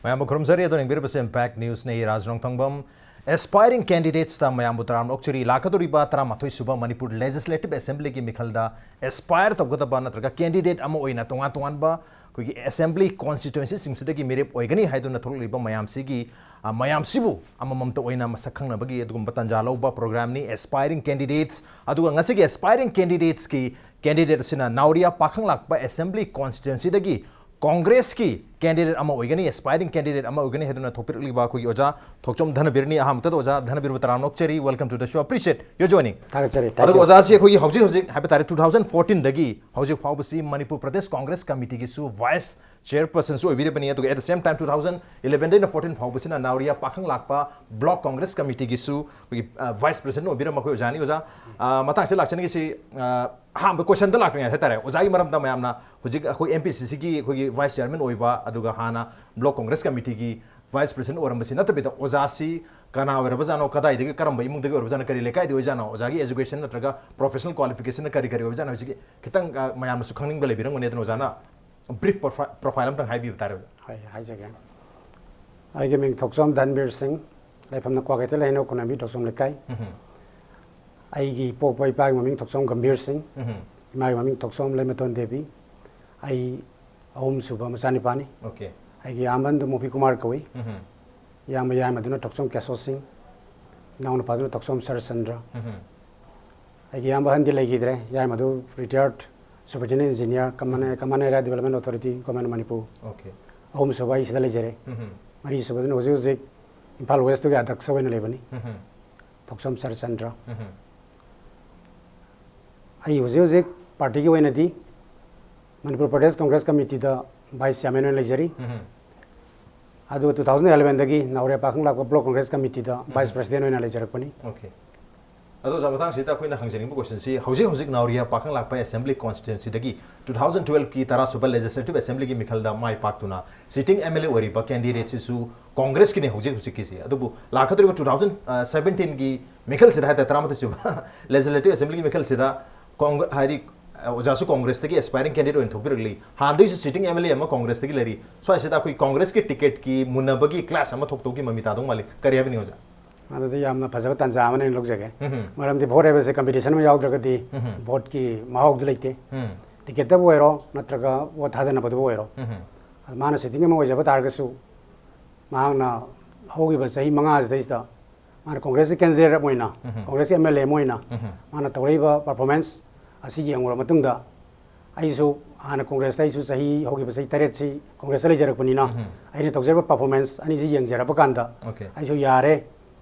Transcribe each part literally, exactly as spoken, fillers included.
ꯃꯌꯥꯝꯕꯨ ꯈꯨꯔꯨꯝꯖꯔꯤ꯫ ꯑꯗꯣ ꯌꯦꯡꯕꯤꯔꯤꯕꯁꯦ ꯏꯝꯄꯦꯛ ꯅ꯭ꯌꯨꯁꯅꯤ꯫ ꯑꯩ ꯔꯥꯖ ꯅꯣꯡꯊꯣꯡꯕꯝ꯫ ꯑꯦꯁꯄꯥꯏꯔꯤꯡ ꯀꯦꯟꯗꯤꯗꯦꯠꯁꯇ ꯃꯌꯥꯝꯕꯨ ꯇꯔꯥꯝꯅ ꯑꯣꯛꯆꯔꯤ꯫ ꯂꯥꯛꯀꯗꯧꯔꯤꯕ ꯇꯔꯥꯃꯥꯊꯣꯏ ꯁꯨꯕ ꯃꯅꯤꯄꯨꯔ ꯂꯦꯖꯤꯁꯂꯦꯇꯤꯚ ꯑꯦꯁꯦꯝꯕ꯭ꯂꯤꯒꯤ ꯃꯤꯈꯜꯗ ꯑꯦꯁꯄꯥꯌꯔ ꯇꯧꯒꯗꯕ ꯅꯠꯇ꯭ꯔꯒ ꯀꯦꯟꯗꯤꯗꯦꯠ ꯑꯃ ꯑꯣꯏꯅ ꯇꯣꯉꯥꯟ ꯇꯣꯉꯥꯟꯕ ꯑꯩꯈꯣꯏꯒꯤ ꯑꯦꯁꯦꯝꯕ꯭ꯂꯤ ꯀꯣꯟꯁꯇꯤꯇ꯭ꯋꯦꯟꯁꯤꯁꯤꯡꯁꯤꯗꯒꯤ ꯃꯤꯔꯦꯞ ꯑꯣꯏꯒꯅꯤ ꯍꯥꯏꯗꯨꯅ ꯊꯣꯛꯂꯛꯂꯤꯕ ꯃꯌꯥꯝꯁꯤꯒꯤ, ꯑ, ꯃꯌꯥꯝꯁꯤꯕꯨ ꯑꯃꯃꯝꯇ ꯑꯣꯏꯅ ꯃꯁꯛ ꯈꯪꯅꯕꯒꯤ ꯑꯗꯨꯒꯨꯝꯕ ꯇꯥꯟꯖꯥ ꯂꯧꯕ ꯄ꯭ꯔꯣꯒ꯭ꯔꯥꯝꯅꯤ ꯑꯦꯁꯄꯥꯏꯔꯤꯡ ꯀꯦꯟꯗꯤꯗꯦꯠꯁ꯫ ꯑꯗꯨꯒ ꯉꯁꯤꯒꯤ ꯑꯦꯁꯄꯥꯏꯔꯤꯡ ꯀꯦꯟꯗꯤꯗꯦꯠꯁꯀꯤ ꯀꯦꯟꯗꯤꯗꯦꯠ ꯑꯁꯤꯅ ꯅꯥꯎꯔꯤꯌꯥ ꯄꯥꯈꯪꯂꯥꯛꯄ ꯑꯦꯁꯦꯝꯕ꯭ꯂꯤ ꯀꯣꯟꯁꯇꯤꯇ꯭ꯋꯦꯟꯁꯤꯗꯒꯤ ꯀꯣꯡꯒ꯭ꯔꯦꯁꯀꯤ ꯀꯦꯟꯗꯤꯗꯦꯠ ꯑꯃ ꯑꯣꯏꯒꯅꯤ, ꯑꯦꯁꯄꯥꯏꯔꯤꯡ ꯀꯦꯟꯗꯤꯗꯦꯠ ꯑꯃ ꯑꯣꯏꯒꯅꯤ ꯍꯥꯏꯗꯨꯅ ꯊꯣꯛꯄꯤꯔꯛꯂꯤꯕ ꯑꯩꯈꯣꯏꯒꯤ ꯑꯣꯖꯥ ꯊꯣꯛꯆꯣꯝ ꯙꯅꯕꯤꯔꯅꯤ꯫ ꯑꯍꯥꯟꯕꯗ ꯑꯣꯖꯥ ꯙꯅꯕꯤꯔꯕꯨ ꯇꯔꯥꯝꯅ ꯑꯣꯛꯆꯔꯤ꯫ Welcome to the show, appreciate your joining꯫ ꯊꯥꯒꯠꯆꯔꯤ, thank ꯑꯗꯨꯒ you꯫ ꯑꯣꯖꯥꯁꯤ ꯑꯩꯈꯣꯏꯒꯤ ꯍꯧꯖꯤꯛ ꯍꯧꯖꯤꯛ ꯍꯥꯏꯕ ꯇꯥꯔꯦ, ꯇꯨ ꯊꯥꯎꯖꯟ ꯐꯣꯔꯇꯤꯟꯗꯒꯤ ꯍꯧꯖꯤꯛ ꯐꯥꯎꯕꯁꯤ ꯃꯅꯤꯄꯨꯔ ꯄ꯭ꯔꯗꯦꯁ ꯀꯣꯡꯒ꯭ꯔꯦꯁ ꯀꯃꯤꯇꯤꯒꯤꯁꯨ ꯚꯥꯏꯁ ꯆꯦꯌꯔꯄꯔꯁꯟꯁꯨ ꯑꯣꯏꯕꯤꯔꯕꯅꯤ꯫ ꯑꯗꯨꯒ at the same time, two thousand ꯏꯂꯦꯚꯦꯟꯗꯒꯤꯅ ꯐꯣꯔꯇꯤꯟ ꯐꯥꯎꯕꯁꯤꯅ ꯅꯥꯎꯔꯤꯌꯥ ꯄꯥꯈꯪ ꯂꯥꯛꯄ ꯕ꯭ꯂꯣꯛ ꯀꯣꯡꯒ꯭ꯔꯦꯁ ꯀꯃꯤꯇꯤꯒꯤꯁꯨ ꯑꯩꯈꯣꯏꯒꯤ, ꯑ, ꯚꯥꯏꯁ ꯄ꯭ꯔꯁꯤꯗꯦꯟ ꯑꯣꯏꯕꯤꯔꯝꯕ ꯑꯩꯈꯣꯏ ꯑꯣꯖꯥꯅꯤ꯫ ꯑꯣꯖꯥ, ꯑ, ꯃꯇꯥꯡꯁꯤꯗ ꯂꯥꯛꯆꯅꯤꯡꯉꯤꯁꯤ, ꯑ, ꯑꯍꯥꯟꯕ ꯀꯣꯏꯁꯟꯗ ꯂꯥꯛꯇ꯭ꯔꯤꯉꯩ ꯍꯥꯏꯇꯥꯔꯦ, ꯑꯣꯖꯥꯒꯤ ꯃꯔꯝꯗ ꯃꯌꯥꯝꯅ ꯍꯧꯖꯤꯛ ꯑꯩꯈꯣꯏ ꯑꯦꯝ ꯄꯤ ꯁꯤ ꯁꯤꯒꯤ ꯑꯩꯈꯣꯏꯒꯤ ꯚꯥꯏꯁ ꯆꯤꯌꯔꯃꯦꯟ ꯑꯣꯏꯕ, ꯑꯗꯨꯒ ꯍꯥꯟꯅ ꯕ꯭ꯂꯣꯛ ꯀꯣꯡꯒ꯭ꯔꯦꯁ ꯀꯃꯤꯇꯤꯒꯤ ꯚꯥꯏꯁ ꯄ꯭ꯔꯁꯤꯗꯦꯟ ꯑꯣꯏꯔꯝꯕꯁꯤ ꯅꯠꯇꯕꯤꯗ, ꯑꯣꯖꯥꯁꯤ ꯀꯅꯥ ꯑꯣꯏꯔꯕꯖꯥꯠꯅꯣ, ꯀꯗꯥꯏꯗꯒꯤ, ꯀꯔꯝꯕ ꯏꯃꯨꯡꯗꯒꯤ ꯑꯣꯏꯔꯕꯖꯥꯠꯅꯣ, ꯀꯔꯤ ꯂꯩꯀꯥꯏꯗꯒꯤ ꯑꯣꯏꯖꯥꯠꯅꯣ, ꯑꯣꯖꯥꯒꯤ ꯑꯦꯖꯨꯀꯦꯁꯟ ꯅꯠꯇ꯭ꯔꯒ ꯄ꯭ꯔꯣꯐꯦꯁꯅꯦꯜ ꯀ꯭ꯋꯥꯂꯤꯐꯤꯀꯦꯁꯟꯅ ꯀꯔꯤ ꯀꯔꯤ ꯑꯣꯏꯕꯖꯥꯠꯅꯣ, ꯍꯧꯖꯤꯛꯀꯤ ꯈꯤꯇꯪ, ꯑ, ꯃꯌꯥꯝꯅꯁꯨ ꯈꯪꯅꯤꯡꯕ ꯂꯩꯕꯤꯔꯝꯒꯅꯤ꯫ ꯑꯗꯨꯅ ꯑꯣꯖꯥꯅ ꯕ꯭ꯔꯤꯐ ꯄ꯭ꯔꯣꯐꯥꯏꯜ ꯑꯃꯇꯪ ꯍꯥꯏꯕꯤꯕ ꯇꯥꯔꯦ, ꯑꯣꯖꯥ꯫ ꯍꯣꯏ, ꯍꯥꯏꯖꯒꯦ꯫ ꯑꯩꯒꯤ ꯃꯤꯡ ꯊꯣꯛꯆꯣꯝ ꯙꯟꯕꯤꯔ ꯁꯤꯡ, ꯂꯩꯐꯝꯅ ꯀ꯭ꯋꯥꯀꯩꯊꯦꯜ ꯍꯩꯅꯧ ꯈꯨꯅꯝꯕꯤ ꯊꯣꯛꯆꯣꯝ ꯂꯩꯀꯥꯏ꯫ ꯎꯝ꯫ ꯑꯩꯒꯤ ꯄꯣꯛꯄ ꯏꯄꯥꯒꯤ ꯃꯃꯤꯡ ꯊꯣꯛꯆꯣꯝ ꯒꯝꯚꯤꯔ ꯁꯤꯡ, ꯎꯝ꯫ ꯏꯃꯥꯒꯤ ꯃꯃꯤꯡ ꯊꯣꯛꯆꯣꯝ ꯂꯩꯃꯊꯣꯟ ꯗꯦꯕꯤ꯫ ꯑꯩ ꯑꯍꯨꯝꯁꯨꯕ ꯃꯆꯥꯅꯤꯄꯥꯅꯤ꯫ ꯑꯣꯀꯦ꯫ ꯑꯩꯒꯤ ꯏꯌꯥꯝꯕ ꯑꯍꯟꯗꯨ ꯃꯣꯄꯤ ꯀꯨꯃꯥꯔ ꯀꯧꯏ꯫ ꯎꯝ꯫ ꯏꯌꯥꯝꯕ ꯌꯥꯏꯃꯗꯨꯅ ꯊꯣꯛꯆꯣꯝ ꯀꯦꯁꯣ ꯁꯤꯡ, ꯏꯅꯥꯎꯅꯨꯄꯥꯗꯨꯅ ꯊꯣꯛꯆꯣꯝ ꯁꯔꯠꯆꯟꯗ꯭ꯔ꯫ ꯎꯝ꯫ ꯑꯩꯒꯤ ꯏꯌꯥꯝꯕ ꯑꯍꯟꯗꯤ ꯂꯩꯈꯤꯗ꯭ꯔꯦ, ꯌꯥꯏꯃꯗꯨ retired superintendent engineer, common, um. Common area development authority, government of Manipur. Okay. ꯑꯍꯨꯝꯁꯨꯕ ꯑꯩ ꯁꯤꯗ ꯂꯩꯖꯔꯦ꯫ ꯎꯝ꯫ ꯃꯔꯤꯁꯨꯕꯗꯨꯅ ꯍꯧꯖꯤꯛ ꯍꯧꯖꯤꯛ ꯏꯝꯐꯥꯜ ꯋꯦꯁꯇꯨꯒꯤ ꯑꯗ꯭ꯌꯛꯁ ꯑꯣꯏꯅ ꯂꯩꯕꯅꯤ, ꯎꯝ꯫ ꯊꯣꯛꯆꯣꯝ ꯁꯔꯠꯆꯟꯗ꯭ꯔ꯫ ꯎꯝ꯫ ꯑꯩ ꯍꯧꯖꯤꯛ ꯍꯧꯖꯤꯛ ꯄꯥꯔꯇꯤꯒꯤ ꯑꯣꯏꯅꯗꯤ ꯃꯅꯤꯄꯨꯔ ꯄ꯭ꯔꯗꯦꯁ ꯀꯣꯡꯒ꯭ꯔꯦꯁ ꯀꯃꯤꯇꯤꯗ ꯚꯥꯏꯁ ꯆꯤꯌꯔꯃꯦꯟ ꯑꯣꯏꯅ ꯂꯩꯖꯔꯤ꯫ ꯎꯝ꯫ ꯑꯗꯨꯒ ꯇꯨ ꯊꯥꯎꯖꯟ ꯏꯂꯦꯚꯦꯟꯗꯒꯤ ꯅꯥꯎꯔꯤꯌꯥ ꯄꯥꯈꯪ ꯂꯥꯛꯄ ꯕ꯭ꯂꯣꯛ ꯀꯣꯡꯒ꯭ꯔꯦꯁ ꯀꯃꯤꯇꯤꯗ ꯎꯝ꯫ ꯚꯥꯏꯁ ꯄ꯭ꯔꯁꯤꯗꯦꯟ ꯑꯣꯏꯅ ꯂꯩꯖꯔꯛꯄꯅꯤ꯫ ꯑꯣꯀꯦ꯫ ꯑꯗꯣ ꯑꯣꯖꯥ, ꯃꯇꯥꯡꯁꯤꯗ ꯑꯩꯈꯣꯏꯅ ꯍꯪꯖꯅꯤꯡꯕ ꯀꯣꯏꯁꯟꯁꯤ, ꯍꯧꯖꯤꯛ ꯍꯧꯖꯤꯛ ꯅꯥꯎꯔꯤꯌꯥ ꯄꯥꯈꯪ ꯂꯥꯛꯄ ꯑꯦꯁꯦꯝꯕ꯭ꯂꯤ ꯀꯣꯟꯁꯇꯤꯇ꯭ꯋꯦꯟꯁꯤꯗꯒꯤ ꯇꯨ ꯊꯥꯎꯖꯟ ꯇꯨꯋꯦꯜꯐꯀꯤ ꯇꯔꯥꯁꯨꯕ ꯂꯦꯖꯤꯁꯂꯦꯇꯤꯚ ꯑꯦꯁꯦꯝꯕ꯭ꯂꯤꯒꯤ ꯃꯤꯈꯜꯗ ꯃꯥꯏ ꯄꯥꯛꯇꯨꯅ ꯁꯤꯇꯤꯡ ꯑꯦꯝ ꯑꯦꯜ ꯑꯦ ꯑꯣꯏꯔꯤꯕ ꯀꯦꯟꯗꯤꯗꯦꯠꯁꯤꯁꯨ ꯀꯣꯡꯒ꯭ꯔꯦꯁꯀꯤꯅꯦ ꯍꯧꯖꯤꯛ ꯍꯧꯖꯤꯛꯀꯤꯁꯤ꯫ ꯑꯗꯨꯕꯨ ꯂꯥꯛꯀꯗꯧꯔꯤꯕ ꯇꯨ ꯊꯥꯎꯖꯟ ꯁꯕꯦꯟꯇꯤꯟꯒꯤ ꯃꯤꯈꯜꯁꯤꯗ ꯍꯥꯏꯇꯥꯔꯦ, ꯇꯔꯥꯃꯥꯊꯣꯏ ꯁꯨꯕ ꯂꯦꯖꯤꯁꯂꯦꯇꯤꯚ ꯑꯦꯁꯦꯝꯕ꯭ꯂꯤꯒꯤ ꯃꯤꯈꯜꯁꯤꯗ ꯀꯣꯡꯒ꯭ꯔ-, ꯍꯥꯏꯗꯤ ꯑꯣꯖꯥꯁꯨ ꯀꯣꯡꯒ꯭ꯔꯦꯁꯇꯒꯤ ꯑꯦꯁꯄꯥꯏꯔꯤꯡ ꯀꯦꯟꯗꯤꯗꯦꯠ ꯑꯣꯏꯅ ꯊꯣꯛꯄꯤꯔꯛꯂꯤ꯫ ꯍꯥꯟꯅꯗꯩꯁꯨ ꯁꯤꯇꯤꯡ ꯑꯦꯝ ꯑꯦꯜ ꯑꯦ ꯑꯃ ꯀꯣꯡꯒ꯭ꯔꯦꯁꯇꯒꯤ ꯂꯩꯔꯤ꯫ ꯁ꯭ꯋꯥꯏꯁꯤꯗ ꯑꯩꯈꯣꯏ ꯀꯣꯡꯒ꯭ꯔꯦꯁꯀꯤ ꯇꯤꯀꯦꯠꯀꯤ ꯃꯨꯟꯅꯕꯒꯤ ꯀ꯭ꯂꯥꯁ ꯑꯃ ꯊꯣꯛꯇꯧꯒꯤ ꯃꯃꯤ ꯇꯥꯗꯧ ꯃꯥꯜꯂꯤ꯫ ꯀꯔꯤ ꯍꯥꯏꯕꯤꯅꯤꯡꯉꯤ ꯑꯣꯖꯥ? ꯑꯗꯨꯗꯤ ꯌꯥꯝꯅ ꯐꯖꯕ ꯇꯥꯟꯖꯥ ꯑꯃꯅ ꯑꯩꯅ ꯂꯧꯖꯒꯦ꯫ ꯎꯝꯍꯨꯝ꯫ ꯃꯔꯝꯗꯤ ꯚꯣꯠ ꯍꯥꯏꯕꯁꯦ ꯀꯝꯄꯤꯇꯤꯁꯟ ꯑꯃ ꯌꯥꯎꯗ꯭ꯔꯒꯗꯤ ꯎꯝꯍꯨꯝ꯫ ꯚꯣꯠꯀꯤ ꯃꯍꯥꯎꯗꯨ ꯂꯩꯇꯦ꯫ ꯎꯝ꯫ ꯇꯤꯀꯦꯠꯇꯕꯨ ꯑꯣꯏꯔꯣ ꯅꯠꯇ꯭ꯔꯒ ꯚꯣꯠ ꯊꯥꯗꯅꯕꯗꯕꯨ ꯑꯣꯏꯔꯣ꯫ ꯎꯝꯍꯨꯝ꯫ ꯑꯗꯨ ꯃꯥꯅ ꯁꯤꯇꯤꯡ ꯑꯃ ꯑꯣꯏꯖꯕ ꯇꯥꯔꯒꯁꯨ ꯃꯍꯥꯛꯅ ꯍꯧꯈꯤꯕ ꯆꯍꯤ ꯃꯉꯥꯁꯤꯗꯩꯁꯤꯗ ꯃꯥꯅ ꯀꯣꯡꯒ꯭ꯔꯦꯁꯀꯤ ꯀꯦꯟꯗꯤꯗꯦꯠ ꯑꯃ ꯑꯣꯏꯅ, ꯎꯝꯍꯨꯝ꯫ ꯀꯣꯡꯒ꯭ꯔꯦꯁꯀꯤ ꯑꯦꯝ ꯑꯦꯜ ꯑꯦ ꯑꯃ ꯑꯣꯏꯅ ꯎꯝꯍꯨꯝ꯫ ꯃꯥꯅ ꯇꯧꯔꯛꯏꯕ ꯄꯔꯐꯣꯔꯃꯦꯟꯁ ꯑꯁꯤ ꯌꯦꯡꯂꯨꯔꯕ ꯃꯇꯨꯡꯗ ꯑꯩꯁꯨ ꯍꯥꯟꯅ ꯀꯣꯡꯒ꯭ꯔꯦꯁꯇ ꯑꯩꯁꯨ ꯆꯍꯤ, ꯍꯧꯈꯤꯕ ꯆꯍꯤ ꯇꯔꯦꯠꯁꯤ ꯀꯣꯡꯒ꯭ꯔꯦꯁꯇ ꯂꯩꯖꯔꯛꯄꯅꯤꯅ ꯎꯝꯍꯨꯝ꯫ ꯑꯩꯅ ꯇꯧꯖꯔꯤꯕ ꯄꯔꯐꯣꯔꯃꯦꯟꯁ ꯑꯅꯤꯁꯤ ꯌꯦꯡꯖꯔꯕ ꯀꯥꯟꯗ ꯑꯣꯀꯦ꯫ ꯑꯩꯁꯨ ꯌꯥꯔꯦ,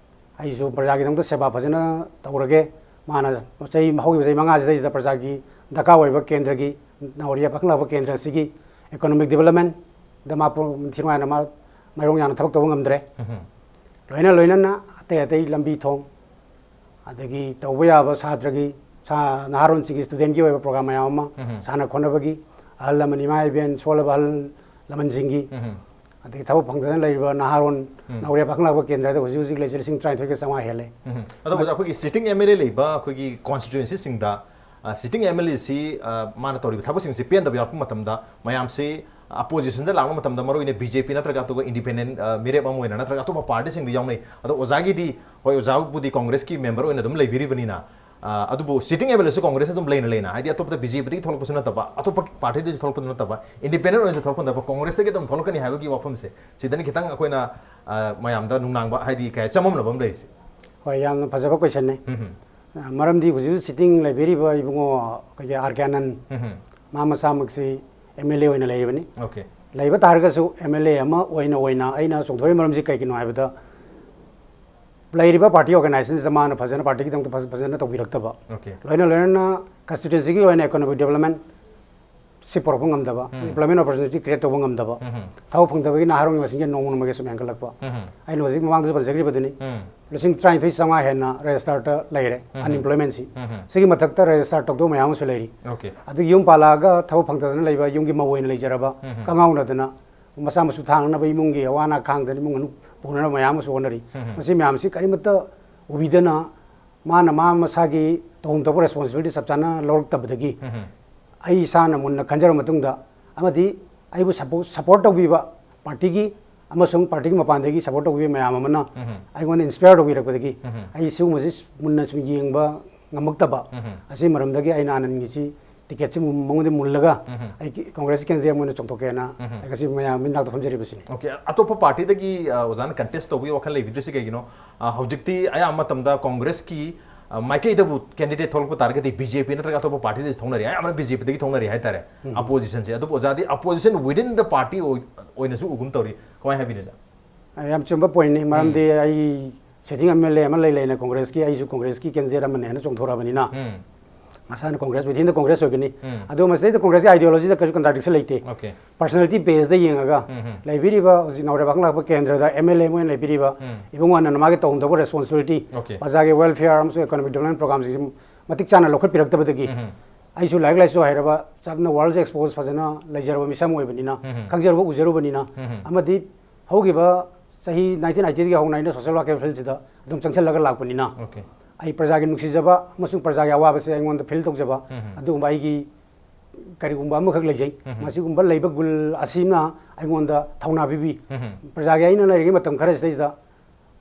ꯑꯩꯁꯨ ꯄ꯭ꯔꯖꯥꯒꯤꯗꯃꯛꯇ ꯁꯦꯕꯥ ꯐꯖꯅ ꯇꯧꯔꯒꯦ꯫ ꯃꯥꯅ ꯆꯍꯤ, ꯍꯧꯈꯤꯕ ꯆꯍꯤ ꯃꯉꯥꯁꯤꯗꯩꯁꯤꯗ ꯄ꯭ꯔꯖꯥꯒꯤ ꯗꯔꯀꯥꯔ ꯑꯣꯏꯕ ꯀꯦꯟꯗ꯭ꯔꯒꯤ, ꯅꯥꯎꯔꯤꯌꯥ ꯄꯥꯈꯪꯂꯥꯛꯄ ꯀꯦꯟꯗ꯭ꯔ ꯑꯁꯤꯒꯤ ꯏꯀꯣꯅꯣꯃꯤꯛ ꯗꯤꯕꯂꯞꯃꯦꯟꯗ ꯃꯥ ꯄꯨ-, ꯅꯤꯡꯊꯤ ꯅꯨꯡꯉꯥꯏꯅ ꯃꯥ ꯃꯥꯏꯑꯣꯟ ꯌꯥꯅ ꯊꯕꯛ ꯇꯧꯕ ꯉꯝꯗ꯭ꯔꯦ꯫ ꯎꯝꯍꯨꯝ꯫ ꯂꯣꯏꯅ ꯂꯣꯏꯅꯅ ꯑꯇꯩ ꯑꯇꯩ ꯂꯝꯕꯤ ꯊꯣꯡ, ꯑꯗꯒꯤ ꯇꯧꯕ ꯌꯥꯕ ꯁꯥꯇ꯭ꯔꯒꯤ, ꯁꯥ-, ꯅꯍꯥꯔꯣꯟꯁꯤꯡꯒꯤ ꯁ꯭ꯇꯨꯗꯦꯟꯠꯀꯤ ꯑꯣꯏꯕ ꯄ꯭ꯔꯣꯒ꯭ꯔꯥꯝ ꯃꯌꯥꯝ ꯑꯃ, ꯎꯝꯍꯨꯝ꯫ ꯁꯥꯟꯅ ꯈꯣꯠꯅꯕꯒꯤ, ꯑꯍꯜ ꯂꯃꯟ, ꯏꯃꯥ ꯏꯕꯦꯟ, ꯁꯣꯜꯂꯕ ꯑꯍꯜ ꯂꯃꯟꯁꯤꯡꯒꯤ, ꯎꯝꯍꯨꯝ꯫ ꯑꯗꯒꯤ ꯊꯕꯛ ꯐꯪꯗꯗꯅ ꯂꯩꯔꯤꯕ ꯅꯍꯥꯔꯣꯟ, ꯎꯝ꯫ ꯅꯥꯎꯔꯤꯌꯥ ꯄꯥꯈꯪꯂꯥꯛꯄ ꯀꯦꯟꯗ꯭ꯔꯗ ꯍꯧꯖꯤꯛ ꯍꯧꯖꯤꯛ ꯂꯩꯁꯦ ꯂꯤꯁꯤꯡ ꯇꯔꯥꯅꯤꯊꯣꯏꯒ ꯆꯥꯝꯃꯉꯥ ꯍꯦꯜꯂꯦ꯫ ꯎꯝꯍꯨꯝ꯫ ꯑꯗꯣ ꯑꯣꯖꯥ, ꯑꯩꯈꯣꯏꯒꯤ ꯁꯤꯇꯤꯡ ꯑꯦꯝ ꯑꯦꯜ ꯑꯦ ꯂꯩꯕ ꯑꯩꯈꯣꯏꯒꯤ ꯀꯣꯟꯁꯇꯤꯇ꯭ꯋꯦꯟꯁꯤꯁꯤꯡꯗ, ꯑ, ꯁꯤꯇꯤꯡ ꯑꯦꯝ ꯑꯦꯜ ꯑꯦꯁꯤ, ꯑ, ꯃꯥꯅ ꯇꯧꯔꯤꯕ ꯊꯕꯛꯁꯤꯡꯁꯤ ꯄꯦꯟꯗꯕ ꯌꯥꯎꯔꯛꯄ ꯃꯇꯝꯗ ꯃꯌꯥꯝꯁꯤ ꯑꯄꯣꯖꯤꯁꯟꯗ ꯂꯥꯛꯄ ꯃꯇꯝꯗ, ꯃꯔꯨꯑꯣꯏꯅ ꯕꯤ ꯖꯦ ꯄꯤ ꯅꯠꯇ꯭ꯔꯒ ꯑꯇꯣꯞꯄ ꯏꯟꯗꯤꯄꯦꯟꯗꯦꯟ, ꯑ, ꯃꯤꯔꯦꯞ ꯑꯃ ꯑꯣꯏꯅ ꯅꯠꯇ꯭ꯔꯒ ꯑꯇꯣꯞꯄ ꯄꯥꯔꯇꯤꯁꯤꯡꯗ ꯌꯥꯎꯅꯩ꯫ ꯑꯗꯣ ꯑꯣꯖꯥꯒꯤꯗꯤ, ꯍꯣꯏ, ꯑꯣꯖꯥꯕꯨꯗꯤ ꯀꯣꯡꯒ꯭ꯔꯦꯁꯀꯤ ꯃꯦꯝꯕꯔ ꯑꯣꯏꯅ ꯑꯗꯨꯝ ꯂꯩꯕꯤꯔꯤꯕꯅꯤꯅ, ꯑ, ꯑꯗꯨꯕꯨ ꯁꯤꯇꯤꯡ ꯑꯦꯝ ꯑꯦꯜ ꯑꯦꯁꯨ ꯀꯣꯡꯒ꯭ꯔꯦꯁ ꯑꯗꯨꯝ ꯂꯩꯅ ꯂꯩꯅ, ꯍꯥꯏꯗꯤ ꯑꯇꯣꯞꯄꯗ ꯕꯤ ꯖꯦ ꯄꯤꯗꯒꯤ ꯊꯣꯛꯂꯛꯄꯁꯨ ꯅꯠꯇꯕ, ꯑꯇꯣꯞꯄ ꯄꯥꯔꯇꯤꯗꯒꯤꯁꯨ ꯊꯣꯛꯂꯛꯄꯁꯨ ꯅꯠꯇꯕ, ꯏꯟꯗꯤꯄꯦꯟꯗꯦꯟ ꯑꯣꯏꯅꯁꯨ ꯊꯣꯛꯂꯛꯄ ꯅꯠꯇꯕ, ꯀꯣꯡꯒ꯭ꯔꯦꯁꯇꯒꯤ ꯑꯗꯨꯝ ꯊꯣꯛꯂꯛꯀꯅꯤ ꯍꯥꯏꯕꯒꯤ ꯋꯥꯐꯝꯁꯦ, ꯁꯤꯗꯅꯤ ꯈꯤꯇꯪ ꯑꯩꯈꯣꯏꯅ, ꯑ, ꯃꯌꯥꯝꯗ ꯅꯨꯡꯅꯥꯡꯕ, ꯍꯥꯏꯗꯤ ꯀꯩ ꯍꯥꯏ, ꯆꯃꯝꯅꯕ ꯑꯃ ꯂꯩꯔꯤꯁꯦ꯫ ꯍꯣꯏ, ꯌꯥꯝꯅ ꯐꯖꯕ ꯀꯣꯏꯁꯟꯅꯦ꯫ ꯎꯝ ꯍꯝ꯫ ꯑ, ꯃꯔꯝꯗꯤ ꯍꯧꯖꯤꯛ ꯍꯧꯖꯤꯛ ꯁꯤꯇꯤꯡ ꯂꯩꯕꯤꯔꯤꯕ ꯏꯕꯨꯡꯉꯣ ꯑꯩꯈꯣꯏꯒꯤ ꯑꯥꯔ ꯀꯦ ꯑꯥꯅꯟ, ꯎꯝ ꯍꯝ꯫ ꯃꯥ ꯃꯁꯥꯃꯛꯁꯤ ꯑꯦꯝ ꯑꯦꯜ ꯑꯦ ꯑꯣꯏꯅ ꯂꯩꯔꯤꯕꯅꯤ꯫ ꯑꯣꯀꯦ꯫ ꯂꯩꯕ ꯇꯥꯔꯒꯁꯨ ꯑꯦꯝ ꯑꯦꯜ ꯑꯦ ꯑꯃ ꯑꯣꯏꯅ ꯑꯣꯏꯅ ꯑꯩꯅ ꯆꯣꯡꯊꯣꯔꯛꯏ ꯃꯔꯝꯁꯤ ꯀꯩꯒꯤꯅꯣ ꯍꯥꯏꯕꯗ, ꯂꯩꯔꯤꯕ ꯄꯥꯔꯇꯤ ꯑꯣꯔꯒꯅꯥꯏꯖꯦꯁꯟꯁꯤꯗ ꯃꯥꯅ ꯐꯖꯅ, ꯄꯥꯔꯇꯤꯒꯤꯗꯃꯛꯇ ꯐꯖ-, ꯐꯖꯅ ꯇꯧꯕꯤꯔꯛꯇꯕ꯫ ꯑꯣꯀꯦ꯫ ꯂꯣꯏꯅ ꯂꯣꯏꯅꯅ ꯀꯟꯁꯇꯤꯇ꯭ꯋꯦꯟꯁꯤꯒꯤ ꯑꯣꯏꯅ ꯏꯀꯣꯅꯣꯃꯤꯛ ꯗꯤꯕꯂꯞꯃꯦꯟ ꯁꯤ ꯄꯨꯔꯛꯄ ꯉꯝꯗꯕ, ꯎꯝ꯫ ꯑꯦꯝꯄ꯭ꯂꯣꯏꯃꯦꯟ ꯑꯣꯄꯣꯔꯆꯨꯅꯤꯇꯤ ꯀ꯭ꯔꯤꯌꯦꯠ ꯇꯧꯕ ꯉꯝꯗꯕ, ꯎꯝ꯫ ꯊꯕꯛ ꯐꯪꯗꯕꯒꯤ ꯅꯍꯥꯔꯣꯜꯒꯤ ꯃꯁꯤꯡꯁꯦ ꯅꯣꯡꯃ ꯅꯣꯡꯃꯒꯤ ꯁꯨꯝ ꯍꯦꯟꯒꯠꯂꯛꯄ꯫ ꯎꯝ꯫ ꯑꯩꯅ ꯍꯧꯖꯤꯛ ꯃꯃꯥꯡꯗꯁꯨ ꯄꯟꯖꯈ꯭ꯔꯤꯕꯗꯨꯅꯤ꯫ ꯎꯝ꯫ ꯂꯤꯁꯤꯡ ꯇꯔꯥꯅꯤꯊꯣꯏ ꯆꯥꯝꯃꯉꯥ ꯍꯦꯟꯅ ꯔꯦꯖꯤꯁꯇꯥꯔꯗ ꯂꯩꯔꯦ, ꯎꯝ꯫ ꯑꯟꯑꯦꯝꯄ꯭ꯂꯣꯏꯃꯦꯟꯁꯤ꯫ ꯎꯝ꯫ ꯁꯤꯒꯤ ꯃꯊꯛꯇ ꯔꯦꯖꯤꯁꯇꯥꯔ ꯇꯧꯗꯕ ꯃꯌꯥꯝ ꯑꯃꯁꯨ ꯂꯩꯔꯤ꯫ ꯑꯣꯀꯦ꯫ ꯑꯗꯨ ꯌꯨꯝ ꯄꯥꯜꯂꯛꯑꯒ ꯊꯕꯛ ꯐꯪꯗꯗꯅ ꯂꯩꯕ ꯌꯨꯝꯒꯤ ꯃꯧ ꯑꯣꯏꯅ ꯂꯩꯖꯔꯕ, ꯎꯝ꯫ ꯀꯉꯥꯎꯅꯗꯅ ꯃꯆꯥ ꯃꯁꯨ ꯊꯥꯡꯅꯅꯕ ꯏꯃꯨꯡꯒꯤ ꯑꯋꯥ ꯑꯅꯥ ꯈꯥꯡꯗꯅ ꯏꯃꯨꯡ ꯃꯅꯨꯡ ꯄꯨꯅꯅꯕ ꯃꯌꯥꯝ ꯑꯃꯁꯨ ꯍꯣꯠꯅꯔꯤ꯫ ꯎꯝ꯫ ꯃꯁꯤ ꯃꯌꯥꯝꯁꯤ ꯀꯔꯤꯃꯠꯇ ꯎꯕꯤꯗꯅ ꯃꯥꯅ ꯃꯥ ꯃꯁꯥꯒꯤ ꯇꯧꯐꯝ ꯊꯣꯛꯄ ꯔꯦꯁꯄꯣꯟꯁꯤꯕꯤꯂꯤꯇꯤ ꯆꯞ ꯆꯥꯅ ꯂꯧꯔꯛꯇꯕꯗꯒꯤ, ꯑꯩ ꯏꯁꯥꯅ ꯃꯨꯟꯅ ꯈꯟꯖꯔꯕ ꯃꯇꯨꯡꯗ, ꯑꯃꯗꯤ ꯑꯩꯕꯨ ꯁꯄꯣꯔꯠ ꯇꯧꯕꯤꯕ ꯄꯥꯔꯇꯤꯒꯤ ꯑꯃꯁꯨꯡ ꯄꯥꯔꯇꯤꯒꯤ ꯃꯄꯥꯟꯗꯒꯤ ꯁꯄꯣꯔꯠ ꯇꯧꯕꯤꯕ ꯃꯌꯥꯝ ꯑꯃꯅ ꯑꯩꯉꯣꯟꯗ ꯏꯟꯁꯄꯤꯌꯔ ꯇꯧꯕꯤꯔꯛꯄꯗꯒꯤ, ꯑꯩ ꯁꯤꯒꯨꯝꯕꯁꯤ ꯃꯨꯟꯅ ꯁꯨꯝ ꯌꯦꯡꯕ ꯉꯝꯃꯛꯇꯕ ꯑꯁꯤ ꯃꯔꯝꯗꯒꯤ ꯑꯩꯅ ꯑꯥꯅꯟꯗꯒꯤꯁꯤ ꯇꯤꯀꯦꯠꯁꯤ ꯃꯉꯣꯟꯗ ꯃꯨꯜꯂꯒ ꯑꯩ ꯀꯣꯡꯒ꯭ꯔꯦꯁꯀꯤ ꯀꯦꯟꯗꯤꯗꯦꯠ ꯑꯃ ꯑꯣꯏꯅ ꯆꯣꯡꯊꯣꯛꯀꯦꯅ ꯑꯩ ꯉꯁꯤ ꯃꯌꯥꯝ ꯃꯤꯠ ꯅꯥꯛꯇ ꯐꯝꯖꯔꯤꯕꯁꯤꯅꯤ꯫ ꯑꯣꯀꯦ, ꯑꯇꯣꯞꯄ ꯄꯥꯔꯇꯤꯗꯒꯤ ꯑ, ꯑꯣꯖꯥꯅ ꯀꯟꯇꯦꯁ ꯇꯧꯕꯒꯤ ꯋꯥꯈꯜ ꯂꯩꯕꯤꯗ꯭ꯔꯤꯁꯤ ꯀꯩꯒꯤꯅꯣ? ꯑ, ꯍꯧꯖꯤꯛꯇꯤ ꯑꯌꯥꯝꯕ ꯃꯇꯝꯗ ꯀꯣꯡꯒ꯭ꯔꯦꯁꯀꯤ ꯑ, ꯃꯥꯏꯀꯩꯗꯕꯨ ꯀꯦꯟꯗꯤꯗꯦꯠ ꯊꯣꯛꯂꯛꯄ ꯇꯥꯔꯒꯗꯤ ꯕꯤ ꯖꯦ ꯄꯤ ꯅꯠꯇ꯭ꯔꯒ ꯑꯇꯣꯞꯄ ꯄꯥꯔꯇꯤꯗꯒꯤ ꯊꯣꯛꯅꯔꯤ, ꯑꯌꯥꯝꯕꯅ ꯕꯤ ꯖꯦ ꯄꯤꯗꯒꯤ ꯊꯣꯛꯅꯔꯤ ꯍꯥꯏꯇꯥꯔꯦ ꯑꯄꯣꯖꯤꯁꯟꯁꯦ꯫ ꯑꯗꯨꯕꯨ ꯑꯣꯖꯥꯗꯤ ꯑꯄꯣꯖꯤꯁꯟ ꯋꯤꯗꯤꯟ ꯗ ꯄꯥꯔꯇꯤ ꯑꯣꯏꯅꯁꯨ ꯎꯒꯨꯝ ꯇꯧꯔꯤ, ꯀꯃꯥꯏꯅ ꯍꯥꯏꯕꯤꯅꯣ ꯑꯣꯖꯥ? ꯌꯥꯝ ꯆꯨꯝꯕ ꯄꯣꯏꯟꯠꯅꯤ, ꯃꯔꯝꯗꯤ ꯑꯩ ꯁꯤꯇꯤꯡ ꯑꯦꯝ ꯑꯦꯜ ꯑꯦ ꯑꯃ ꯂꯩ ꯂꯩꯅ ꯀꯣꯡꯒ꯭ꯔꯦꯁꯀꯤ, ꯑꯩꯁꯨ ꯀꯣꯡꯒ꯭ꯔꯦꯁꯀꯤ ꯀꯦꯟꯗꯤꯗꯦꯠ ꯑꯃꯅꯦꯅ ꯆꯣꯡꯊꯣꯔꯛꯑꯕꯅꯤꯅ, ꯃꯁꯥꯅ ꯀꯣꯡꯒ꯭ꯔꯦꯁ, ꯋꯤꯗꯤꯟ ꯗ ꯀꯣꯡꯒ꯭ꯔꯦꯁ ꯑꯣꯏꯒꯅꯤ꯫ ꯑꯗꯨꯒ ꯃꯁꯤꯗꯩꯗ ꯀꯣꯡꯒ꯭ꯔꯦꯁꯀꯤ ꯑꯥꯏꯗꯤꯌꯣꯂꯣꯖꯤꯗ ꯀꯔꯤꯁꯨ ꯀꯟꯇ꯭ꯔꯥꯗꯤꯛꯁꯟ ꯂꯩꯇꯦ꯫ ꯑꯣꯀꯦ꯫ ꯄꯔꯁꯅꯦꯂꯤꯇꯤ ꯕꯦꯁꯗ ꯌꯦꯡꯉꯒ ꯂꯩꯕꯤꯔꯤꯕ ꯍꯧꯖꯤꯛ ꯅꯧꯔꯦ ꯋꯥꯈꯪ ꯂꯥꯛꯄ ꯀꯦꯟꯗ꯭ꯔꯗ ꯑꯦꯝ ꯑꯦꯜ ꯑꯦ ꯑꯃ ꯑꯣꯏꯅ ꯂꯩꯕꯤꯔꯤꯕ ꯏꯕꯨꯡꯉꯣ ꯑꯥꯅꯟꯗ ꯃꯥꯒꯤ ꯇꯧꯐꯝ ꯊꯣꯛꯄ ꯔꯦꯁꯄꯣꯟꯁꯤꯕꯤꯂꯤꯇꯤ, ꯑꯣꯀꯦ꯫ ꯄ꯭ꯔꯖꯥꯒꯤ ꯋꯦꯜꯐꯤꯌꯥꯔ ꯑꯃꯁꯨꯡ ꯏꯀꯣꯅꯣꯃꯤꯛ ꯗꯤꯕꯂꯞꯃꯦꯟ ꯄ꯭ꯔꯣꯒꯥꯝꯁꯤꯡꯁꯤ ꯃꯇꯤꯛ ꯆꯥꯅ ꯂꯧꯈꯠꯄꯤꯔꯛꯇꯕꯗꯒꯤ, ꯑꯩꯁꯨ ꯂꯥꯏꯔꯤꯛ ꯂꯥꯏꯁꯨ ꯍꯩꯔꯕ, ꯆꯞꯅ ꯋꯥꯔꯜꯗ ꯑꯦꯛꯁꯄꯣꯖ ꯐꯖꯅ ꯂꯩꯖꯔꯕ ꯃꯤꯁꯛ ꯑꯃ ꯑꯣꯏꯕꯅꯤꯅ, ꯈꯪꯖꯔꯨꯕ ꯎꯖꯔꯨꯕꯅꯤꯅ, ꯑꯃꯗꯤ ꯍꯧꯈꯤꯕ ꯆꯍꯤ ꯅꯥꯏꯟꯇꯤꯟ ꯑꯥꯏꯇꯤꯗꯒꯤ ꯍꯧꯅ ꯑꯩꯅ ꯁꯣꯁꯦꯜ ꯋꯥꯔꯛꯀꯤ ꯐꯤꯜꯁꯤꯗ ꯑꯗꯨꯝ ꯆꯪꯁꯤꯜꯂꯒ ꯂꯥꯛꯄꯅꯤꯅ, ꯑꯣꯀꯦ꯫ ꯑꯩ ꯄ꯭ꯔꯖꯥꯒꯤ ꯅꯨꯡꯁꯤꯖꯕ ꯑꯃꯁꯨꯡ ꯄ꯭ꯔꯖꯥꯒꯤ ꯑꯋꯥꯕꯁꯦ ꯑꯩꯉꯣꯟꯗ ꯐꯤꯜ ꯇꯧꯖꯕ ꯑꯗꯨꯒꯨꯝꯕ ꯑꯩꯒꯤ ꯀꯔꯤꯒꯨꯝꯕ ꯑꯃꯈꯛ ꯂꯩꯖꯩ꯫ ꯃꯁꯤꯒꯨꯝꯕ ꯂꯩꯕ ꯒꯨꯜ ꯑꯁꯤꯅ ꯑꯩꯉꯣꯟꯗ ꯊꯧꯅꯥ ꯄꯤꯕꯤ꯫ ꯄ꯭ꯔꯖꯥꯒꯤ ꯑꯩꯅ ꯂꯩꯔꯤꯉꯩ ꯃꯇꯝ ꯈꯔꯁꯤꯗꯩꯁꯤꯗ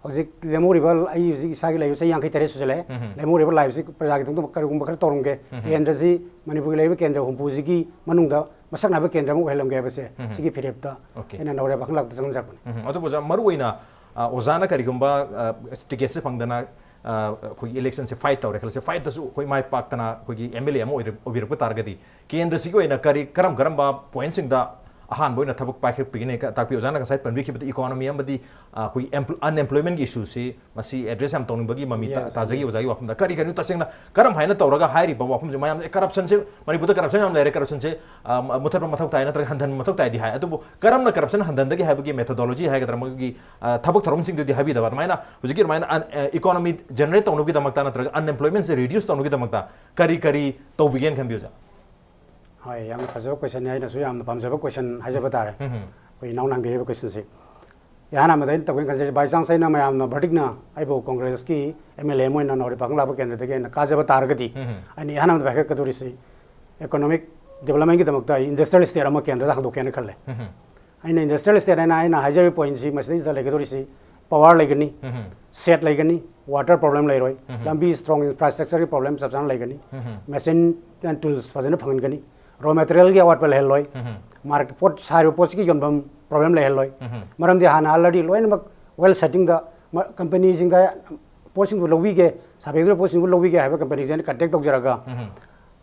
ꯍꯧꯖꯤꯛ ꯂꯦꯝꯍꯧꯔꯤꯕ, ꯑꯩ ꯍꯧꯖꯤꯛ ꯏꯁꯥꯒꯤ ꯂꯩꯕ ꯆꯍꯤ ꯌꯥꯡꯈꯩ ꯇꯔꯦꯠ ꯁꯨꯖꯜꯂꯛꯑꯦ꯫ ꯂꯦꯝꯍꯧꯔꯤꯕ ꯂꯥꯏꯐꯁꯤ ꯄ꯭ꯔꯖꯥꯒꯤꯗꯃꯛꯇ ꯀꯔꯤꯒꯨꯝꯕ ꯈꯔ ꯇꯧꯔꯝꯒꯦ꯫ ꯀꯦꯟꯗ꯭ꯔꯁꯤ, ꯃꯅꯤꯄꯨꯔꯒꯤ ꯂꯩꯔꯤꯕ ꯀꯦꯟꯗ꯭ꯔ ꯍꯨꯝꯐꯨꯁꯤꯒꯤ ꯃꯅꯨꯡꯗ ꯃꯁꯛ ꯅꯥꯏꯕ ꯀꯦꯟꯗ꯭ꯔ ꯑꯃ ꯑꯣꯏꯍꯜꯂꯝꯒꯦ ꯍꯥꯏꯕꯁꯦ ꯁꯤꯒꯤ ꯐꯤꯔꯦꯞꯇ ꯑꯣꯀꯦ꯫ ꯑꯩꯅ ꯅꯧꯔꯦ ꯋꯥꯈꯜ ꯂꯥꯛꯇ ꯆꯪꯖꯔꯛꯄꯅꯤ꯫ ꯎꯝ, ꯑꯗꯨꯕꯨ ꯑꯣꯖꯥ, ꯃꯔꯨꯑꯣꯏꯅ ꯑ, ꯑꯣꯖꯥꯅ ꯀꯔꯤꯒꯨꯝꯕ ꯑ, ꯇꯤꯀꯦꯠꯁꯦ ꯐꯪꯗꯅ ꯑ, ꯑꯩꯈꯣꯏꯒꯤ ꯏꯂꯦꯛꯁꯟꯁꯦ ꯐꯥꯏꯠ ꯇꯧꯔꯦ ꯈꯜꯂꯁꯦ, ꯐꯥꯏꯠꯇꯁꯨ ꯑꯩꯈꯣꯏ ꯃꯥꯏ ꯄꯥꯛꯇꯅ ꯑꯩꯈꯣꯏꯒꯤ ꯑꯦꯝ ꯑꯦꯜ ꯑꯦ ꯑꯃ ꯑꯣꯏꯔ-, ꯑꯣꯏꯕꯤꯔꯛꯄ ꯇꯥꯔꯒꯗꯤ ꯀꯦꯟꯗ꯭ꯔꯁꯤꯒꯤ ꯑꯣꯏꯅ ꯀꯔꯤ, ꯀꯔꯝ ꯀꯔꯝꯕ ꯄꯣꯏꯟꯠꯁꯤꯡꯗ ꯑꯍꯥꯟꯕ ꯑꯣꯏꯅ ꯊꯕꯛ ꯄꯥꯏꯈꯠꯄꯤꯒꯅꯤ? ꯀ-, ꯇꯥꯛꯄꯤꯌꯨ꯫ ꯑꯣꯖꯥꯅ ꯉꯁꯥꯏ ꯄꯟꯕꯤꯈꯤꯕꯗ ꯏꯀꯣꯅꯣꯃꯤ ꯑꯃꯗꯤ, ꯑ, ꯑꯩꯈꯣꯏꯒꯤ ꯑꯟꯑꯦꯝꯄ꯭ꯂꯣꯏꯃꯦꯟꯒꯤ ꯏꯁꯨꯁꯤ, ꯃꯁꯤ ꯑꯦꯗ꯭ꯔꯦꯁ ꯌꯥꯝ ꯇꯧꯅꯤꯡꯕꯒꯤ ꯃꯃꯤ ꯇꯥ-, Yes, ꯇꯥꯖꯈꯤ yes. ꯑꯣꯖꯥꯒꯤ ꯋꯥꯐꯝꯗ꯫ ꯀꯔꯤ ꯀꯔꯤꯅꯣ ꯇꯁꯦꯡꯅ ꯀꯔꯝ ꯍꯥꯏꯅ ꯇꯧꯔꯒ ꯍꯥꯏꯔꯤꯕ ꯋꯥꯐꯝꯁꯦ ꯃꯌꯥꯝ, ꯑꯦ, ꯀꯔꯞꯁꯟꯁꯦ, ꯃꯅꯤꯄꯨꯔꯗ ꯀꯔꯞꯁꯟ ꯌꯥꯝ ꯂꯩꯔꯦ, ꯀꯔꯞꯁꯟꯁꯦ, ꯑ, ꯃ-, ꯃꯨꯊꯠꯄ ꯃꯊꯧ ꯇꯥꯏ ꯅꯠꯇ꯭ꯔꯒ ꯍꯟꯊꯍꯟꯕ ꯃꯊꯧ ꯇꯥꯏꯗꯤ ꯍꯥꯏ, ꯑꯗꯨꯕꯨ ꯀꯔꯝꯅ ꯀꯔꯞꯁꯟ ꯍꯟꯊꯍꯟꯗꯒꯦ ꯍꯥꯏꯕꯒꯤ ꯃꯦꯊꯣꯗꯣꯂꯣꯖꯤ ꯍꯥꯏꯒꯗ꯭ꯔꯥ, ꯃꯗꯨꯒꯤ, ꯑ, ꯊꯕꯛ ꯊꯧꯔꯝꯁꯤꯡꯗꯨꯗꯤ ꯍꯥꯏꯕꯤꯗꯕ, ꯑꯗꯨꯃꯥꯏꯅ ꯍꯧꯖꯤꯛꯀꯤ ꯑꯗꯨꯃꯥꯏꯅ ꯑꯟ-, ꯑ, ꯏꯀꯣꯅꯣꯃꯤ ꯖꯦꯅꯦꯔꯦꯠ ꯇꯧꯅꯕꯒꯤꯗꯃꯛꯇ ꯅꯠꯇ꯭ꯔꯒ ꯑꯟꯑꯦꯝꯄ꯭ꯂꯣꯏꯃꯦꯟꯁꯦ ꯔꯤꯗ꯭ꯌꯨꯁ ꯇꯧꯅꯕꯒꯤꯗꯃꯛꯇ ꯀꯔꯤ ꯀꯔꯤ ꯇꯧꯕꯤꯒꯦꯅ ꯈꯟꯕꯤ, ꯑꯣꯖꯥ? ꯍꯣꯏ, ꯌꯥꯝꯅ ꯐꯖꯕ ꯀꯣꯏꯁꯟꯅꯤ, ꯑꯩꯅꯁꯨ ꯌꯥꯝꯅ ꯄꯥꯝꯖꯕ ꯀꯣꯏꯁꯟ ꯍꯥꯏꯖꯕ ꯇꯥꯔꯦ꯫ ꯑꯩꯈꯣꯏ ꯏꯅꯥꯎꯅ ꯍꯪꯕꯤꯔꯤꯕ ꯀꯣꯏꯁꯟꯁꯦ, ꯏꯍꯥꯟ ꯍꯥꯟꯕꯗ ꯑꯩꯅ ꯇꯧꯒꯦꯅ ꯈꯟꯖꯩ, by chance ꯑꯩꯅ ꯃꯌꯥꯝꯅ ꯚꯔꯗꯤꯛꯅ ꯑꯩꯕꯨ ꯀꯣꯡꯒ꯭ꯔꯦꯁꯀꯤ ꯑꯦꯝ ꯑꯦꯜ ꯑꯦ ꯑꯃ ꯑꯣꯏꯅ ꯅꯥꯎꯔꯦꯝ ꯄꯥꯡꯈꯪ ꯂꯥꯛꯄ ꯀꯦꯟꯗ꯭ꯔꯗꯒꯤ ꯑꯩꯅ ꯀꯥꯖꯕ ꯇꯥꯔꯒꯗꯤ, ꯑꯩꯅ ꯏꯍꯥꯟ ꯍꯥꯟꯕꯗ ꯄꯥꯏꯈꯠꯀꯗꯧꯔꯤꯁꯤ ꯏꯀꯣꯅꯣꯃꯤꯛ ꯗꯤꯕꯂꯞꯃꯦꯟꯒꯤꯗꯃꯛꯇ ꯑꯩ ꯏꯟꯗꯁꯇ꯭ꯔꯤꯌꯦꯜ ꯏꯁꯇꯦꯠ ꯑꯃ ꯀꯦꯟꯗ꯭ꯔꯗ ꯍꯥꯡꯗꯣꯛꯀꯦꯅ ꯈꯜꯂꯦ꯫ ꯑꯩꯅ ꯏꯟꯗꯁꯇ꯭ꯔꯤꯌꯦꯜ ꯏꯁꯇꯦꯠ ꯍꯥꯏꯅ ꯑꯩꯅ ꯍꯥꯏꯖꯔꯤꯕ ꯄꯣꯏꯟꯁꯤ ꯃꯁꯤꯗꯩꯁꯤꯗ ꯂꯩꯒꯗꯧꯔꯤꯁꯤ, ꯄꯋꯥꯔ ꯂꯩꯒꯅꯤ, ꯁꯦꯠ ꯂꯩꯒꯅꯤ, ꯋꯥꯇꯔ ꯄ꯭ꯔꯣꯕ꯭ꯂꯦꯝ ꯂꯩꯔꯣꯏ, ꯂꯝꯕꯤ ꯁ꯭ꯇꯔꯣꯡ ꯏꯟꯐ꯭ꯔꯥꯁ꯭ꯇ꯭ꯔꯛꯆꯔꯒꯤ ꯄ꯭ꯔꯣꯕ꯭ꯂꯦꯝ ꯆꯞ ꯆꯥꯅ ꯂꯩꯒꯅꯤ, ꯃꯦꯆꯤꯟ ꯑꯦꯟ ꯇꯨꯜꯁ ꯐꯖꯅ ꯐꯪꯍꯟꯒꯅꯤ, ꯔꯣ ꯃꯦꯇꯔꯤꯌꯦꯜꯒꯤ ꯑꯋꯥꯠꯄ ꯂꯩꯍꯜꯂꯣꯏ, ꯃꯥꯔꯀꯦꯠ ꯄꯣꯠ ꯁꯥꯔꯤꯕ ꯄꯣꯠꯁꯤꯒꯤ ꯌꯣꯟꯐꯝ ꯄ꯭ꯔꯣꯕ꯭ꯂꯦꯝ ꯂꯩꯍꯜꯂꯣꯏ꯫ ꯃꯔꯝꯗꯤ ꯍꯥꯟꯅ ꯑꯥꯜꯔꯦꯗꯤ ꯂꯣꯏꯅꯃꯛ ꯋꯦꯜ ꯁꯦꯠꯇꯤꯡꯗ ꯀꯝꯄꯅꯤꯁꯤꯡꯗ ꯄꯣꯠꯁꯤꯡꯗꯨ ꯂꯧꯕꯤꯒꯦ, ꯁꯥꯕꯤꯒꯗꯧꯔꯤꯕ ꯄꯣꯠꯁꯤꯡꯗꯨ ꯂꯧꯕꯤꯒꯦ ꯍꯥꯏꯕ ꯀꯝꯄꯅꯤꯁꯤꯅ ꯀꯟꯇꯦꯛ ꯇꯧꯖꯔꯒ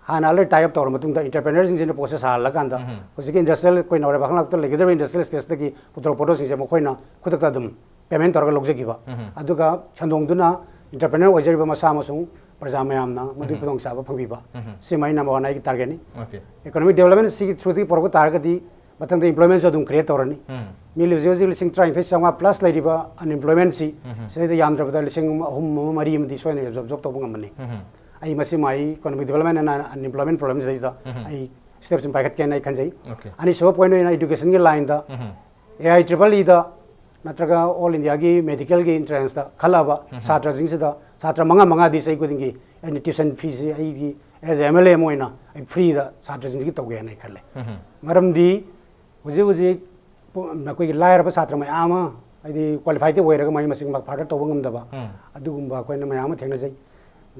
ꯍꯥꯟꯅ ꯑꯥꯜꯔꯦꯗꯤ ꯇꯥꯏ ꯑꯞ ꯇꯧꯔꯕ ꯃꯇꯨꯡꯗ ꯑꯦꯟꯇꯔꯄ꯭ꯔꯦꯅꯔꯁꯤꯡꯁꯤꯅ ꯄꯣꯠꯁꯦ ꯁꯥꯍꯜꯂꯀꯥꯟꯗ ꯍꯧꯖꯤꯛꯀꯤ ꯏꯟꯗꯁꯇ꯭ꯔꯤꯌꯦꯜ ꯑꯩꯈꯣꯏ ꯅꯥꯎꯔꯦꯝ ꯄꯥꯡꯈꯪ ꯂꯥꯛꯇ ꯂꯩꯒꯗꯧꯔꯤꯕ ꯏꯟꯗꯁꯇ꯭ꯔꯤꯌꯦꯜ ꯏꯁꯇꯦꯠꯇꯒꯤ ꯄꯨꯊꯣꯔꯛꯄ ꯄꯣꯠꯁꯤꯡꯁꯦ ꯃꯈꯣꯏꯅ ꯈꯨꯗꯛꯇ ꯑꯗꯨꯝ ꯄꯦꯃꯦꯟ ꯇꯧꯔꯒ ꯂꯧꯖꯈꯤꯕ꯫ ꯑꯗꯨꯒ ꯁꯟꯗꯣꯡꯗꯨꯅ ꯑꯦꯟꯇꯔꯄ꯭ꯔꯦꯅꯔ ꯑꯣꯏꯖꯔꯤꯕ ꯃꯁꯥ ꯑꯃꯁꯨꯡ ꯄ꯭ꯔꯖꯥ ꯃꯌꯥꯝꯅ ꯃꯗꯨꯒꯤ ꯈꯨꯗꯣꯡꯆꯥꯕ ꯐꯪꯕꯤꯕ꯫ ꯁꯤꯃ ꯑꯩ ꯅꯝꯕꯔ ꯋꯥꯟ ꯑꯩꯒꯤ ꯇꯥꯔꯒꯦꯠꯅꯤ꯫ ꯏꯀꯣꯅꯣꯃꯤꯛ ꯗꯤꯕꯂꯞꯃꯦꯟ ꯁꯤꯒꯤ ꯊ꯭ꯔꯨꯗꯒꯤ ꯄꯨꯔꯛꯄ ꯇꯥꯔꯒꯗꯤ ꯃꯊꯪꯗ ꯏꯝꯄ꯭ꯂꯣꯏꯃꯦꯟꯁꯨ ꯑꯗꯨꯝ ꯀ꯭ꯔꯤꯌꯦꯠ ꯇꯧꯔꯅꯤ꯫ ꯃꯤ ꯍꯧꯖꯤꯛ ꯍꯧꯖꯤꯛ ꯂꯤꯁꯤꯡ ꯇꯔꯥꯅꯤꯊꯣꯏ ꯆꯥꯝꯃꯉꯥ ꯄ꯭ꯂꯁ ꯂꯩꯔꯤꯕ ꯑꯟꯏꯝꯄ꯭ꯂꯣꯏꯃꯦꯟꯁꯤ ꯁꯤꯗꯩꯗ ꯌꯥꯝꯗ꯭ꯔꯕꯗ ꯂꯤꯁꯤꯡ ꯑꯍꯨꯝ ꯑꯃ ꯃꯔꯤ ꯑꯃꯗꯤ ꯁꯣꯏꯗꯅ ꯑꯦꯕꯖꯣꯔꯕ ꯇꯧꯕ ꯉꯝꯃꯅꯤ꯫ ꯑꯩ ꯃꯁꯤꯃ ꯑꯩ ꯏꯀꯣꯅꯣꯃꯤꯛ ꯗꯤꯕꯂꯞꯃꯦꯟ ꯑꯦꯟ ꯑꯟꯏꯝꯄ꯭ꯂꯣꯏꯃꯦꯟ ꯄ꯭ꯔꯣꯕ꯭ꯂꯦꯝꯁꯤꯗꯩꯁꯤꯗ ꯑꯩ ꯁ꯭ꯇꯦꯞꯁꯤꯃ ꯄꯥꯏꯈꯠꯀꯦꯅ ꯑꯩ ꯈꯟꯖꯩ꯫ ꯑꯅꯤꯁꯨꯕ ꯄꯣꯏꯟ ꯑꯣꯏꯅ ꯏꯗꯨꯀꯦꯁꯟꯒꯤ ꯂꯥꯏꯟꯗ ꯑꯦ ꯑꯥꯏ ꯇ꯭ꯔꯤꯄꯜ ꯏꯗ ꯅꯠꯇ꯭ꯔꯒ ꯑꯣꯜ ꯏꯟꯗꯤꯌꯥꯒꯤ ꯃꯦꯗꯤꯀꯦꯜꯒꯤ ꯑꯦꯟꯇ꯭ꯔꯦꯟꯁꯇ ꯈꯜꯂꯛꯑꯕ ꯁꯥꯇ꯭ꯔꯁꯤꯡꯁꯤꯗ ꯁꯥꯇ꯭ꯔ ꯃꯉꯥ ꯃꯉꯥꯗꯤ ꯆꯍꯤ ꯈꯨꯗꯤꯡꯒꯤ ꯑꯩꯅ ꯇ꯭ꯌꯨꯁꯟ ꯐꯤꯁꯤ ꯑꯩꯒꯤ ꯑꯦꯖ ꯑꯦ ꯑꯦꯝ ꯑꯦꯜ ꯑꯦ ꯑꯃ ꯑꯣꯏꯅ ꯑꯩ ꯐ꯭ꯔꯤꯗ ꯁꯥꯇ꯭ꯔꯁꯤꯡꯁꯤꯒꯤ ꯇꯧꯒꯦ ꯍꯥꯏꯅ ꯑꯩ ꯈꯜꯂꯦ꯫ ꯃꯔꯝꯗꯤ ꯍꯧꯖꯤꯛ ꯍꯧꯖꯤꯛ ꯄꯨ-, ꯑꯩꯈꯣꯏꯒꯤ ꯂꯥꯏꯔꯕ ꯁꯥꯇ꯭ꯔ ꯃꯌꯥꯝ ꯑꯃ, ꯍꯥꯏꯗꯤ ꯀ꯭ꯋꯥꯂꯤꯐꯥꯏꯗꯤ ꯑꯣꯏꯔꯒ ꯃꯍꯩ ꯃꯁꯤꯡ ꯃꯄꯨꯡ ꯐꯥꯅ ꯇꯧꯕ ꯉꯝꯗꯕ, ꯑꯗꯨꯒꯨꯝꯕ ꯑꯩꯈꯣꯏꯅ ꯃꯌꯥꯝ ꯑꯃ ꯊꯦꯡꯅꯖꯩ꯫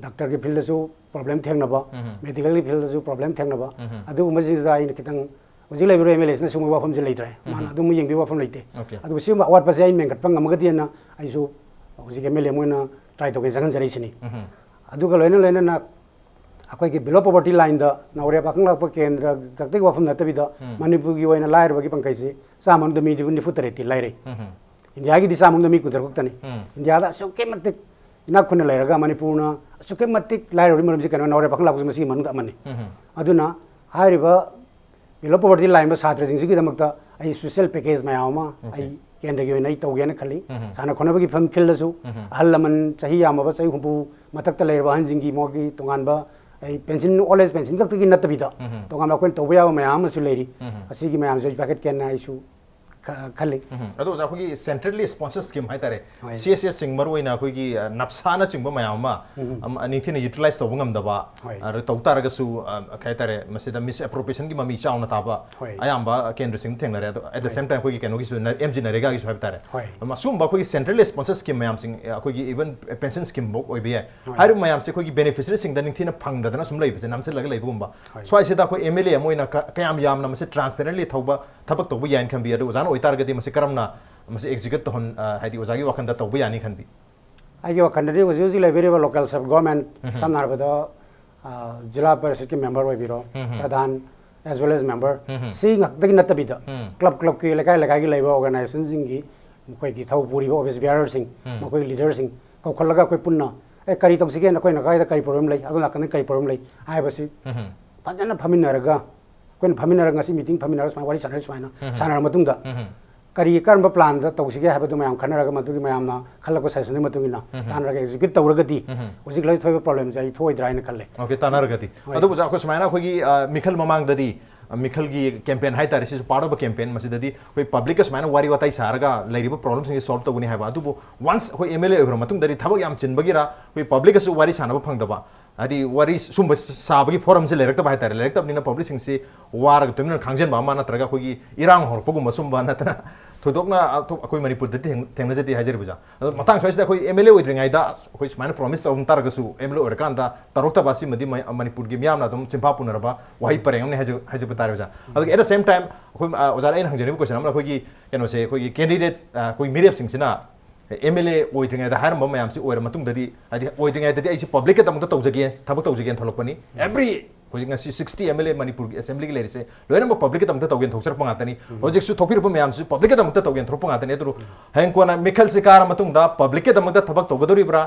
ꯗꯥꯛꯇꯔꯒꯤ ꯐꯤꯜꯗꯁꯨ ꯄ꯭ꯔꯣꯕ꯭ꯂꯦꯝ ꯊꯦꯡꯅꯕ, ꯃꯦꯗꯤꯀꯦꯜꯒꯤ ꯐꯤꯜꯗꯁꯨ ꯄ꯭ꯔꯣꯕ꯭ꯂꯦꯝ ꯊꯦꯡꯅꯕ, ꯑꯗꯨꯒꯨꯝꯕꯁꯤꯡꯁꯤꯗ ꯑꯩꯅ ꯈꯤꯇꯪ, ꯍꯧꯖꯤꯛ ꯂꯩꯕꯤꯔꯤꯕ ꯑꯦꯝ ꯑꯦꯜ ꯑꯦꯁꯤꯅ ꯁꯤꯒꯨꯝꯕ ꯋꯥꯐꯝꯁꯦ ꯂꯩꯇ꯭ꯔꯦ, ꯃꯥꯅ ꯑꯗꯨꯝ ꯌꯦꯡꯕꯤꯕ ꯋꯥꯐꯝ ꯂꯩꯇꯦ꯫ ꯑꯗꯨꯒ ꯁꯤꯒꯨꯝꯕ ꯑꯋꯥꯠꯄꯁꯦ ꯑꯩ ꯃꯦꯟꯈꯠꯄ ꯉꯝꯃꯒꯗꯤꯅ ꯑꯩꯁꯨ ꯍꯧꯖꯤꯛ ꯑꯦꯝ ꯑꯦꯜ ꯑꯦ ꯑꯃ ꯑꯣꯏꯅ ꯇ꯭ꯔꯥꯏ ꯇꯧꯒꯦꯅ ꯆꯪꯍꯟꯖꯔꯛꯏꯁꯤꯅꯤ꯫ ꯑꯗꯨꯒ ꯂꯣꯏꯅ ꯂꯣꯏꯅꯅ ꯑꯩꯈꯣꯏꯒꯤ ꯕꯤꯂꯣ ꯄꯣꯕꯔꯇꯤ ꯂꯥꯏꯟꯗ ꯅꯥꯎꯔꯦꯝ ꯄꯥꯡꯈꯪ ꯂꯥꯛꯄ ꯀꯦꯟꯗ꯭ꯔ ꯈꯛꯇꯒꯤ ꯋꯥꯐꯝ ꯅꯠꯇꯕꯤꯗ ꯃꯅꯤꯄꯨꯔꯒꯤ ꯑꯣꯏꯅ ꯂꯥꯏꯔꯕꯒꯤ ꯄꯪꯈꯩꯁꯤ ꯆꯥꯝꯃ ꯃꯅꯨꯡꯗ ꯃꯤ ꯅꯤꯐꯨ ꯇꯔꯦꯠꯇꯤ ꯂꯥꯏꯔꯩ꯫ ꯏꯟꯗꯤꯌꯥꯒꯤꯗꯤ ꯆꯥꯝꯃ ꯃꯅꯨꯡꯗ ꯃꯤ ꯀꯨꯟꯇꯔꯨꯛ ꯈꯛꯇꯅꯤ꯫ ꯏꯟꯗꯤꯌꯥꯗ ꯑꯁꯨꯛꯀꯤ ꯃꯇꯤꯛ ꯏꯅꯥꯛ ꯈꯨꯟꯅ ꯂꯩꯔꯒ ꯃꯅꯤꯄꯨꯔꯅ ꯑꯁꯨꯛꯀꯤ ꯃꯇꯤꯛ ꯂꯥꯏꯔꯕꯒꯤ ꯃꯔꯝꯁꯤ ꯀꯩꯅꯣ? ꯅꯥꯎꯔꯦꯝ ꯄꯥꯡꯈꯪ ꯂꯥꯛꯄꯁꯤ ꯃꯁꯤꯒꯤ ꯃꯅꯨꯡꯗ ꯑꯃꯅꯤ꯫ ꯑꯗꯨꯅ ꯍꯥꯏꯔꯤꯕ ꯕꯤꯂꯣ ꯄꯣꯕꯔꯇꯤ ꯂꯥꯏꯟꯕ ꯁꯥꯇ꯭ꯔꯁꯤꯡꯁꯤꯒꯤꯗꯃꯛꯇ ꯑꯩ ꯁ꯭ꯄꯦꯁꯦꯜ ꯄꯦꯀꯦꯖ ꯃꯌꯥꯝ ꯑꯃ ꯑꯩ ꯀꯦꯟꯗ꯭ꯔꯒꯤ ꯑꯣꯏꯅ ꯑꯩ ꯇꯧꯒꯦꯅ ꯈꯜꯂꯤ꯫ ꯁꯥꯟꯅ ꯈꯣꯠꯅꯕꯒꯤ ꯐꯤꯜ, ꯐꯤꯜꯗꯁꯨ ꯑꯍꯜ ꯂꯃꯟ ꯆꯍꯤ ꯌꯥꯝꯃꯕ ꯆꯍꯤ ꯍꯨꯝꯐꯨ ꯃꯊꯛꯇ ꯂꯩꯔꯕ ꯑꯍꯟꯁꯤꯡꯒꯤ ꯃꯣꯏꯒꯤ ꯇꯣꯉꯥꯟꯕ ꯑꯩ ꯄꯦꯟꯁꯤꯟ, ꯑꯣꯜ ꯑꯦꯖ ꯄꯦꯟꯁꯤꯟ ꯈꯛꯇꯒꯤ ꯅꯠꯇꯕꯤꯗ ꯇꯣꯉꯥꯟꯕ ꯑꯩꯈꯣꯏꯅ ꯇꯧꯕ ꯌꯥꯕ ꯃꯌꯥꯝ ꯑꯃꯁꯨ ꯂꯩꯔꯤ꯫ ꯑꯁꯤꯒꯤ ꯃꯌꯥꯝꯁꯦ ꯍꯧꯖꯤꯛ ꯄꯥꯏꯈꯠꯀꯦꯅ ꯑꯩꯁꯨ ꯈ- ꯈꯜꯂꯤ꯫ ꯎꯝ꯫ ꯑꯗꯣ ꯑꯣꯖꯥ, ꯑꯩꯈꯣꯏꯒꯤ centrally sponsored scheme ꯍꯥꯏꯇꯥꯔꯦ, ꯍꯣꯏ꯫ ꯁꯤ ꯑꯦꯁ ꯑꯦꯁ ꯁꯤꯡ, ꯃꯔꯨꯑꯣꯏꯅ ꯑꯩꯈꯣꯏꯒꯤ ꯑ, ꯅꯞꯁꯥꯅꯆꯤꯡꯕ ꯃꯌꯥꯝ ꯑꯃ ꯎꯝ꯫ ꯑꯝ, ꯅꯤꯡꯊꯤꯅ utilize ꯇꯧꯕ ꯉꯝꯗꯕ, ꯍꯣꯏ꯫ ꯑ, ꯇꯧ ꯇꯥꯔꯒꯁꯨ, ꯑ, ꯀꯩ ꯍꯥꯏꯇꯥꯔꯦ, ꯃꯁꯤꯗ misappropriationꯒꯤ ꯃꯃꯤ ꯆꯥꯎꯅ ꯇꯥꯕ ꯍꯣꯏ꯫ ꯑꯌꯥꯝꯕ ꯀꯦꯟꯗ꯭ꯔꯁꯤꯡ ꯊꯦꯡꯅꯔꯦ꯫ ꯑꯗꯣ at the ꯍꯣꯏ꯫ same time ꯑꯩꯈꯣꯏꯒꯤ ꯀꯩꯅꯣꯒꯤꯁꯨ, ꯅ-, ꯑꯦꯝ ꯖꯤ ꯅꯔꯦꯒꯥꯒꯤꯁꯨ ꯍꯥꯏꯕ ꯇꯥꯔꯦ꯫ ꯍꯣꯏ꯫ ꯑꯝ, ꯑꯁꯤꯒꯨꯝꯕ ꯑꯩꯈꯣꯏꯒꯤ centrally sponsored scheme ꯃꯌꯥꯝꯁꯤꯡ, ꯑ, ꯑꯩꯈꯣꯏꯒꯤ even pension scheme ꯐꯥꯎ ꯑꯣꯏꯕ ꯌꯥꯏ꯫ ꯍꯣꯏ꯫ ꯍꯥꯏꯔꯤꯕ ꯃꯌꯥꯝꯁꯦ ꯑꯩꯈꯣꯏꯒꯤ beneficiaryꯁꯤꯡꯗ ꯅꯤꯡꯊꯤꯅ ꯐꯪꯗꯗꯅ ꯁꯨꯝ ꯂꯩꯕꯁꯦ, ꯅꯝꯁꯤꯜꯂꯒ ꯂꯩꯕꯒꯨꯝꯕ꯫ ꯍꯣꯏ꯫ ꯁ꯭ꯋꯥꯏꯁꯤꯗ ꯑꯩꯈꯣꯏ ꯑꯦꯝ ꯑꯦꯜ ꯑꯦ ꯑꯃ ꯑꯣꯏꯅ ꯀ-, ꯀꯌꯥꯝ ꯌꯥꯝꯅ ꯃꯁꯤ transparently ꯊꯧꯕ ꯊꯕꯛ ꯇꯧꯕ ꯌꯥꯏꯅ ꯈꯟꯕꯤ? ꯑꯗꯨ ꯑꯣꯖꯥꯅ ꯑꯣꯏꯇꯥꯔꯒꯗꯤ ꯃꯁꯤ ꯀꯔꯝꯅ ꯃꯁꯤ execute ꯇꯧꯍꯟ-, ꯑ, ꯍꯥꯏꯗꯤ ꯑꯣꯖꯥꯒꯤ ꯋꯥꯈꯜꯗ ꯇꯧꯕ ꯌꯥꯅꯤ ꯈꯟꯕꯤ? ꯑꯩꯒꯤ ꯋꯥꯈꯜꯗꯗꯤ ꯍꯧꯖꯤꯛ ꯍꯧꯖꯤꯛ ꯂꯩꯕꯤꯔꯤꯕ local self government, ꯎꯝ꯫ ꯁꯝꯅ ꯍꯥꯏꯔꯕꯗ, ꯑ, ꯖꯤꯂꯥ ꯄꯔꯤꯁꯠꯀꯤ member ꯑꯣꯏꯕꯤꯔꯣ, ꯎꯝ꯫ ꯄ꯭ꯔꯙꯥꯟ as well as member, ꯎꯝ꯫ ꯁꯤ ꯉꯥꯛꯇꯒꯤ ꯅꯠꯇꯕꯤꯗ, ꯎꯝ꯫ club clubꯀꯤ, ꯂꯩꯀꯥꯏ ꯂꯩꯀꯥꯏꯒꯤ ꯂꯩꯕ organizationꯁꯤꯡꯒꯤ ꯃꯈꯣꯏꯒꯤ ꯊꯧ ꯄꯨꯔꯤꯕ office bearerꯁꯤꯡ, ꯎꯝ꯫ ꯃꯈꯣꯏꯒꯤ leaderꯁꯤꯡ ꯀꯧꯈꯠꯂꯒ ꯑꯩꯈꯣꯏ ꯄꯨꯟꯅ, "ꯑꯦ, ꯀꯔꯤ ꯇꯧꯁꯤꯒꯦ? ꯅꯈꯣꯏ ꯅꯈꯥꯏꯗ ꯀꯔꯤ problem ꯂꯩ? ꯑꯗꯣꯝ ꯅꯥꯀꯟꯗ ꯀꯔꯤ problem ꯂꯩ?" ꯍꯥꯏꯕꯁꯤ ꯎꯝ꯫ ꯐꯖꯅ ꯐꯝꯃꯤꯟꯅꯔꯒ, ꯑꯩꯈꯣꯏꯅ ꯐꯝꯃꯤꯟꯅꯔꯒ ꯉꯁꯤ meeting ꯐꯝꯃꯤꯟꯅꯔꯒ ꯁꯨꯃꯥꯏꯅ ꯋꯥꯔꯤ ꯁꯥꯟꯅꯔ, ꯁꯨꯃꯥꯏꯅ ꯎꯝ꯫ ꯁꯥꯟꯅꯔ ꯃꯇꯨꯡꯗ, ꯎꯝ꯫ ꯀꯔꯤ, ꯀꯔꯝꯕ planꯗ ꯇꯧꯁꯤꯒꯦ ꯍꯥꯏꯕꯗꯨ ꯃꯌꯥꯝ ꯈꯟꯅꯔꯒ, ꯃꯗꯨꯒꯤ ꯃꯌꯥꯝꯅ ꯈꯜꯂꯛꯄ suggestionꯗꯨꯒꯤ ꯃꯇꯨꯡ ꯏꯟꯅ ꯎꯝ꯫ ꯇꯥꯟꯅꯔꯒ execute ꯇꯧꯔꯒꯗꯤ, ꯎꯝ꯫ ꯍꯧꯖꯤꯛ ꯂꯩ ꯊꯣꯛꯏꯕ problemꯁꯦ ꯑꯩ ꯊꯣꯛꯑꯣꯏꯗ꯭ꯔꯥ ꯍꯥꯏꯅ ꯈꯜꯂꯦ꯫ OK, ꯇꯥꯟꯅꯔꯒꯗꯤ꯫ ꯍꯣꯏ꯫ ꯑꯗꯨꯕꯨ ꯑꯣꯖꯥ, ꯑꯩꯈꯣꯏ ꯁꯨꯃꯥꯏꯅ ꯑꯩꯈꯣꯏꯒꯤ, ꯑ, ꯃꯤꯈꯜ ꯃꯃꯥꯡꯗꯗꯤ, ꯑ, ꯃꯤꯈꯜꯒꯤ campaign ꯍꯥꯏꯇꯥꯔꯦ, ꯁꯤꯁꯨ part of a campaign, ꯃꯁꯤꯗꯗꯤ ꯑꯩꯈꯣꯏ publicꯀ ꯁꯨꯃꯥꯏꯅ ꯋꯥꯔꯤ ꯋꯥꯇꯥꯏ ꯁꯥꯔꯒ ꯂꯩꯔꯤꯕ problemꯁꯤꯡꯁꯦ solve ꯇꯧꯒꯅꯤ ꯍꯥꯏꯕ꯫ ꯑꯗꯨꯕꯨ once ꯑꯩꯈꯣꯏ ꯑꯦꯝ ꯑꯦꯜ ꯑꯦ ꯑꯣꯏꯈ꯭ꯔ ꯃꯇꯨꯡꯗꯗꯤ ꯊꯕꯛ ꯌꯥꯝ ꯆꯤꯟꯕꯒꯤꯔ ꯑꯩꯈꯣꯏ publicꯀꯁꯨ ꯋꯥꯔꯤ ꯁꯥꯟꯅꯕ ꯐꯪꯗꯕ, ꯍꯥꯏꯗꯤ ꯋꯥꯔꯤ ꯁꯨꯝꯕ ꯁꯥꯕꯒꯤ forumꯁꯦ ꯂꯩꯔꯛꯇꯕ ꯍꯥꯏꯇꯥꯔꯦ꯫ ꯂꯩꯔꯛꯇꯕꯅꯤꯅ publicꯁꯤꯡꯁꯤ ꯋꯥꯔꯒ ꯇꯨꯃꯤꯟꯅ ꯈꯥꯡꯖꯟꯕ ꯑꯃ, ꯅꯠꯇ꯭ꯔꯒ ꯑꯩꯈꯣꯏꯒꯤ ꯏꯔꯥꯡ ꯍꯧꯔꯛꯄꯒꯨꯝꯕ ꯁꯨꯝꯕ ꯅꯠꯇꯅ ꯊꯣꯏꯗꯣꯛꯅ ꯑꯇꯣꯞ-, ꯑꯩꯈꯣꯏ ꯃꯅꯤꯄꯨꯔꯗꯗꯤ ꯊꯦꯡ-, ꯊꯦꯡꯅꯖꯗꯦ ꯍꯥꯏꯖꯔꯤꯕ ꯑꯣꯖꯥ꯫ ꯑꯗꯣ ꯃꯇꯥꯡ ꯁ꯭ꯋꯥꯏꯁꯤꯗ ꯑꯩꯈꯣꯏ ꯑꯦꯝ ꯑꯦꯜ ꯑꯦ ꯑꯣꯏꯗ꯭ꯔꯤꯉꯩꯗ ꯑꯩꯈꯣꯏ ꯁꯨꯃꯥꯏꯅ promise ꯇꯧꯔꯝ ꯇꯥꯔꯒꯁꯨ, ꯑꯦꯝ ꯑꯦꯜ ꯑꯦ ꯑꯣꯏꯔꯀꯥꯟꯗ ꯇꯧꯔꯛꯇꯕ ꯑꯁꯤꯃꯗꯤ ꯃ-, ꯃꯅꯤꯄꯨꯔꯒꯤ ꯃꯤꯌꯥꯝꯅ ꯑꯗꯨꯝ ꯆꯤꯟꯐꯥ ꯄꯨꯅꯔꯕ ꯋꯥꯍꯩ ꯄꯔꯦꯡ ꯑꯃꯅꯤ ꯍꯥꯏꯖ-, ꯍꯥꯏꯖꯕ ꯇꯥꯔꯦ ꯑꯣꯖꯥ꯫ ꯑꯗꯨꯒ at the same time ꯑꯩꯈꯣꯏ, ꯑ, ꯑꯣꯖꯥꯗ ꯑꯩꯅ ꯍꯪꯖꯅꯤꯡꯕ question ꯑꯃꯅ, ꯑꯩꯈꯣꯏꯒꯤ ꯀꯩꯅꯣꯁꯦ, ꯑꯩꯈꯣꯏꯒꯤ candidate, ꯑ, ꯑꯩꯈꯣꯏ ꯃꯤꯔꯦꯞꯁꯤꯡꯁꯤꯅ ꯑꯦꯝ ꯑꯦꯜ ꯑꯦ ꯑꯣꯏꯗ꯭ꯔꯤꯉꯩꯗ ꯍꯥꯏꯔꯝꯕ ꯃꯌꯥꯝꯁꯤ ꯑꯣꯏꯔ ꯃꯇꯨꯡꯗꯗꯤ, ꯍꯥꯏꯗꯤ ꯑꯣꯏꯗ꯭ꯔꯤꯉꯩꯗꯗꯤ ꯑꯩꯁꯦ publicꯀꯤꯗꯃꯛꯇ ꯇꯧꯖꯒꯦ, ꯊꯕꯛ ꯇꯧꯖꯒꯦꯅ ꯊꯣꯛꯂꯛꯄꯅꯤ꯫ Every, ꯍꯧꯖꯤꯛ ꯉꯁꯤ sixty ꯑꯦꯝ ꯑꯦꯜ ꯑꯦ ꯃꯅꯤꯄꯨꯔꯒꯤ assemblyꯒꯤ ꯂꯩꯔꯤꯁꯦ ꯂꯣꯏꯅꯃꯛ publicꯀꯤꯗꯃꯛꯇ ꯇꯧꯒꯦꯅ ꯊꯣꯛꯆꯔꯛꯄ ꯉꯥꯛꯇꯅꯤ꯫ ꯍꯧꯖꯤꯛꯁꯨ ꯊꯣꯛꯄꯤꯔꯛꯄ ꯃꯌꯥꯝꯁꯤ publicꯀꯤꯗꯃꯛꯇ ꯇꯧꯒꯦꯅ ꯊꯣꯛꯂꯛꯄ ꯉꯥꯛꯇꯅꯤ꯫ ꯑꯗꯨꯕꯨ ꯍꯌꯦꯡ ꯀꯣꯟꯅ ꯃꯤꯈꯜꯁꯤ ꯀꯥꯔ ꯃꯇꯨꯡꯗ publicꯀꯤꯗꯃꯛꯇ ꯊꯕꯛ ꯇꯧꯒꯗꯧꯔꯤꯕ꯭ꯔꯥ,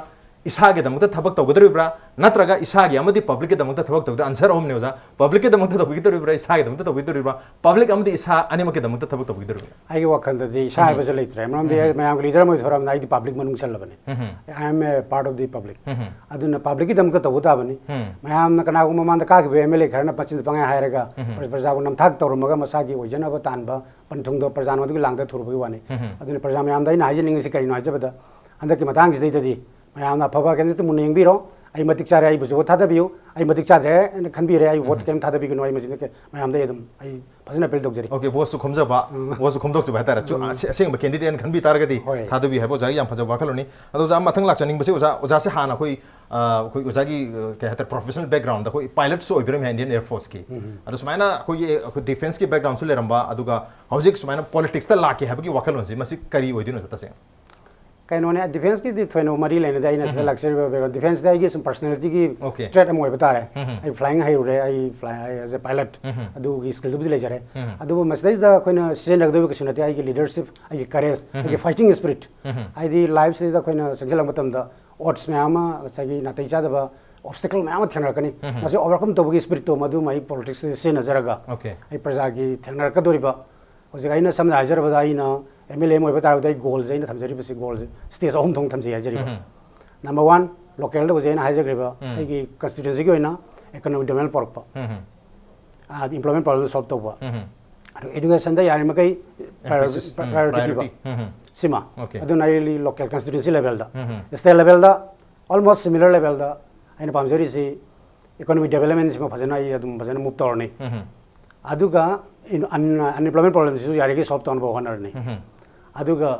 ꯏꯁꯥꯒꯤꯗꯃꯛꯇ ꯊꯕꯛ ꯇꯧꯒꯗꯧꯔꯤꯕ꯭ꯔꯥ, ꯅꯠꯇ꯭ꯔꯒ ꯏꯁꯥꯒꯤ ꯑꯃꯗꯤ ꯄꯕ꯭ꯂꯤꯛꯀꯤꯗꯃꯛꯇ ꯊꯕꯛ ꯇꯧꯒꯗꯧꯔꯤꯕ꯭ꯔꯥ? ꯑꯟꯁꯔ ꯑꯍꯨꯝꯅꯦ ꯑꯣꯖꯥ꯫ ꯄꯕ꯭ꯂꯤꯛꯀꯤꯗꯃꯛꯇ ꯇꯧꯕꯤꯒꯗꯧꯔꯤꯕ꯭ꯔꯥ, ꯏꯁꯥꯒꯤꯗꯃꯛꯇ ꯇꯧꯕꯤꯒꯗꯧꯔꯤꯕ꯭ꯔꯥ, ꯄꯕ꯭ꯂꯤꯛ ꯑꯃꯗꯤ ꯏꯁꯥ ꯑꯅꯤꯃꯛꯀꯤꯗꯃꯛꯇ ꯊꯕꯛ ꯇꯧꯕꯤꯒꯗꯧꯔꯤꯕ꯭ꯔꯥ? ꯑꯩꯒꯤ ꯋꯥꯈꯜꯗꯗꯤ ꯏꯁꯥ ꯎꯝ꯫ ꯍꯥꯏꯕꯁꯦ ꯂꯩꯇ꯭ꯔꯦ, ꯃꯔꯝꯗꯤ ꯎꯝ꯫ ꯑꯩ ꯃꯌꯥꯝꯒꯤ ꯂꯤꯗꯔ ꯑꯃ ꯑꯣꯏꯊꯣꯔꯛꯑꯕꯅꯤꯅ ꯑꯩꯗꯤ ꯄꯕ꯭ꯂꯤꯛ ꯃꯅꯨꯡ ꯆꯜꯂꯕꯅꯤ꯫ ꯎꯝ꯫ I am a part of the public. ꯎꯝ꯫ ꯑꯗꯨꯅ ꯄꯕ꯭ꯂꯤꯛꯀꯤꯗꯃꯛꯇ ꯇꯧꯕ ꯇꯥꯕꯅꯤ꯫ ꯎꯝ꯫ ꯃꯌꯥꯝꯅ ꯀꯅꯥꯒꯨꯝꯕ ꯃꯃꯥꯡꯗ ꯀꯥꯈꯤꯕ ꯑꯦꯝ ꯑꯦꯜ ꯑꯦ ꯈꯔꯅ ꯃꯆꯤꯟꯗ ꯄꯪꯍꯥꯏ ꯍꯥꯏꯔꯒ ꯎꯝ꯫ ꯄ꯭ꯔ-, ꯄ꯭ꯔꯖꯥꯕꯨ ꯅꯝꯊꯥꯛ ꯇꯧꯔꯝꯃꯒ ꯃꯁꯥꯒꯤ ꯑꯣꯏꯖꯅꯕ ꯇꯥꯟꯕ ꯄꯟꯊꯨꯡꯗꯣ ꯄ꯭ꯔꯖꯥꯅ ꯑꯗꯨꯒꯤ ꯂꯥꯡꯗ ꯊꯨꯔꯕꯒꯤ ꯋꯥꯅꯤ꯫ ꯎꯝ꯫ ꯑꯗꯨꯅ ꯄ꯭ꯔꯖꯥ ꯃꯌꯥꯝꯗ ꯑꯩꯅ ꯍꯥꯏꯖꯅꯤꯡꯉꯤꯁꯤ ꯀꯔꯤꯅꯣ ꯍꯥꯏꯖꯕꯗ, ꯍꯟꯗꯛꯀꯤ ꯃꯇꯥꯡꯁꯤꯗꯩꯗꯗꯤ ꯃꯌꯥꯝꯅ ꯑꯐꯕ ꯀꯦꯟꯗꯤꯗꯦꯠꯇ ꯃꯨꯟꯅ ꯌꯦꯡꯕꯤꯔꯣ꯫ ꯑꯩ ꯃꯇꯤꯛ ꯆꯥꯔꯦ, ꯑꯩꯕꯨꯁꯨ ꯚꯣꯠ ꯊꯥꯗꯕꯤꯌꯨ, ꯑꯩ ꯃꯇꯤꯛ ꯆꯥꯗ꯭ꯔꯦ ꯍꯥꯏꯅ ꯈꯟꯕꯤꯔꯦ, ꯑꯩ ꯚꯣꯠ ꯎꯝ꯫ ꯀꯩꯝ ꯊꯥꯗꯕꯤꯒꯅꯨ, ꯑꯩ ꯃꯁꯤꯗ ꯀꯩ-, ꯃꯌꯥꯝꯗ ꯑꯩ ꯑꯗꯨꯝ ꯑꯩ ꯐꯖꯅ ꯑꯄꯤꯜ ꯇꯧꯖꯔꯤ꯫ ꯑꯣꯀꯦ, ꯚꯣꯠꯁꯨ ꯈꯣꯝꯖꯕ, ꯎꯝ꯫ ꯚꯣꯠꯁꯨ ꯈꯣꯝꯗꯣꯛꯆꯕ ꯍꯥꯏꯇꯥꯔꯦ꯫ ꯆꯨ-, ꯎꯝ꯫ ꯑꯁꯦ-, ꯑꯁꯦꯡꯕ ꯀꯦꯟꯗꯤꯗꯦꯠ ꯑꯣꯏꯅ ꯈꯟꯕꯤ ꯇꯥꯔꯒꯗꯤ ꯍꯣꯏ꯫ ꯊꯥꯗꯕꯤꯌꯨ ꯍꯥꯏꯕ ꯑꯣꯖꯥꯒꯤ ꯌꯥꯝ ꯐꯖꯕ ꯋꯥꯈꯜꯂꯣꯟꯅꯤ꯫ ꯑꯗꯣ ꯑꯣꯖꯥ, ꯃꯊꯪ ꯂꯥꯛꯆꯅꯤꯡꯕꯁꯦ ꯑꯣꯖꯥ, ꯑꯣꯖꯥꯁꯦ ꯍꯥꯟꯅ ꯑꯩꯈꯣꯏ, ꯑ, ꯑꯩꯈꯣꯏ ꯑꯣꯖꯥꯒꯤ, ꯑ, ꯀꯩ ꯍꯥꯏꯇꯥꯔꯦ, ꯄ꯭ꯔꯣꯐꯦꯁꯅꯦꯜ ꯕꯦꯛꯒ꯭ꯔꯥꯎꯟꯗ ꯑꯩꯈꯣꯏ ꯄꯥꯏꯂꯠꯁꯨ ꯑꯣꯏꯕꯤꯔꯝꯃꯦ ꯏꯟꯗꯤꯌꯟ ꯑꯦꯌꯔ ꯐꯣꯔꯁꯀꯤ꯫ ꯎꯝ꯫ ꯑꯗꯣ ꯁꯨꯃꯥꯏꯅ ꯑꯩꯈꯣꯏꯒꯤ, ꯑꯩꯈꯣꯏ ꯗꯤꯐꯦꯟꯁꯀꯤ ꯕꯦꯛꯒ꯭ꯔꯥꯎꯟꯁꯨ ꯂꯩꯔꯝꯕ, ꯑꯗꯨꯒ ꯍꯧꯖꯤꯛ ꯁꯨꯃꯥꯏꯅ ꯄꯣꯂꯤꯇꯤꯛꯁꯇ ꯂꯥꯛꯀꯦ ꯍꯥꯏꯕꯒꯤ ꯋꯥꯈꯜꯂꯣꯟꯁꯦ ꯃꯁꯤ ꯀꯔꯤ ꯑꯣꯏꯗꯣꯏꯅꯣ ꯇꯁꯦꯡꯅ? ꯀꯩꯅꯣꯅꯦ, ꯗꯤꯐꯦꯟꯁꯀꯤꯗꯤ ꯊꯣꯏꯅ ꯃꯔꯤ ꯂꯩꯅꯗꯦ꯫ ꯑꯩꯅ ꯁꯤꯗ ꯎꯝ꯫ ꯂꯥꯛꯆꯔꯤꯕ ꯕꯦꯛꯒ꯭ꯔꯥꯎꯟ ꯗꯤꯐꯦꯟꯁꯇ ꯑꯩꯒꯤ ꯁꯨꯝ ꯄꯔꯁꯅꯦꯂꯤꯇꯤꯒꯤ ꯑꯣꯀꯦ꯫ ꯇ꯭ꯔꯦꯠ ꯑꯃ ꯑꯣꯏꯕ ꯇꯥꯔꯦ꯫ ꯎꯝ꯫ ꯑꯩ ꯐ꯭ꯂꯥꯏꯌꯤꯡ ꯍꯩꯔꯨꯔꯦ, ꯑꯩ ꯐ꯭ꯂꯥꯏ, ꯑꯩ as a pilot ꯎꯝ꯫ ꯑꯗꯨꯒꯤ ꯁ꯭ꯀꯤꯜꯗꯨꯕꯨꯗꯤ ꯂꯩꯖꯔꯦ꯫ ꯎꯝ꯫ ꯑꯗꯨꯕꯨ ꯃꯁꯤꯗꯩꯁꯤꯗ ꯑꯩꯈꯣꯏꯅ ꯁꯤꯖꯤꯟꯅꯒꯗꯧꯕ ꯀꯩꯁꯨ ꯅꯠꯇꯦ, ꯑꯩꯒꯤ ꯂꯤꯗꯔꯁꯤꯞ, ꯑꯩꯒꯤ ꯀꯔꯦꯖ, ꯎꯝ꯫ ꯑꯩꯒꯤ ꯐꯥꯏꯇꯤꯡ ꯁ꯭ꯄꯤꯔꯤꯠ꯫ ꯎꯝ꯫ ꯍꯥꯏꯗꯤ ꯂꯥꯏꯐꯁꯤꯗ ꯑꯩꯈꯣꯏꯅ ꯆꯪꯁꯤꯜꯂꯛꯄ ꯃꯇꯝꯗ ꯑꯣꯗꯁ ꯃꯌꯥꯝ ꯑꯃ, ꯉꯁꯥꯏꯒꯤ ꯅꯥꯇꯩ ꯆꯥꯗꯕ ꯑꯣꯕꯁꯇꯤꯀꯜ ꯃꯌꯥꯝ ꯑꯃ ꯊꯦꯡꯅꯔꯛꯀꯅꯤ꯫ ꯎꯝ꯫ ꯃꯁꯤ ꯑꯣꯚꯔꯀꯝ ꯇꯧꯕꯒꯤ ꯁ꯭ꯄꯤꯔꯤꯠꯇꯣ ꯃꯗꯨꯃ ꯑꯩ ꯄꯣꯂꯤꯇꯤꯛꯁꯇ ꯁꯤꯖꯤꯟꯅꯖꯔꯒ ꯑꯣꯀꯦ꯫ ꯑꯩ ꯄ꯭ꯔꯖꯥꯒꯤ ꯊꯦꯡꯅꯔꯛꯀꯗꯧꯔꯤꯕ ꯍꯧꯖꯤꯛ ꯑꯩꯅ ꯁꯝꯅ ꯍꯥꯏꯖꯔꯕꯗ, ꯑꯩꯅ ꯑꯦꯝ ꯑꯦꯜ ꯑꯦ ꯑꯃ ꯑꯣꯏꯕ ꯇꯥꯔꯕꯗꯤ ꯑꯩ ꯒꯣꯜꯁꯦ, ꯑꯩꯅ ꯊꯝꯖꯔꯤꯕꯁꯤ ꯒꯣꯜꯁꯦ ꯁ꯭ꯇꯦꯖ ꯑꯍꯨꯝ ꯊꯣꯛꯅ ꯊꯝꯖꯩ ꯍꯥꯏꯖꯔꯤꯕ꯫ ꯎꯝ꯫ ꯅꯝꯕꯔ ꯋꯥꯟ, ꯂꯣꯀꯦꯜꯗ ꯍꯧꯖꯤꯛ ꯑꯩꯅ ꯍꯥꯏꯖꯈ꯭ꯔꯤꯕ ꯎꯝ꯫ ꯑꯩꯒꯤ ꯀꯟꯁꯇꯤꯇ꯭ꯌꯨꯟꯁꯤꯒꯤ ꯑꯣꯏꯅ ꯏꯀꯣꯅꯣꯃꯤꯛ ꯗꯦꯕꯂꯞꯃꯦꯟ ꯄꯣꯔꯛꯄ, ꯎꯝ꯫ ꯑ, ꯑꯦꯝꯄ꯭ꯂꯣꯏꯃꯦꯟ ꯄ꯭ꯔꯣꯕ꯭ꯂꯦꯝ ꯁꯣꯜꯕ ꯇꯧꯕ, ꯎꯝ꯫ ꯑꯗꯨꯒ ꯑꯦꯗꯨꯀꯦꯁꯟꯗ ꯌꯥꯔꯤꯃꯈꯩ ꯄ꯭ꯔꯥꯏꯌꯣꯔꯤꯇꯤ ꯄꯤꯕ꯫ ꯎꯝ꯫ ꯁꯤꯃ꯫ ꯑꯣꯀꯦ꯫ ꯑꯗꯨꯅ ꯑꯩ ꯂꯣꯀꯦꯜ ꯀꯟꯁꯇꯤꯇ꯭ꯌꯨꯟꯁꯤ ꯂꯦꯚꯦꯜꯗ, ꯎꯝ꯫ ꯁ꯭ꯇꯦꯠ ꯂꯦꯚꯦꯜꯗ ꯑꯣꯜꯃꯣꯁ ꯁꯤꯃꯤꯂꯔ ꯂꯦꯚꯦꯜꯗ ꯑꯩꯅ ꯄꯥꯝꯖꯔꯤꯁꯤ ꯏꯀꯣꯅꯣꯃꯤꯛ ꯗꯦꯕꯂꯞꯃꯦꯟꯁꯤꯃ ꯐꯖꯅ ꯑꯩ ꯑꯗꯨꯝ ꯐꯖꯅ ꯃꯨꯚ ꯇꯧꯔꯅꯤ꯫ ꯎꯝ꯫ ꯑꯗꯨꯒ ꯑꯟ-, ꯑꯟꯑꯦꯝꯄ꯭ꯂꯣꯏꯃꯦꯟ ꯄ꯭ꯔꯣꯕ꯭ꯂꯦꯝꯁꯤꯁꯨ ꯌꯥꯔꯤꯈꯩ ꯁꯣꯜꯕ ꯇꯧꯅꯕ ꯍꯣꯠꯅꯔꯅꯤ꯫ ꯎꯝ꯫ ꯑꯗꯨꯒ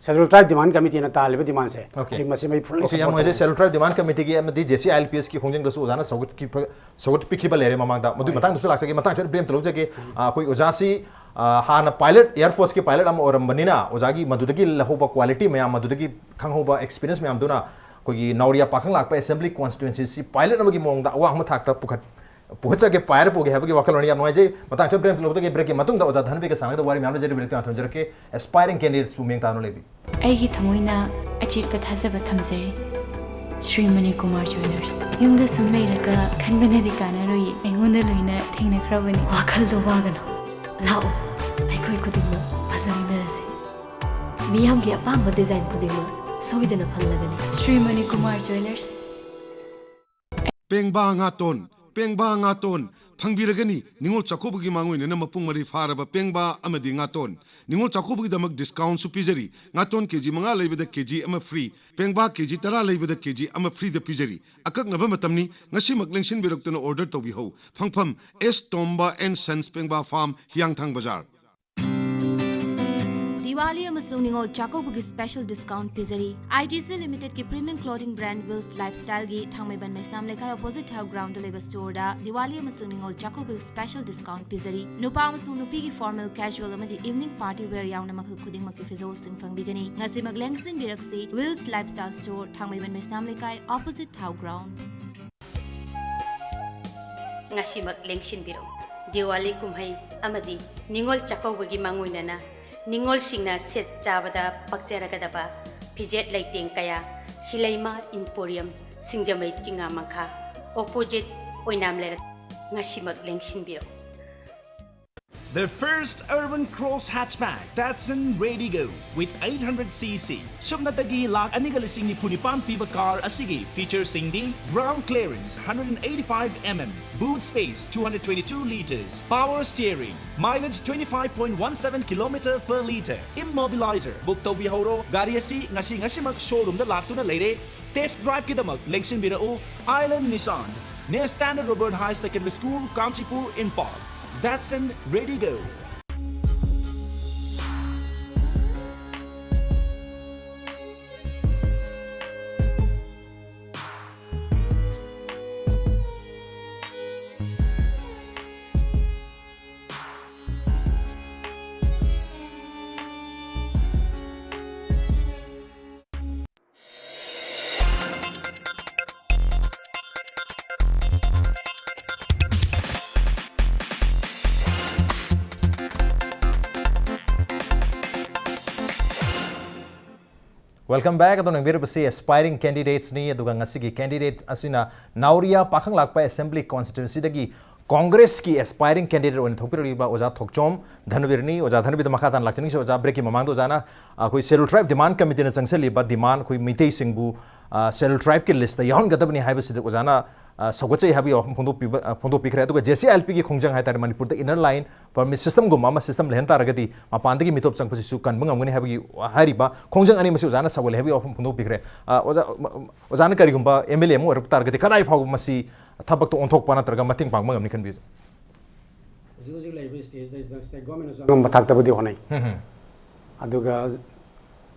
ꯁꯦꯗꯨꯜ ꯇ꯭ꯔꯥꯏꯕ ꯗꯤꯃꯥꯟ ꯀꯃꯤꯇꯤꯅ ꯇꯥꯜꯂꯤꯕ ꯗꯤꯃꯥꯟꯁꯦ, ꯑꯣꯀꯦ꯫ ꯑꯩ ꯃꯁꯤ ꯑꯩ ꯐꯨꯜꯂꯤ ꯑꯣꯀꯦ, ꯌꯥꯝ ꯁꯄꯣꯔꯠ ꯅꯨꯡꯉꯥꯏꯖꯩ꯫ ꯇꯧꯏ꯫ ꯁꯦꯗꯨꯜ ꯇ꯭ꯔꯥꯏꯕ ꯗꯤꯃꯥꯟ ꯀꯃꯤꯇꯤꯒꯤ ꯑꯃꯗꯤ J C I L P ꯑꯦꯁꯀꯤ ꯈꯣꯡꯖꯪꯗꯁꯨ ꯑꯣꯖꯥꯅ ꯁꯧꯒꯠꯈꯤꯕ, ꯁꯧꯒꯠꯄꯤꯈꯤꯕ ꯂꯩꯔꯦ ꯃꯃꯥꯡꯗ꯫ ꯃꯗꯨꯒꯤ ꯍꯣꯏ꯫ ꯃꯇꯥꯡꯗꯁꯨ ꯂꯥꯛꯆꯒꯦ꯫ ꯃꯇꯥꯡꯁꯨ ꯑꯩ ꯕ꯭ꯔꯦꯛ ꯑꯝꯇ ꯂꯧꯖꯒꯦ꯫ ꯑ, ꯑꯩꯈꯣꯏ ꯑꯣꯖꯥꯁꯤ, ꯑ, ꯍꯥꯟꯅ ꯄꯥꯏꯂꯠ, ꯑꯦꯌꯔ ꯐꯣꯔꯁꯀꯤ ꯄꯥꯏꯂꯠ ꯑꯃ ꯑꯣꯏꯔꯝꯕꯅꯤꯅ ꯑꯣꯖꯥꯒꯤ ꯃꯗꯨꯗꯒꯤ ꯂꯧꯍꯧꯕ ꯀ꯭ꯋꯥꯂꯤꯇꯤ ꯃꯌꯥꯝ, ꯃꯗꯨꯗꯒꯤ ꯈꯪꯍꯧꯕ ꯑꯦꯛꯁꯄꯤꯔꯤꯌꯦꯟꯁ ꯃꯌꯥꯝꯗꯨꯅ ꯑꯩꯈꯣꯏꯒꯤ ꯅꯥꯎꯔꯤꯌꯥ ꯄꯥꯈꯪ ꯂꯥꯛꯄ ꯑꯦꯁꯦꯝꯕ꯭ꯂꯤ ꯀꯣꯟꯁꯇꯤꯇ꯭ꯋꯦꯟꯁꯤꯁꯤ ꯄꯥꯏꯂꯠ ꯑꯃꯒꯤ ꯃꯑꯣꯡꯗ ꯑꯋꯥꯡꯕ ꯊꯥꯛꯇ ꯄꯨꯈꯠ-, ꯄꯨꯈꯠꯆꯒꯦ, ꯄꯥꯏꯔ ꯄꯨꯒꯦ ꯍꯥꯏꯕꯒꯤ ꯋꯥꯈꯜꯂꯣꯟꯅꯤ꯫ ꯌꯥꯝ ꯅꯨꯡꯉꯥꯏꯖꯩ꯫ ꯃꯇꯥꯡ ꯆꯥꯕ ꯕ꯭ꯔꯦꯛ ꯑꯃ ꯂꯧꯖꯒꯦ꯫ ꯕ꯭ꯔꯦꯛꯀꯤ ꯃꯇꯨꯡꯗ ꯑꯣꯖꯥ ꯙꯅꯕꯤꯔꯒ ꯁꯥꯟꯅꯒꯗꯕ ꯋꯥꯔꯤ ꯃꯌꯥꯝ ꯂꯩꯖꯔꯤ꯫ ꯕ꯭ꯔꯦꯛꯇ ꯊꯝꯖꯔꯛꯀꯦ꯫ ꯑꯦꯁꯄꯥꯏꯔꯤꯡ ꯀꯦꯟꯗꯤꯗꯦꯠꯁꯄꯨ ꯃꯤꯡ ꯇꯥꯅ ꯂꯩꯕꯤ꯫ ꯑꯩꯒꯤ ꯊꯃꯣꯏꯅ ꯑꯆꯦꯠꯄ ꯊꯥꯖꯕ ꯊꯝꯖꯔꯤ꯫ ꯁ꯭ꯔꯤ ꯃꯅꯤꯀꯨꯃꯥꯔ ꯖ꯭ꯋꯦꯂꯔꯁ꯫ ꯌꯨꯝꯗ ꯁꯨꯝ ꯂꯩꯔꯒ ꯈꯟꯕꯅꯗꯤ ꯀꯥꯟꯅꯔꯣꯏꯌꯦ, ꯑꯩꯉꯣꯟꯗ ꯂꯣꯏꯅ ꯊꯦꯡꯅꯈ꯭ꯔꯕꯅꯤ꯫ ꯋꯥꯈꯜꯗꯣ ꯋꯥꯒꯅꯨ, ꯂꯥꯛꯑꯣ, ꯑꯩꯈꯣꯏ ꯈꯨꯗꯤꯡꯃꯛ ꯐꯖꯃꯤꯟꯅꯔꯁꯦ꯫ ꯃꯤꯌꯥꯝꯒꯤ ꯑꯄꯥꯝꯕ ꯗꯤꯖꯥꯏꯟ ꯈꯨꯗꯤꯡꯃꯛ ꯁꯣꯏꯗꯅ ꯐꯪꯂꯒꯅꯤ꯫ ꯁ꯭ꯔꯤ ꯃꯅꯤꯀꯨꯃꯥꯔ ꯖ꯭ꯋꯦꯂꯔꯁ꯫ ꯄꯦꯡꯕꯥ ꯉꯥꯇꯣꯟ, ꯄꯦꯡꯕꯥ ꯉꯥꯇꯣꯟ ꯐꯪꯕꯤꯔꯒꯅꯤ꯫ ꯅꯤꯉꯣꯜ ꯆꯥꯛꯀꯧꯕꯒꯤ ꯃꯥꯡꯑꯣꯏꯅꯅ ꯃꯄꯨꯡ ꯃꯔꯩ ꯐꯥꯔꯕ ꯄꯦꯡꯕꯥ ꯑꯃꯗꯤ ꯉꯥꯇꯣꯟ꯫ ꯅꯤꯉꯣꯜ ꯆꯥꯛꯀꯧꯕꯒꯤꯗꯃꯛ ꯗꯤꯁꯀꯥꯎꯟꯁꯨ ꯄꯤꯖꯔꯤ꯫ ꯉꯥꯇꯣꯟ ꯀꯦ ꯖꯤ ꯃꯉꯥ ꯂꯩꯕꯗ ꯀꯦ ꯖꯤ ꯑꯃ ꯐ꯭ꯔꯤ, ꯄꯦꯡꯕꯥ ꯀꯦ ꯖꯤ ꯇꯔꯥ ꯂꯩꯕꯗ ꯀꯦ ꯖꯤ ꯑꯃ ꯐ꯭ꯔꯤꯗ ꯄꯤꯖꯔꯤ꯫ ꯑꯀꯛꯅꯕ ꯃꯇꯝꯅꯤ, ꯉꯁꯤꯃꯛ ꯂꯦꯡꯁꯤꯟꯕꯤꯔꯛꯇꯨꯅ ꯑꯣꯔꯗꯔ ꯇꯧꯕꯤꯍꯧ꯫ ꯐꯪꯐꯝ, ꯑꯦꯁ ꯇꯣꯝꯕ ꯑꯦꯟ ꯁꯟꯁ, ꯄꯦꯡꯕꯥ ꯐꯥꯔꯝ, ꯍꯤꯌꯥꯡꯊꯥꯡ ꯕꯖꯥꯔ꯫ ꯗꯤꯋꯥꯂꯤ ꯑꯃꯁꯨꯡ ꯅꯤꯉꯣꯜ ꯆꯥꯛꯀꯧꯕꯒꯤ ꯁ꯭ꯄꯦꯁꯦꯜ ꯗꯤꯁꯀꯥꯎꯟꯠ ꯄꯤꯖꯔꯤ꯫ ꯑꯥꯏ ꯇꯤ ꯁꯤ ꯂꯤꯃꯤꯇꯦꯗꯀꯤ ꯄ꯭ꯔꯤꯃꯤꯌꯝ ꯀ꯭ꯂꯣꯊꯤꯡ ꯕ꯭ꯔꯥꯟꯗ ꯋꯤꯜꯁ ꯂꯥꯏꯐꯁ꯭ꯇꯥꯏꯜꯒꯤ ꯊꯥꯡꯃꯩꯕꯟ ꯃꯩꯁꯅꯥꯝ ꯂꯩꯀꯥꯏ ꯑꯣꯄꯣꯖꯤꯠ ꯊꯥꯎ ꯒ꯭ꯔꯥꯎꯟꯗ ꯂꯩꯕ ꯁ꯭ꯇꯣꯔꯗ ꯗꯤꯋꯥꯂꯤ ꯑꯃꯁꯨꯡ ꯅꯤꯉꯣꯜ ꯆꯥꯛꯀꯧꯕꯒꯤ ꯁ꯭ꯄꯦꯁꯦꯜ ꯗꯤꯁꯀꯥꯎꯟꯠ ꯄꯤꯖꯔꯤ꯫ ꯅꯨꯄꯥ ꯑꯃꯁꯨꯡ ꯅꯨꯄꯤꯒꯤ ꯐꯣꯔꯃꯦꯜ, ꯀꯦꯖꯨꯋꯦꯜ ꯑꯃꯗꯤ ꯏꯚꯤꯅꯤꯡ ꯄꯥꯔꯇꯤ ꯋꯦꯌꯔ ꯌꯥꯎꯅ ꯃꯈꯜ ꯈꯨꯗꯤꯡꯃꯛꯀꯤ ꯐꯤꯖꯣꯜꯁꯤꯡ ꯐꯪꯕꯤꯒꯅꯤ꯫ ꯉꯁꯤꯃꯛ ꯂꯦꯡꯁꯤꯟꯕꯤꯔꯛꯁꯤ ꯋꯤꯜꯁ ꯂꯥꯏꯐꯁ꯭ꯇꯥꯏꯜ ꯁ꯭ꯇꯣꯔ, ꯊꯥꯡꯃꯩꯕꯟ ꯃꯩꯁꯅꯥꯝ ꯂꯩꯀꯥꯏ ꯑꯣꯄꯣꯖꯤꯠ ꯊꯥꯎ ꯒ꯭ꯔꯥꯎꯟꯗ꯫ ꯉꯁꯤꯃꯛ ꯂꯦꯡꯁꯤꯟꯕꯤꯔꯛꯎ꯫ ꯗꯤꯋꯥꯂꯤ ꯀꯨꯝꯍꯩ ꯑꯃꯗꯤ ꯅꯤꯉꯣꯜ ꯆꯥꯛꯀꯧꯕꯒꯤ ꯃꯥꯡꯑꯣꯏꯅꯅ ꯅꯤꯉꯣꯜꯁꯤꯡꯅ ꯁꯦꯠ ꯆꯥꯕꯗ ꯄꯛꯆꯔꯒꯗꯕ ꯐꯤꯖꯦꯠ ꯂꯩꯇꯦꯡ ꯀꯌꯥ ꯁꯤꯂꯩꯃ ꯏꯝꯄꯣꯔꯤꯌꯝ, ꯁꯤꯡꯖꯃꯩ ꯆꯤꯉꯥꯃꯈꯥ, ꯑꯣꯄꯣꯖꯤꯠ ꯑꯣꯏꯅꯥꯝ ꯂꯩꯔꯛ꯫ ꯉꯁꯤꯃꯛ ꯂꯦꯡꯁꯤꯟꯕꯤꯔꯛꯎ꯫ The first urban cross hatchback, Datsun Redigo, with eight hundred C C. ꯁꯨꯞꯅꯇꯒꯤ ꯂꯥꯈ ꯑꯅꯤꯒ ꯂꯤꯁꯤꯡ ꯅꯤꯐꯨ ꯅꯤꯄꯥꯟ ꯄꯤꯕ ꯀꯥꯔ ꯑꯁꯤꯒꯤ ꯐꯤꯆꯔꯁꯤꯡꯗꯤ: ground clearance hundred and eighty-five mm, boot space two hundred twenty-two liters, power steering, mileage twenty-five point one seven kilometer per liter, immobilizer꯫ Book ꯇꯧꯕꯤꯍꯧꯔꯣ꯫ ꯒꯥꯔꯤ ꯑꯁꯤ ꯉꯁꯤ ꯉꯁꯤꯃꯛ ꯁꯣꯔꯨꯝꯗ ꯂꯥꯛꯇꯨꯅ ꯂꯩꯔꯦ꯫ ꯇꯦꯁ ꯗ꯭ꯔꯥꯏꯚꯀꯤꯗꯃꯛ ꯂꯦꯡꯁꯤꯟꯕꯤꯔꯛꯎ Island Nissan, near Standard Robert High Secondary School, Kanchipur, Imphal. Datsun Redigo. Welcome back. ꯑꯗꯣ ꯅꯪꯕꯤꯔꯕꯁꯤ aspiring candidates ꯅꯤ, ꯑꯗꯨꯒ ꯉꯁꯤꯒꯤ candidate ꯑꯁꯤꯅ ꯅꯥꯎꯔꯤꯌꯥ ꯄꯥꯈꯪ ꯂꯥꯛꯄ assembly constituency ꯗꯒꯤ Congress ꯀꯤ aspiring candidate ꯑꯣꯏꯅ ꯊꯣꯛꯄꯤꯔꯛꯂꯤꯕ ꯑꯣꯖꯥ ꯊꯣꯛꯆꯣꯝ ꯙꯅꯕꯤꯔꯅꯤ꯫ ꯑꯣꯖꯥ ꯙꯅꯕꯤꯔꯗ ꯃꯈꯥ ꯇꯥꯅ ꯂꯥꯛꯆꯅꯤꯡꯁꯤ꯫ ꯑꯣꯖꯥ, break ꯀꯤ ꯃꯃꯥꯡꯗ ꯑꯣꯖꯥꯅ ꯑꯩꯈꯣꯏ Scheduled Tribe Demand Committee ꯅ ꯆꯪꯁꯤꯜꯂꯤꯕ demand, ꯑꯩꯈꯣꯏ ꯃꯩꯇꯩꯁꯤꯡꯕꯨ, ꯑ, Scheduled Tribe ꯀꯤ list ꯇ ꯌꯥꯎꯍꯟꯒꯗꯕꯅꯤ ꯍꯥꯏꯕꯁꯤꯗ ꯑꯣꯖꯥꯅ, ꯑ, ꯁꯧꯒꯠꯆꯩ ꯍꯥꯏꯕꯒꯤ ꯋꯥꯐꯝ ꯐꯣꯡꯗꯣꯛꯄꯤꯕ-, ꯑ, ꯐꯣꯡꯗꯣꯛꯄꯤꯈ꯭ꯔꯦ꯫ ꯑꯗꯨꯒ J C I L P ꯒꯤ ꯈꯣꯡꯖꯪ ꯍꯥꯏꯇꯥꯔꯦ, ꯃꯅꯤꯄꯨꯔꯗ inner line permit system ꯒꯨꯝꯕ ꯑꯃ system ꯂꯩꯍꯟ ꯇꯥꯔꯒꯗꯤ ꯃꯄꯥꯟꯗꯒꯤ ꯃꯤꯇꯣꯞ ꯆꯪꯕꯁꯤꯁꯨ ꯀꯟꯕ ꯉꯝꯒꯅꯤ ꯍꯥꯏꯕꯒꯤ ꯍꯥꯏꯔꯤꯕ ꯈꯣꯡꯖꯪ ꯑꯅꯤ ꯃꯁꯤ ꯑꯣꯖꯥꯅ ꯁꯧꯒꯠꯂꯦ ꯍꯥꯏꯕꯒꯤ ꯋꯥꯐꯝ ꯐꯣꯡꯗꯣꯛꯄꯤꯈ꯭ꯔꯦ꯫ ꯑ, ꯑꯣꯖꯥ, ꯑ, ꯑꯣꯖꯥꯅ ꯀꯔꯤꯒꯨꯝꯕ M L A ꯑꯃ ꯑꯣꯏꯔꯛꯄ ꯇꯥꯔꯒꯗꯤ ꯀꯗꯥꯏ ꯐꯥꯎꯕ ꯃꯁꯤ ꯊꯕꯛꯇ ꯑꯣꯟꯊꯣꯛꯄ ꯅꯠꯇ꯭ꯔꯒ ꯃꯇꯦꯡ ꯄꯥꯡꯕ ꯉꯝꯅꯤ ꯈꯟꯕꯤꯕ? ꯍꯧꯖꯤꯛ ꯍꯧꯖꯤꯛ ꯂꯩꯔꯤꯕ stage ꯇ state government ꯅꯁꯨ ꯑꯉꯝꯕ ꯊꯥꯛꯇꯕꯨꯗꯤ ꯍꯣꯠꯅꯩ꯫ ꯎꯝ ꯍꯝ꯫ ꯑꯗꯨꯒ,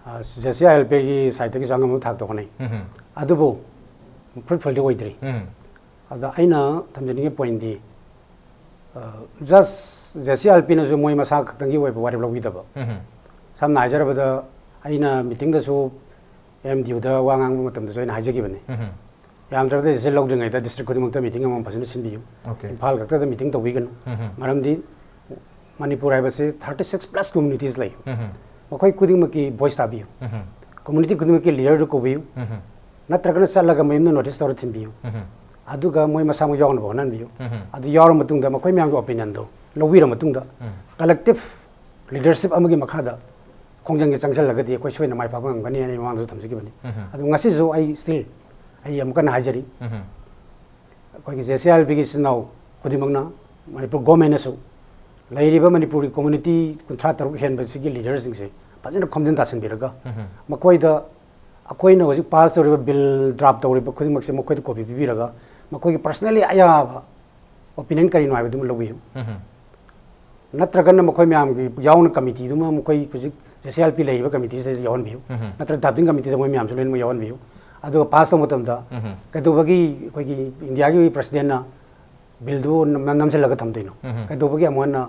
ꯑ, J C I L P ꯒꯤ side ꯇꯒꯤꯁꯨ ꯑꯉꯝꯕ ꯊꯥꯛꯇ ꯍꯣꯠꯅꯩ꯫ ꯎꯝ ꯍꯝ꯫ ꯑꯗꯨꯕꯨ fruitful ꯗꯤ ꯑꯣꯏꯗ꯭ꯔꯤ꯫ ꯎꯝ꯫ ꯑꯗ ꯑꯩꯅ ꯊꯝꯖꯅꯤꯡꯉꯤ point ꯗꯤ, ꯑ, just J C I L P ꯅꯁꯨ ꯃꯣꯏ ꯃꯁꯥ ꯈꯛꯇꯪꯒꯤ ꯑꯣꯏꯕ ꯋꯥꯔꯦꯞ ꯂꯧꯕꯤꯗꯕ꯫ ꯎꯝ ꯍꯝ꯫ ꯁꯝꯅ ꯍꯥꯏꯖꯔꯕꯗ, ꯑꯩꯅ meeting ꯗꯁꯨ M D U ꯗ ꯋꯥ ꯉꯥꯡꯕ ꯃꯇꯝꯗꯁꯨ ꯑꯩꯅ ꯍꯥꯏꯖꯈꯤꯕꯅꯤ꯫ ꯎꯝ ꯍꯝ꯫ ꯌꯥꯝꯗ꯭ꯔꯕꯗ decision ꯂꯧꯗ꯭ꯔꯤꯉꯩꯗ district ꯈꯨꯗꯤꯡꯃꯛꯇ meeting ꯑꯃꯃꯝ ꯐꯖꯅ ꯁꯤꯟꯕꯤꯌꯨ꯫ Okay. ꯏꯝꯐꯥꯜ ꯈꯛꯇꯗ meeting ꯇꯧꯕꯤꯒꯅꯨ꯫ ꯎꯝ ꯍꯝ꯫ ꯃꯔꯝꯗꯤ ꯃꯅꯤꯄꯨꯔ ꯍꯥꯏꯕꯁꯤ thirty six plus communities ꯂꯩ꯫ ꯎꯝ ꯍꯝ꯫ ꯃꯈꯣꯏ ꯈꯨꯗꯤꯡꯃꯛꯀꯤ voice ꯇꯥꯕꯤꯌꯨ꯫ ꯎꯝ ꯍꯝ꯫ Community ꯈꯨꯗꯤꯡꯃꯛꯀꯤ leader ꯗꯨ ꯀꯧꯕꯤꯌꯨ꯫ ꯎꯝ ꯍꯝ꯫ ꯅꯠꯇ꯭ꯔꯒꯅ ꯆꯠꯂꯒ ꯃꯌꯨꯝꯗ notice ꯇꯧꯔ ꯊꯤꯟꯕꯤꯌꯨ꯫ ꯎꯝ ꯍꯝ꯫ ꯑꯗꯨꯒ ꯃꯣꯏ ꯃꯁꯥꯃꯛ ꯌꯥꯎꯅꯕ ꯍꯣꯠꯅꯍꯟꯕꯤꯌꯨ꯫ ꯎꯝ ꯍꯝ꯫ ꯑꯗꯨ ꯌꯥꯎꯔ ꯃꯇꯨꯡꯗ ꯃꯈꯣꯏ ꯃꯌꯥꯝꯒꯤ opinion ꯗꯣ ꯂꯧꯕꯤꯔ ꯃꯇꯨꯡꯗ ꯎꯝ꯫ Collective leadership ꯑꯃꯒꯤ ꯃꯈꯥꯗ ꯈꯣꯡꯖꯪꯁꯦ ꯆꯪꯁꯤꯜꯂꯒꯗꯤ ꯑꯩꯈꯣꯏ ꯁꯣꯏꯗꯅ ꯃꯥꯏ ꯄꯥꯛꯄ ꯉꯝꯒꯅꯤ ꯍꯥꯏꯅ ꯑꯩ ꯃꯃꯥꯡꯗꯁꯨ ꯊꯝꯖꯈꯤꯕꯅꯤ꯫ ꯎꯝ ꯍꯝ꯫ ꯑꯗꯨ ꯉꯁꯤꯁꯨ ꯑꯩ still ꯑꯩ ꯑꯃꯨꯛ ꯀꯟꯅ ꯍꯥꯏꯖꯔꯤ꯫ ꯎꯝ ꯍꯝ꯫ ꯑꯩꯈꯣꯏꯒꯤ J C I L P ꯒꯤ ꯏꯆꯤꯟ ꯏꯅꯥꯎ ꯈꯨꯗꯤꯡꯃꯛꯅ, ꯃꯅꯤꯄꯨꯔ government ꯅꯁꯨ, ꯂꯩꯔꯤꯕ ꯃꯅꯤꯄꯨꯔꯒꯤ community ꯀꯨꯟꯊ꯭ꯔꯥ ꯇꯔꯨꯛ ꯍꯦꯟꯕꯁꯤꯒꯤ leader ꯁꯤꯡꯁꯦ ꯐꯖꯅ ꯈꯣꯝꯖꯤꯟ ꯇꯥꯁꯤꯟꯕꯤꯔꯒ, ꯎꯝ ꯍꯝ꯫ ꯃꯈꯣꯏꯗ ꯑꯩꯈꯣꯏꯅ ꯍꯧꯖꯤꯛ pass ꯇꯧꯔꯤꯕ bill draft ꯇꯧꯔꯤꯕ ꯈꯨꯗꯤꯡꯃꯛꯁꯦ ꯃꯈꯣꯏꯗ copy ꯄꯤꯕꯤꯔꯒ, ꯃꯈꯣꯏꯒꯤ personally ꯑꯌꯥꯕ opinion ꯀꯔꯤꯅꯣ ꯍꯥꯏꯕꯗꯨꯃ ꯂꯧꯕꯤꯌꯨ꯫ ꯎꯝ ꯍꯝ꯫ ꯅꯠꯇ꯭ꯔꯒꯅ ꯃꯈꯣꯏ ꯃꯌꯥꯝꯒꯤ ꯌꯥꯎꯅ committee ꯗꯨꯃ, ꯃꯈꯣꯏ ꯍꯧꯖꯤꯛ J C I L P ꯂꯩꯔꯤꯕ committee ꯁꯤꯗ ꯌꯥꯎꯍꯟꯕꯤꯌꯨ꯫ ꯎꯝ ꯍꯝ꯫ ꯅꯠꯇ꯭ꯔꯒ drafting committee ꯗ ꯃꯣꯏ ꯃꯌꯥꯝꯁꯨ ꯂꯣꯏꯅꯃꯛ ꯌꯥꯎꯍꯟꯕꯤꯌꯨ꯫ ꯑꯗꯨꯒ pass ꯇꯧꯕ ꯃꯇꯝꯗ ꯎꯝ ꯍꯝ꯫ ꯀꯩꯗꯧꯕꯒꯤ ꯑꯩꯈꯣꯏꯒꯤ India ꯒꯤ president ꯅ bill ꯗꯨ ꯅꯝ-, ꯅꯝꯁꯤꯜꯂꯒ ꯊꯝꯗꯣꯏꯅꯣ? ꯎꯝ ꯍꯝ꯫ ꯀꯩꯗꯧꯕꯒꯤ ꯑꯃꯨꯛ ꯍꯟꯅ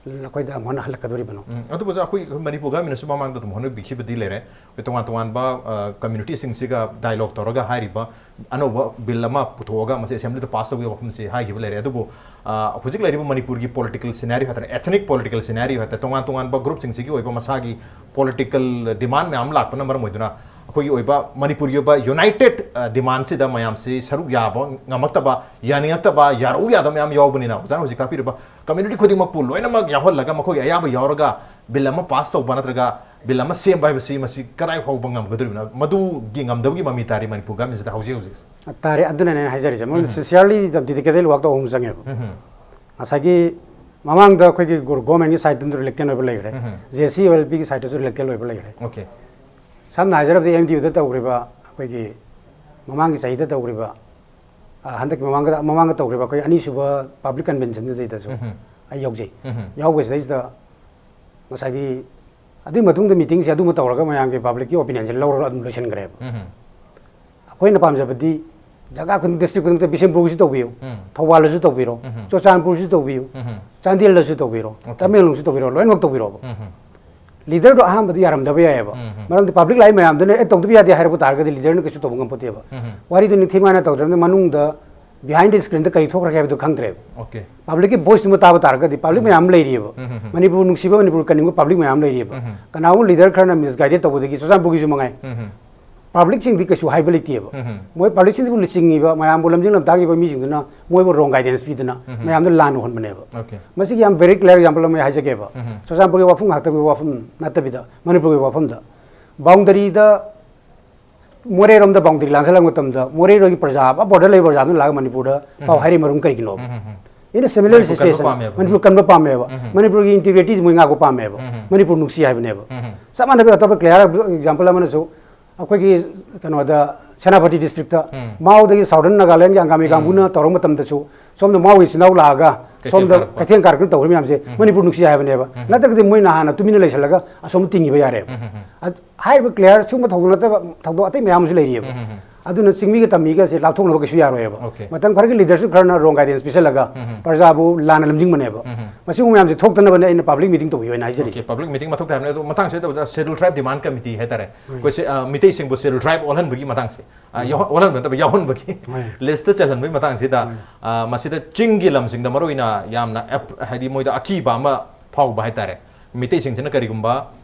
ꯑꯩꯈꯣꯏꯗ ꯑꯃꯨꯛ ꯍꯟꯅ ꯍꯜꯂꯛꯀꯗꯧꯔꯤꯕꯅꯣ? ꯎꯝ, ꯑꯗꯨꯕꯨꯁꯨ ꯑꯩꯈꯣꯏ ꯃꯅꯤꯄꯨꯔ ꯒꯚꯔꯟꯃꯦꯟꯅꯁꯨ ꯃꯃꯥꯡꯗ ꯑꯗꯨꯝ ꯍꯣꯠꯅꯕꯤꯈꯤꯕꯗꯤ ꯂꯩꯔꯦ꯫ ꯑꯩꯈꯣꯏ ꯇꯣꯉꯥꯟ ꯇꯣꯉꯥꯟꯕ ꯀꯝꯃ꯭ꯌꯨꯅꯤꯇꯤꯁꯤꯡꯁꯤꯒ ꯗꯥꯏꯂꯣꯒ ꯇꯧꯔꯒ ꯍꯥꯏꯔꯤꯕ ꯑꯅꯧꯕ ꯕꯤꯜ ꯑꯃ ꯄꯨꯊꯣꯛꯑꯒ ꯃꯁꯤ ꯑꯦꯁꯦꯝꯕ꯭ꯂꯤꯗ ꯄꯥꯁ ꯇꯧꯕꯒꯤ ꯋꯥꯐꯝꯁꯤ ꯍꯥꯏꯈꯤꯕ ꯂꯩꯔꯦ꯫ ꯑꯗꯨꯕꯨ ꯑ, ꯍꯧꯖꯤꯛ ꯂꯩꯔꯤꯕ ꯃꯅꯤꯄꯨꯔꯒꯤ ꯄꯣꯂꯤꯇꯤꯀꯦꯜ ꯁꯤꯅꯥꯔꯤꯑꯣ ꯍꯥꯏꯇꯥꯔꯦ, ꯑꯦꯊꯅꯤꯛ ꯄꯣꯂꯤꯇꯤꯀꯦꯜ ꯁꯤꯅꯥꯔꯤꯑꯣ ꯍꯥꯏꯇꯥꯔꯦ, ꯇꯣꯉꯥꯟ ꯇꯣꯉꯥꯟꯕ ꯒ꯭ꯔꯨꯞꯁꯤꯡꯁꯤꯒꯤ ꯑꯣꯏꯕ ꯃꯁꯥꯒꯤ ꯄꯣꯂꯤꯇꯤꯀꯦꯜ ꯗꯤꯃꯥꯟ ꯃꯌꯥꯝ ꯂꯥꯛꯄꯅ ꯃꯔꯝ ꯑꯣꯏꯗꯨꯅ ꯑꯩꯈꯣꯏꯒꯤ ꯑꯣꯏꯕ ꯃꯅꯤꯄꯨꯔꯒꯤ ꯑꯣꯏꯕ ꯌꯨꯅꯥꯏꯇꯦꯠ ꯗꯤꯃꯥꯟꯁꯤꯗ ꯃꯌꯥꯝꯁꯤ ꯁꯔꯨꯛ ꯌꯥꯕ ꯉꯝꯃꯛꯇꯕ, ꯌꯥꯅꯤꯡꯉꯛꯇꯕ, ꯌꯥꯔꯛꯎ ꯌꯥꯗꯕ ꯃꯌꯥꯝ ꯌꯥꯎꯕꯅꯤꯅ ꯑꯣꯖꯥꯅ ꯍꯧꯖꯤꯛ ꯇꯥꯛꯄꯤꯔꯤꯕ ꯀꯝꯃ꯭ꯌꯨꯅꯤꯇꯤ ꯈꯨꯗꯤꯡꯃꯛꯄꯨ ꯂꯣꯏꯅꯃꯛ ꯌꯥꯎꯍꯜꯂꯒ ꯃꯈꯣꯏꯒꯤ ꯑꯌꯥꯕ ꯌꯥꯎꯔꯒ ꯕꯤꯜ ꯑꯃ ꯄꯥꯁ ꯇꯧꯕ ꯅꯠꯇ꯭ꯔꯒ ꯕꯤꯜ ꯑꯃ ꯁꯦꯝꯕ ꯍꯥꯏꯕꯁꯤ ꯃꯁꯤ ꯀꯗꯥꯏ ꯐꯥꯎꯕ ꯉꯝꯒꯗꯧꯔꯤꯕꯅꯣ? ꯃꯗꯨꯒꯤ ꯉꯝꯗꯕꯒꯤ ꯃꯃꯤ ꯇꯥꯔꯤ ꯃꯅꯤꯄꯨꯔ ꯒꯚꯔꯟꯃꯦꯟꯁꯤꯗ ꯍꯧꯖꯤꯛ ꯍꯧꯖꯤꯛ꯫ ꯇꯥꯔꯦ, ꯑꯗꯨꯅꯅꯦ ꯑꯩꯅ ꯍꯥꯏꯖꯔꯤꯁꯦ, ꯃꯣꯏ ꯁꯤꯟꯁꯤꯌꯔꯂꯤ ꯗꯦꯗꯤꯀꯦꯇꯦꯗ ꯋꯥꯛ ꯇꯧꯕ ꯑꯃ ꯆꯪꯉꯦꯕ꯫ ꯎꯝ, ꯉꯁꯥꯏꯒꯤ ꯃꯃꯥꯡꯗ ꯑꯩꯈꯣꯏꯒꯤ ꯒꯣꯔꯃꯦꯟꯒꯤ ꯁꯥꯏꯠꯇꯁꯨ ꯔꯤꯂꯦꯛꯇꯦꯟ ꯑꯣꯏꯕ ꯂꯩꯈ꯭ꯔꯦ, ꯎꯝ꯫ ꯖꯦ ꯁꯤ ꯑꯦꯜ ꯄꯤꯒꯤ ꯁꯥꯏꯠꯇꯁꯨ ꯔꯤꯂꯦꯛꯇꯦꯟ ꯑꯣꯏꯕ ꯂꯩꯈ꯭ꯔꯦ꯫ ꯑꯣꯀꯦ꯫ ꯁꯝꯅ ꯍꯥꯏꯖꯔꯕꯗ ꯑꯦꯝ ꯗꯤ ꯌꯨꯗ ꯇꯧꯈ꯭ꯔꯤꯕ, ꯑꯩꯈꯣꯏꯒꯤ ꯃꯃꯥꯡꯒꯤ ꯆꯍꯤꯗ ꯇꯧꯈ꯭ꯔꯤꯕ, ꯑ, ꯍꯟꯗꯛꯀꯤ ꯃꯃꯥꯡꯗ, ꯃꯃꯥꯡꯗ ꯇꯧꯈ꯭ꯔꯤꯕ ꯑꯩꯈꯣꯏ ꯑꯅꯤꯁꯨꯕ ꯄꯕ꯭ꯂꯤꯛ ꯀꯟꯚꯦꯟꯁꯟꯗꯨꯗꯩꯗꯁꯨ ꯎꯝ꯫ ꯑꯩ ꯌꯥꯎꯖꯩ꯫ ꯎꯝ꯫ ꯌꯥꯎꯕꯁꯤꯗꯩꯁꯤꯗ ꯉꯁꯥꯏꯒꯤ ꯑꯗꯨꯒꯤ ꯃꯇꯨꯡꯗ ꯃꯤꯇꯤꯡꯁꯦ ꯑꯗꯨꯃ ꯇꯧꯔꯒ ꯃꯌꯥꯝꯒꯤ ꯄꯕ꯭ꯂꯤꯛꯀꯤ ꯑꯣꯄꯤꯅꯤꯌꯟꯁꯦ ꯂꯧꯔꯒ ꯑꯗꯨꯝ ꯂꯣꯏꯁꯤꯟꯈ꯭ꯔꯦꯕ꯫ ꯎꯝ꯫ ꯑꯩꯈꯣꯏꯅ ꯄꯥꯝꯖꯕꯗꯤ ꯖꯒꯥ ꯈꯨꯗꯤꯡ, ꯗꯤꯁꯇ꯭ꯔꯤꯛ ꯈꯨꯗꯤꯡꯃꯛꯇ ꯕꯤꯁꯦꯝꯄꯨꯔꯒꯤꯁꯨ ꯇꯧꯕꯤꯌꯨ, ꯎꯝ꯫ ꯊꯧꯕꯥꯜꯗꯁꯨ ꯇꯧꯕꯤꯔꯣ, ꯎꯝ꯫ ꯆꯨꯔꯆꯥꯟꯄꯨꯔꯁꯨ ꯇꯧꯕꯤꯌꯨ, ꯎꯝ꯫ ꯆꯥꯟꯗꯦꯜꯗꯁꯨ ꯇꯧꯕꯤꯔꯣ, Okay. ꯇꯃꯦꯡꯂꯣꯡꯁꯨ ꯇꯧꯕꯤꯔꯣ, ꯂꯣꯏꯅꯃꯛ ꯇꯧꯕꯤꯔꯣꯕ꯫ ꯎꯝ꯫ ꯂꯤꯗꯔꯗꯣ ꯑꯍꯥꯟꯕꯗ ꯌꯥꯔꯝꯗꯕ ꯌꯥꯏꯑꯕ꯫ ꯎꯝ꯫ ꯃꯔꯝꯗꯤ ꯄꯕ꯭ꯂꯤꯛ ꯂꯥꯛꯏ ꯃꯌꯥꯝꯗꯨꯅ ꯑꯦ ꯇꯧꯗꯕ ꯌꯥꯗꯦ ꯍꯥꯏꯔꯛꯄ ꯇꯥꯔꯒꯗꯤ ꯂꯤꯗꯔꯅ ꯀꯩꯁꯨ ꯇꯧꯕ ꯉꯝꯄꯣꯠꯇꯦꯕ꯫ ꯎꯝ꯫ ꯋꯥꯔꯤꯗꯣ ꯅꯤꯡꯊꯤꯅ ꯇꯧꯗ꯭ꯔꯕꯅꯤꯅ ꯃꯅꯨꯡꯗ ꯕꯤꯍꯥꯏꯟ ꯗ ꯁ꯭ꯀ꯭ꯔꯤꯟꯗ ꯀꯔꯤ ꯊꯣꯛꯈ꯭ꯔꯒꯦ ꯍꯥꯏꯕꯗꯨ ꯈꯪꯗ꯭ꯔꯦꯕ꯫ Okay. ꯄꯕ꯭ꯂꯤꯛꯀꯤ ꯚꯣꯏꯁꯇꯨꯃ ꯇꯥꯕ ꯇꯥꯔꯒꯗꯤ ꯄꯕ꯭ꯂꯤꯛ ꯃꯌꯥꯝ ꯑꯃ ꯂꯩꯔꯤꯑꯕ꯫ ꯎꯝ, ꯎꯝ, ꯎꯝ꯫ ꯃꯅꯤꯄꯨꯔ ꯅꯨꯡꯁꯤꯕ, ꯃꯅꯤꯄꯨꯔ ꯀꯟꯅꯤꯡꯕ ꯄꯕ꯭ꯂꯤꯛ ꯃꯌꯥꯝ ꯂꯩꯔꯤꯑꯕ꯫ ꯎꯝ, ꯎꯝ꯫ ꯀꯅꯥꯒꯨꯝꯕ ꯂꯤꯗꯔ ꯈꯔꯅ ꯃꯤꯁꯒꯥꯏꯗꯦꯠ ꯇꯧꯕꯗꯒꯤ ꯆꯨꯔꯆꯥꯟꯄꯨꯔꯒꯤꯁꯨ ꯃꯉꯥꯏ꯫ ꯎꯝ, ꯎꯝ꯫ ꯄꯕ꯭ꯂꯤꯛꯁꯤꯡꯗꯤ ꯀꯩꯁꯨ ꯍꯥꯏꯕ ꯂꯩꯇꯦꯕ꯫ ꯎꯝ, ꯎꯝ꯫ ꯃꯣꯏ ꯄꯕ꯭ꯂꯤꯛꯁꯤꯡꯁꯤꯕꯨ ꯂꯨꯆꯤꯡꯉꯤꯕ, ꯃꯌꯥꯝꯕꯨ ꯂꯝꯖꯤꯡ ꯂꯝꯇꯥꯛꯏꯕ ꯃꯤꯁꯤꯡꯗꯨꯅ ꯃꯣꯏꯕꯨ ꯔꯣꯡ ꯒꯥꯏꯗꯦꯟꯁ ꯄꯤꯗꯅ ꯎꯝ, ꯎꯝ꯫ ꯃꯌꯥꯝꯗ ꯂꯥꯟꯅ ꯎꯍꯟꯕꯅꯦꯕ꯫ Okay. ꯃꯁꯤꯒꯤ ꯌꯥꯝ ꯚꯦꯔꯤ ꯀ꯭ꯂꯤꯌꯥꯔ ꯑꯦꯛꯖꯥꯝꯄꯜ ꯑꯃ ꯑꯩ ꯍꯥꯏꯖꯒꯦꯕ꯫ ꯎꯝ, ꯎꯝ꯫ ꯆꯨꯔꯆꯥꯟꯄꯨꯔꯒꯤ ꯋꯥꯐꯝ ꯉꯥꯛꯇꯒꯤ ꯋꯥꯐꯝ ꯅꯠꯇꯕꯤꯗ ꯃꯅꯤꯄꯨꯔꯒꯤ ꯋꯥꯐꯝꯗ ꯕꯥꯎꯟꯗꯔꯤꯗ ꯃꯣꯔꯦꯔꯣꯝꯗ ꯕꯥꯎꯟꯗꯔꯤ ꯂꯥꯟꯁꯜꯂꯛꯄ ꯃꯇꯝꯗ ꯃꯣꯔꯦꯔꯣꯝꯒꯤ ꯄ꯭ꯔꯖꯥ, ꯕꯣꯔꯗꯔ ꯂꯩꯕ ꯄ꯭ꯔꯖꯥꯗꯨꯅ ꯂꯥꯛꯑꯒ ꯃꯅꯤꯄꯨꯔꯗ ꯄꯥꯎ ꯎꯝ꯫ ꯍꯥꯏꯔꯤ ꯃꯔꯝ ꯀꯔꯤꯒꯤꯅꯣꯕ? ꯎꯝ, ꯎꯝ, ꯎꯝ꯫ In a similar ꯃꯅꯤꯄꯨꯔ ꯀꯟꯕ situation, ꯄꯥꯝꯃꯦꯕ꯫ ꯃꯅꯤꯄꯨꯔ ꯀꯟꯕ ꯄꯥꯝꯃꯦꯕ꯫ ꯎꯝ꯫ ꯃꯅꯤꯄꯨꯔꯒꯤ ꯏꯟꯇꯤꯒ꯭ꯔꯤꯇꯤꯁꯤ ꯃꯣꯏ ꯉꯥꯛꯄ ꯄꯥꯝꯃꯦꯕ꯫ ꯎꯝ꯫ ꯃꯅꯤꯄꯨꯔ ꯅꯨꯡꯁꯤ ꯍꯥꯏꯕꯅꯦꯕ꯫ ꯎꯝ꯫ ꯆꯞ ꯃꯥꯟꯅꯕ ꯑꯇꯣꯞꯄ ꯀ꯭ꯂꯤꯌꯥꯔ ꯑꯦꯛꯖꯥꯝꯄꯜ ꯑꯃꯅꯁꯨ ꯑꯩꯈꯣꯏꯒꯤ ꯀꯩꯅꯣꯗ ꯁꯦꯅꯥꯄꯇꯤ ꯗꯤꯁꯇ꯭ꯔꯤꯛꯇ ꯎꯝ꯫ ꯃꯥꯎꯗꯒꯤ ꯁꯥꯎꯗꯔꯟ ꯅꯥꯒꯥꯂꯦꯟꯒꯤ ꯑꯪꯒꯥꯃꯤ ꯎꯝ꯫ ꯀꯥꯡꯕꯨꯅ ꯇꯧꯔꯛꯄ ꯃꯇꯝꯗꯁꯨ ꯁꯣꯝꯗ ꯃꯥꯎꯒꯤ ꯏꯆꯤꯟ ꯏꯅꯥꯎ ꯂꯥꯛꯑꯒ ꯀꯩꯊꯦꯜ ꯁꯣꯝꯗ ꯀꯥꯔꯛꯄ꯫ ꯀꯩꯊꯦꯜ ꯀꯥꯔꯛꯇꯅ ꯇꯧꯔꯤꯕ ꯃꯌꯥꯝꯁꯦ ꯎꯝ꯫ ꯃꯅꯤꯄꯨꯔ ꯅꯨꯡꯁꯤ ꯍꯥꯏꯕꯅꯦꯕ꯫ ꯎꯝ꯫ ꯅꯠꯇ꯭ꯔꯒꯗꯤ ꯃꯣꯏꯅ ꯍꯥꯟꯅ ꯇꯨꯃꯤꯟꯅ ꯂꯩꯁꯜꯂꯒ ꯑꯁꯣꯝꯗ ꯇꯤꯡꯈꯤꯕ ꯌꯥꯔꯦꯕ꯫ ꯎꯝ, ꯎꯝ, ꯎꯝ꯫ ꯑꯗ-, ꯍꯥꯏꯔꯤꯕ clear ꯁꯤꯒꯨꯝꯕ ꯊꯧꯗꯣꯛ ꯅꯠꯇꯕ ꯊꯧꯗꯣꯛ ꯑꯇꯩ ꯃꯌꯥꯝ ꯑꯃꯁꯨ ꯂꯩꯔꯤꯑꯕ꯫ ꯎꯝ, ꯎꯝ, ꯎꯝ꯫ ꯑꯗꯨꯅ ꯆꯤꯡꯃꯤꯒ ꯇꯝꯃꯤꯒꯁꯦ ꯂꯥꯞꯊꯣꯛꯅꯕ ꯀꯩꯁꯨ ꯌꯥꯔꯣꯏꯑꯕ꯫ Okay. ꯃꯇꯝ ꯈꯔꯒꯤ leadership ꯈꯔꯅ wrong guidance ꯄꯤꯁꯜꯂꯒ ꯎꯝ, ꯎꯝ꯫ ꯄ꯭ꯔꯖꯥꯕꯨ ꯂꯥꯟꯅ ꯂꯝꯖꯤꯡꯕꯅꯦꯕ꯫ ꯎꯝ, ꯎꯝ꯫ ꯃꯁꯤꯒꯨꯝꯕ ꯃꯌꯥꯝꯁꯦ ꯊꯣꯛꯇꯅꯕꯅꯦ ꯑꯩꯅ public meeting ꯇꯧꯕꯤꯌꯨ ꯍꯥꯏꯅ ꯍꯥꯏꯖꯔꯤꯁꯦ꯫ Okay, public meeting ꯑꯃ ꯊꯣꯛꯇꯦ ꯍꯥꯏꯕꯅꯦ꯫ ꯑꯗꯣ ꯃꯇꯥꯡꯁꯤꯗ ꯇꯧꯕꯗ Scheduled Tribe Demand Committee ꯍꯥꯏꯇꯥꯔꯦ, ꯎꯝ꯫ ꯑꯩꯈꯣꯏꯁꯦ, ꯑ, ꯃꯤꯇꯩꯁꯤꯡꯕꯨ Scheduled Tribe ꯑꯣꯜꯍꯟꯕꯒꯤ ꯃꯇꯥꯡꯁꯦ, ꯑ, ꯎꯝ꯫ ꯌꯥꯎꯍꯟ-, ꯑꯣꯜꯍꯟꯕ ꯅꯠꯇꯕ, ꯌꯥꯎꯍꯟꯕꯒꯤ ꯍꯣꯏ꯫ List ꯆꯜꯍꯟꯕꯒꯤ ꯃꯇꯥꯡꯁꯤꯗ, ꯍꯣꯏ꯫ ꯑ, ꯃꯁꯤꯗ ꯆꯤꯡꯒꯤ ꯂꯝꯁꯤꯡꯗ ꯃꯔꯨꯑꯣꯏꯅ ꯌꯥꯝꯅ ꯑꯦꯞ-, ꯍꯥꯏꯗꯤ ꯃꯣꯏꯗ ꯑꯀꯤꯕ ꯑꯃ ꯐꯥꯎꯕ ꯍꯥꯏꯇꯥꯔꯦ꯫ ꯃꯤꯇꯩꯁꯤꯡꯁꯤꯅ ꯀꯔꯤꯒꯨꯝꯕ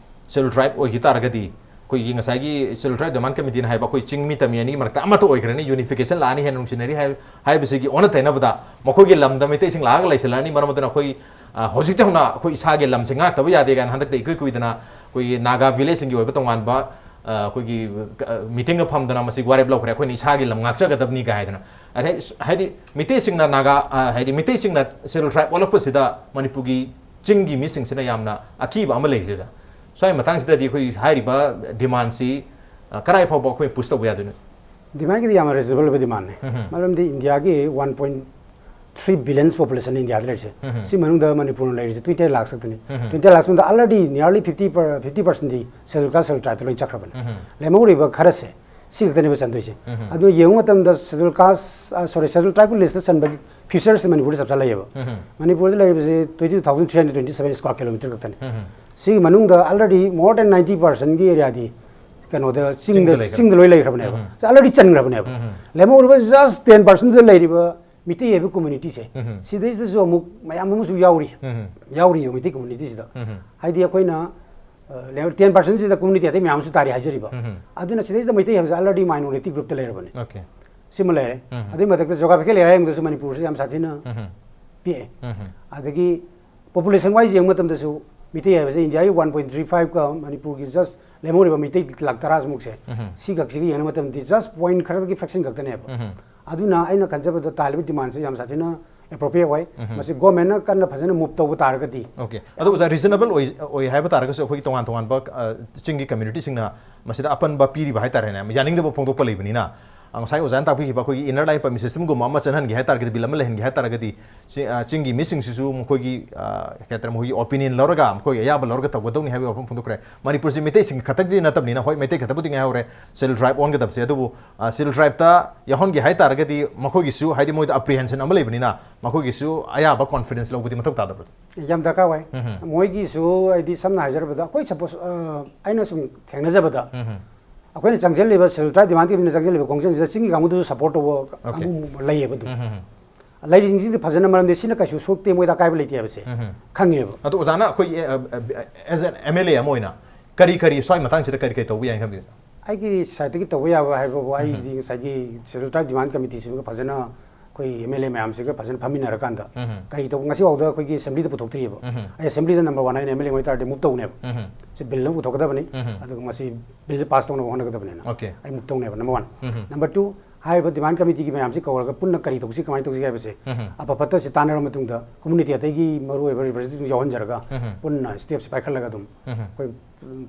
Scheduled Tribe ꯑꯣꯏꯈꯤ ꯇꯥꯔꯒꯗꯤ, ꯑꯩꯈꯣꯏꯒꯤ ꯉꯁꯥꯏꯒꯤ Scheduled Tribe Demand Committeeꯅ ꯍꯥꯏꯕ ꯑꯩꯈꯣꯏ ꯆꯤꯡꯃꯤ ꯇꯝꯃꯤ ꯑꯅꯤꯒꯤ ꯃꯔꯛꯇ ꯑꯃꯠꯇ ꯑꯣꯏꯈ꯭ꯔꯅꯤ, unification ꯂꯥꯛꯑꯅꯤ, ꯍꯦꯟꯅ ꯅꯨꯡꯁꯤꯅꯔꯤ ꯍꯥꯏ-, ꯍꯥꯏꯕꯁꯤꯒꯤ ꯑꯣꯟꯅ ꯇꯩꯅꯕꯗ ꯃꯈꯣꯏꯒꯤ ꯂꯝꯗ ꯃꯤꯇꯩꯁꯤꯡ ꯂꯥꯛꯑꯒ ꯂꯩꯁꯜꯂꯛꯑꯅꯤ꯫ ꯃꯔꯝ ꯑꯗꯨꯅ ꯑꯩꯈꯣꯏ, ꯑ, ꯍꯧꯖꯤꯛꯇꯤ ꯍꯧꯅ ꯑꯩꯈꯣꯏ ꯏꯁꯥꯒꯤ ꯂꯝꯁꯦ ꯉꯥꯛꯇꯕ ꯌꯥꯗꯦ ꯀꯥꯏꯅ ꯍꯟꯗꯛꯇ ꯏꯀꯨꯏ ꯀꯨꯏꯗꯅ ꯑꯩꯈꯣꯏꯒꯤ Naga villageꯁꯤꯡꯒꯤ ꯑꯣꯏꯕ ꯇꯣꯉꯥꯟꯕ, ꯑ, ꯑꯩꯈꯣꯏꯒꯤ, ꯑ, meetingꯒ ꯐꯝꯗꯅ ꯃꯁꯤꯒꯤ ꯋꯥꯔꯦꯞ ꯂꯧꯈ꯭ꯔꯦ, ꯑꯩꯈꯣꯏꯅ ꯏꯁꯥꯒꯤ ꯂꯝ ꯉꯥꯛꯆꯒꯗꯕꯅꯤ ꯀꯥꯏꯗꯅ꯫ ꯑꯗꯩ ꯍꯥꯏꯗꯤ ꯃꯤꯇꯩꯁꯤꯡꯅ Naga, ꯑ, ꯍꯥꯏꯗꯤ ꯃꯤꯇꯩꯁꯤꯡꯅ Scheduled Tribe ꯑꯣꯜꯂꯛꯄꯁꯤꯗ ꯃꯅꯤꯄꯨꯔꯒꯤ ꯆꯤꯡꯒꯤ ꯃꯤꯁꯤꯡꯁꯤꯅ ꯌꯥꯝꯅ ꯑꯀꯤꯕ ꯑꯃ ꯂꯩꯖꯩ꯫ ꯁ꯭ꯋꯥꯏ ꯃꯇꯥꯡꯁꯤꯗꯗꯤ ꯑꯩꯈꯣꯏ ꯍꯥꯏꯔꯤꯕ demandꯁꯤ, ꯑ, ꯀꯔꯥꯏ ꯐꯥꯎꯕ ꯑꯩꯈꯣꯏ push ꯇꯧꯕ ꯌꯥꯗꯣꯏꯅꯣ? Demandꯒꯤꯗꯤ ꯌꯥꯝꯅ reasonable ꯑꯣꯏꯕ demandꯅꯦ꯫ ꯎꯝ, ꯎꯝ꯫ ꯃꯔꯝꯗꯤ ꯏꯟꯗꯤꯌꯥꯒꯤ one point three billion population ꯏꯟꯗꯤꯌꯥꯗ ꯂꯩꯔꯤꯁꯦ꯫ ꯎꯝ, ꯎꯝ꯫ ꯁꯤ ꯃꯅꯨꯡꯗ ꯃꯅꯤꯄꯨꯔꯅ ꯂꯩꯔꯤꯁꯦ twenty lakhs ꯈꯛꯇꯅꯤ꯫ ꯎꯝ, ꯎꯝ꯫ Twenty lakhs ꯃꯅꯨꯡꯗ already nearly fifty per, fifty percentꯗꯤ Scheduled Caste, Scheduled Tribeꯇ ꯂꯣꯏ ꯆꯠꯈ꯭ꯔꯕꯅꯦ꯫ ꯎꯝ, ꯎꯝ꯫ ꯂꯦꯝꯍꯧꯔꯤꯕ ꯈꯔꯁꯦ ꯁꯤ ꯈꯛꯇꯅꯦꯕ ꯆꯟꯗꯣꯏꯁꯦ꯫ ꯎꯝ, ꯎꯝ꯫ ꯑꯗꯨ ꯌꯦꯡꯕ ꯃꯇꯝꯗ Scheduled Caste, ꯑ, sorry, Scheduled Tribeꯀꯤ listꯇ ꯆꯟꯕꯒꯤ futureꯁꯦ ꯃꯅꯤꯄꯨꯔꯗ ꯆꯞ ꯆꯥ ꯂꯩꯌꯦꯕ꯫ ꯎꯝ, ꯎꯝ꯫ ꯃꯅꯤꯄꯨꯔꯗ ꯂꯩꯔꯤꯕꯁꯤ twenty two thousand three hundred twenty seven square kilometre ꯈꯛꯇꯅꯤ꯫ ꯎꯝ, ꯎꯝ꯫ ꯁꯤꯒꯤ ꯃꯅꯨꯡꯗ already more than ninety percentꯒꯤ areaꯗꯤ ꯀꯩꯅꯣꯗ ꯆꯤꯡꯗ, ꯆꯤꯡꯗ ꯂꯩꯈ꯭ꯔꯦ꯫ ꯆꯤꯡꯗ ꯂꯣꯏ ꯂꯩꯈ꯭ꯔꯕꯅꯦꯕ꯫ ꯎꯝ, ꯎꯝ꯫ Already ꯆꯟꯈ꯭ꯔꯕꯅꯦꯕ꯫ ꯎꯝ, ꯎꯝ꯫ ꯂꯦꯝꯍꯧꯔꯤꯕ just ten percentꯗ ꯂꯩꯔꯤꯕ ꯃꯤꯇꯩ ꯍꯥꯏꯕ communityꯁꯦ, ꯎꯝ, ꯎꯝ꯫ ꯁꯤꯗꯩꯁꯤꯗꯁꯨ ꯑꯃꯨꯛ ꯃꯌꯥꯝ ꯑꯃꯁꯨ ꯌꯥꯎꯔꯤ꯫ ꯎꯝ, ꯎꯝ꯫ ꯌꯥꯎꯔꯤꯕ ꯃꯤꯇꯩ communityꯁꯤꯗ꯫ ꯎꯝ, ꯎꯝ꯫ ꯍꯥꯏꯗꯤ ꯑꯩꯈꯣꯏꯅ, ꯑ, ten percentꯁꯤꯗ community ꯑꯇꯩ ꯃꯌꯥꯝ ꯑꯃꯁꯨ ꯇꯥꯔꯤ ꯍꯥꯏꯖꯔꯤꯕ꯫ ꯎꯝ, ꯎꯝ꯫ ꯑꯗꯨꯅ ꯁꯤꯗꯩꯁꯤꯗ ꯃꯩꯇꯩ ꯍꯥꯏꯕꯁꯦ already minority groupꯇ ꯂꯩꯔꯕꯅꯤ꯫ Okay꯫ ꯁꯤꯃ ꯂꯩꯔꯦ꯫ ꯎꯝ, ꯎꯝ꯫ ꯑꯗꯨꯒꯤ ꯃꯊꯛꯇ geographical area ꯌꯦꯡꯕꯗꯁꯨ ꯃꯅꯤꯄꯨꯔꯁꯤ ꯌꯥꯝ ꯁꯥꯊꯤꯅ ꯎꯝ, ꯎꯝ꯫ ꯄꯤꯛꯑꯦ꯫ ꯎꯝ, ꯎꯝ꯫ ꯑꯗꯒꯤ population wise ꯌꯦꯡꯕ ꯃꯇꯝꯗꯁꯨ ꯃꯤꯇꯩ ꯍꯥꯏꯕꯁꯦ ꯏꯟꯗꯤꯌꯥꯒꯤ one point three fiveꯀ ꯃꯅꯤꯄꯨꯔꯒꯤ just ꯂꯦꯝꯍꯧꯔꯤꯕ ꯃꯤꯇꯩ ꯂꯥꯈ ꯇꯔꯥꯃꯨꯛꯁꯦ, ꯎꯝ꯫ ꯁꯤ ꯈꯛꯁꯤꯒ ꯌꯦꯡꯕ ꯃꯇꯝꯗꯗꯤ just point ꯈꯔꯒꯤ fraction ꯈꯛꯇꯅꯦꯕ꯫ ꯎꯝ꯫ ꯑꯗꯨꯅ ꯑꯩꯅ ꯈꯟꯖꯕꯗ ꯇꯥꯜꯂꯤꯕ demandꯁꯦ ꯌꯥꯝ ꯁꯥꯊꯤꯅ appropriate ꯑꯣꯏ꯫ ꯎꯝ꯫ ꯃꯁꯤ governmentꯅ ꯀꯟꯅ ꯐꯖꯅ move ꯇꯧꯕ ꯇꯥꯔꯒꯗꯤ꯫ Okay꯫ ꯑꯗꯣ ꯑꯣꯖꯥ, reasonable ꯑꯣꯏ, ꯑꯣꯏ ꯍꯥꯏꯕ ꯇꯥꯔꯒꯁꯨ ꯑꯩꯈꯣꯏꯒꯤ ꯇꯣꯉꯥꯟ ꯇꯣꯉꯥꯟꯕ, ꯑ, ꯆꯤꯡꯒꯤ communityꯁꯤꯡꯅ ꯃꯁꯤꯗ ꯑꯄꯟꯕ ꯄꯤꯔꯤꯕ ꯍꯥꯏꯇꯥꯔꯦꯅꯦ, ꯌꯥꯅꯤꯡꯗꯕ ꯐꯣꯡꯗꯣꯛꯄ ꯂꯩꯕꯅꯤꯅ, ꯉꯁꯥꯏ ꯑꯣꯖꯥꯅ ꯇꯥꯛꯄꯤꯈꯤꯕ ꯑꯩꯈꯣꯏꯒꯤ inner line permit system ꯒꯨꯝꯕ ꯑꯃ ꯆꯠꯍꯟꯒꯦ ꯍꯥꯏ ꯇꯥꯔꯒꯗꯤ, ꯕꯤꯜ ꯑꯃ ꯂꯩꯍꯟꯒꯦ ꯍꯥꯏ ꯇꯥꯔꯒꯗꯤ, ꯆꯤ-, ꯑ, ꯆꯤꯡꯒꯤ ꯃꯤꯁꯤꯡꯁꯤꯁꯨ ꯃꯈꯣꯏꯒꯤ, ꯑ, ꯀꯩ ꯍꯥꯏꯇꯥꯔꯦ, ꯃꯈꯣꯏꯒꯤ opinion ꯂꯧꯔꯒ ꯃꯈꯣꯏꯒꯤ ꯑꯌꯥꯕ ꯂꯧꯔꯒ ꯇꯧꯒꯗꯧꯅꯤ ꯍꯥꯏꯕꯒꯤ ꯋꯥꯐꯝ ꯐꯣꯡꯗꯣꯛꯈ꯭ꯔꯦ꯫ ꯃꯅꯤꯄꯨꯔꯁꯤ ꯃꯩꯇꯩꯁꯤꯡ ꯈꯛꯇꯗꯤ ꯅꯠꯇꯕꯅꯤꯅ, ꯍꯣꯏ, ꯃꯩꯇꯩ ꯈꯛꯇꯕꯨꯗꯤ ꯉꯥꯏꯍꯧꯔꯦ ꯁꯦꯜꯐ ꯍꯦꯜꯞ ꯗ꯭ꯔꯥꯏꯚ ꯑꯣꯟꯒꯗꯕꯁꯦ, ꯑꯗꯨꯕꯨ, ꯑ, ꯁꯦꯜꯐ ꯍꯦꯜꯞ ꯗ꯭ꯔꯥꯏꯚꯇ ꯌꯥꯎꯍꯟꯒꯦ ꯍꯥꯏ ꯇꯥꯔꯒꯗꯤ ꯃꯈꯣꯏꯒꯤꯁꯨ, ꯍꯥꯏꯗꯤ, ꯃꯣꯏꯗ apprehension ꯑꯃ ꯂꯩꯕꯅꯤꯅ ꯃꯈꯣꯏꯒꯤꯁꯨ ꯑꯌꯥꯕ ꯀꯣꯟꯐꯤꯗꯦꯟꯁ ꯂꯧꯕꯗꯤ ꯃꯊꯧ ꯇꯥꯗꯕ꯭ꯔꯥ? ꯌꯥꯝ ꯗꯔꯀꯥꯔ ꯑꯣꯏ꯫ ꯎꯝ꯫ ꯃꯣꯏꯒꯤꯁꯨ, ꯍꯥꯏꯗꯤ, ꯁꯝꯅ ꯍꯥꯏꯖꯔꯕꯗ, ꯑꯩꯈꯣꯏ ꯁꯄꯣꯁ, ꯑ, ꯑꯩꯅ ꯁꯨꯝ ꯊꯦꯡꯅꯖꯕꯗ, ꯎꯝ꯫ ꯑꯩꯈꯣꯏꯅ ꯆꯪꯁꯤꯜꯂꯤꯕ ꯁꯦꯜꯐ ꯍꯦꯜꯞ ꯗ꯭ꯔꯥꯏꯚ ꯗꯤꯃꯥꯟ ꯀꯃꯤꯇꯤꯅ ꯆꯪꯁꯤꯜꯂꯤꯕ ꯈꯣꯡꯖꯪꯁꯤꯗ ꯆꯤꯡꯒꯤ ꯀꯥꯡꯕꯨꯗꯨꯁꯨ ꯁꯞꯄꯣꯔꯠ ꯇꯧꯕ, okay, ꯀꯥꯡꯕꯨ ꯂꯩꯌꯦꯕ ꯑꯗꯨꯝ꯫ ꯎꯝ, ꯎꯝ, ꯎꯝ꯫ ꯂꯩꯔꯤꯁꯤꯡꯁꯤꯗꯤ ꯐꯖꯅ, ꯃꯔꯝꯗꯤ ꯁꯤꯅ ꯀꯩꯁꯨ ꯁꯣꯛꯇꯦ, ꯃꯣꯏꯗ ꯑꯀꯥꯏꯕ ꯂꯩꯇꯦ ꯍꯥꯏꯕꯁꯦ, ꯎꯝ, ꯎꯝ, ꯈꯪꯉꯦꯕ꯫ ꯑꯗꯣ ꯑꯣꯖꯥꯅ ꯑꯩꯈꯣꯏ, ꯑ, ꯑ, as an M L A ꯑꯃ ꯑꯣꯏꯅ ꯀꯔꯤ ꯀꯔꯤ ꯁ꯭ꯋꯥꯏ ꯃꯇꯥꯡꯁꯤꯗ ꯀꯔꯤ ꯀꯔꯤ ꯇꯧꯕ ꯌꯥꯏꯅ ꯈꯟꯕꯤꯕ? ꯑꯩꯒꯤ ꯁꯥꯏꯠꯇꯒꯤ ꯇꯧꯕ ꯌꯥꯕ ꯍꯥꯏꯕꯕꯨ, ꯎꯝ, ꯎꯝ꯫ ꯑꯩꯗꯤ ꯉꯁꯥꯏꯒꯤ ꯁꯦꯜꯐ ꯍꯦꯜꯞ ꯗ꯭ꯔꯥꯏꯚ ꯗꯤꯃꯥꯟ ꯀꯃꯤꯇꯤꯁꯤꯒ ꯐꯖꯅ, ꯑꯩꯈꯣꯏ M L A ꯃꯌꯥꯝꯁꯤꯒ ꯐꯖꯅ ꯐꯝꯃꯤꯟꯅꯔꯀꯥꯟꯗ, ꯎꯝ, ꯎꯝ꯫ ꯀꯔꯤ ꯇꯧꯕ, ꯉꯁꯤ ꯐꯥꯎꯗ ꯑꯩꯈꯣꯏꯒꯤ ꯑꯦꯁꯦꯝꯕ꯭ꯂꯤꯗ ꯄꯨꯊꯣꯛꯇ꯭ꯔꯤꯑꯕ꯫ ꯎꯝ, ꯎꯝ꯫ ꯑꯩ ꯑꯦꯁꯦꯝꯕ꯭ꯂꯤꯗ, number one, ꯑꯩꯅ M L A ꯑꯣꯏ ꯇꯥꯔꯗꯤ ꯃꯨꯚ ꯇꯧꯅꯦꯕ꯫ ꯎꯝ, ꯎꯝ꯫ ꯁꯤ ꯕꯤꯜ ꯑꯃ ꯄꯨꯊꯣꯛꯀꯗꯕꯅꯤ, ꯎꯝ, ꯎꯝ꯫ ꯑꯗꯨꯒ ꯃꯁꯤ ꯕꯤꯜꯁꯦ ꯄꯥꯁ ꯇꯧꯅꯕ ꯍꯣꯠꯅꯒꯗꯕꯅꯤꯅ, okay, ꯑꯩ ꯃꯨꯚ ꯇꯧꯅꯦꯕ, number one꯫ ꯎꯝ, ꯎꯝ꯫ Number two, ꯍꯥꯏꯔꯤꯕ ꯗꯤꯃꯥꯟ ꯀꯃꯤꯇꯤꯒꯤ ꯃꯌꯥꯝꯁꯤ ꯀꯧꯔꯒ ꯄꯨꯟꯅ ꯀꯔꯤ ꯇꯧꯁꯤ, ꯀꯃꯥꯏꯅ ꯇꯧꯁꯤ ꯍꯥꯏꯕꯁꯦ, ꯎꯝ, ꯎꯝ꯫ ꯑꯐ ꯐꯠꯇꯁꯤ ꯇꯥꯟꯅꯔꯕ ꯃꯇꯨꯡꯗ, ꯀꯝꯃꯨꯅꯤꯇꯤ ꯑꯇꯩꯒꯤ ꯃꯔꯨꯑꯣꯏꯕ ꯔꯤꯄ꯭ꯔꯖꯦꯟꯇꯦꯇꯤꯚ ꯌꯥꯎꯍꯟꯖꯔꯒ, ꯎꯝ, ꯎꯝ꯫ ꯄꯨꯟꯅ ꯁ꯭ꯇꯦꯞꯁꯤ ꯄꯥꯏꯈꯠꯂꯒ ꯑꯗꯨꯝ, ꯎꯝ, ꯎꯝ꯫ ꯑꯩꯈꯣꯏ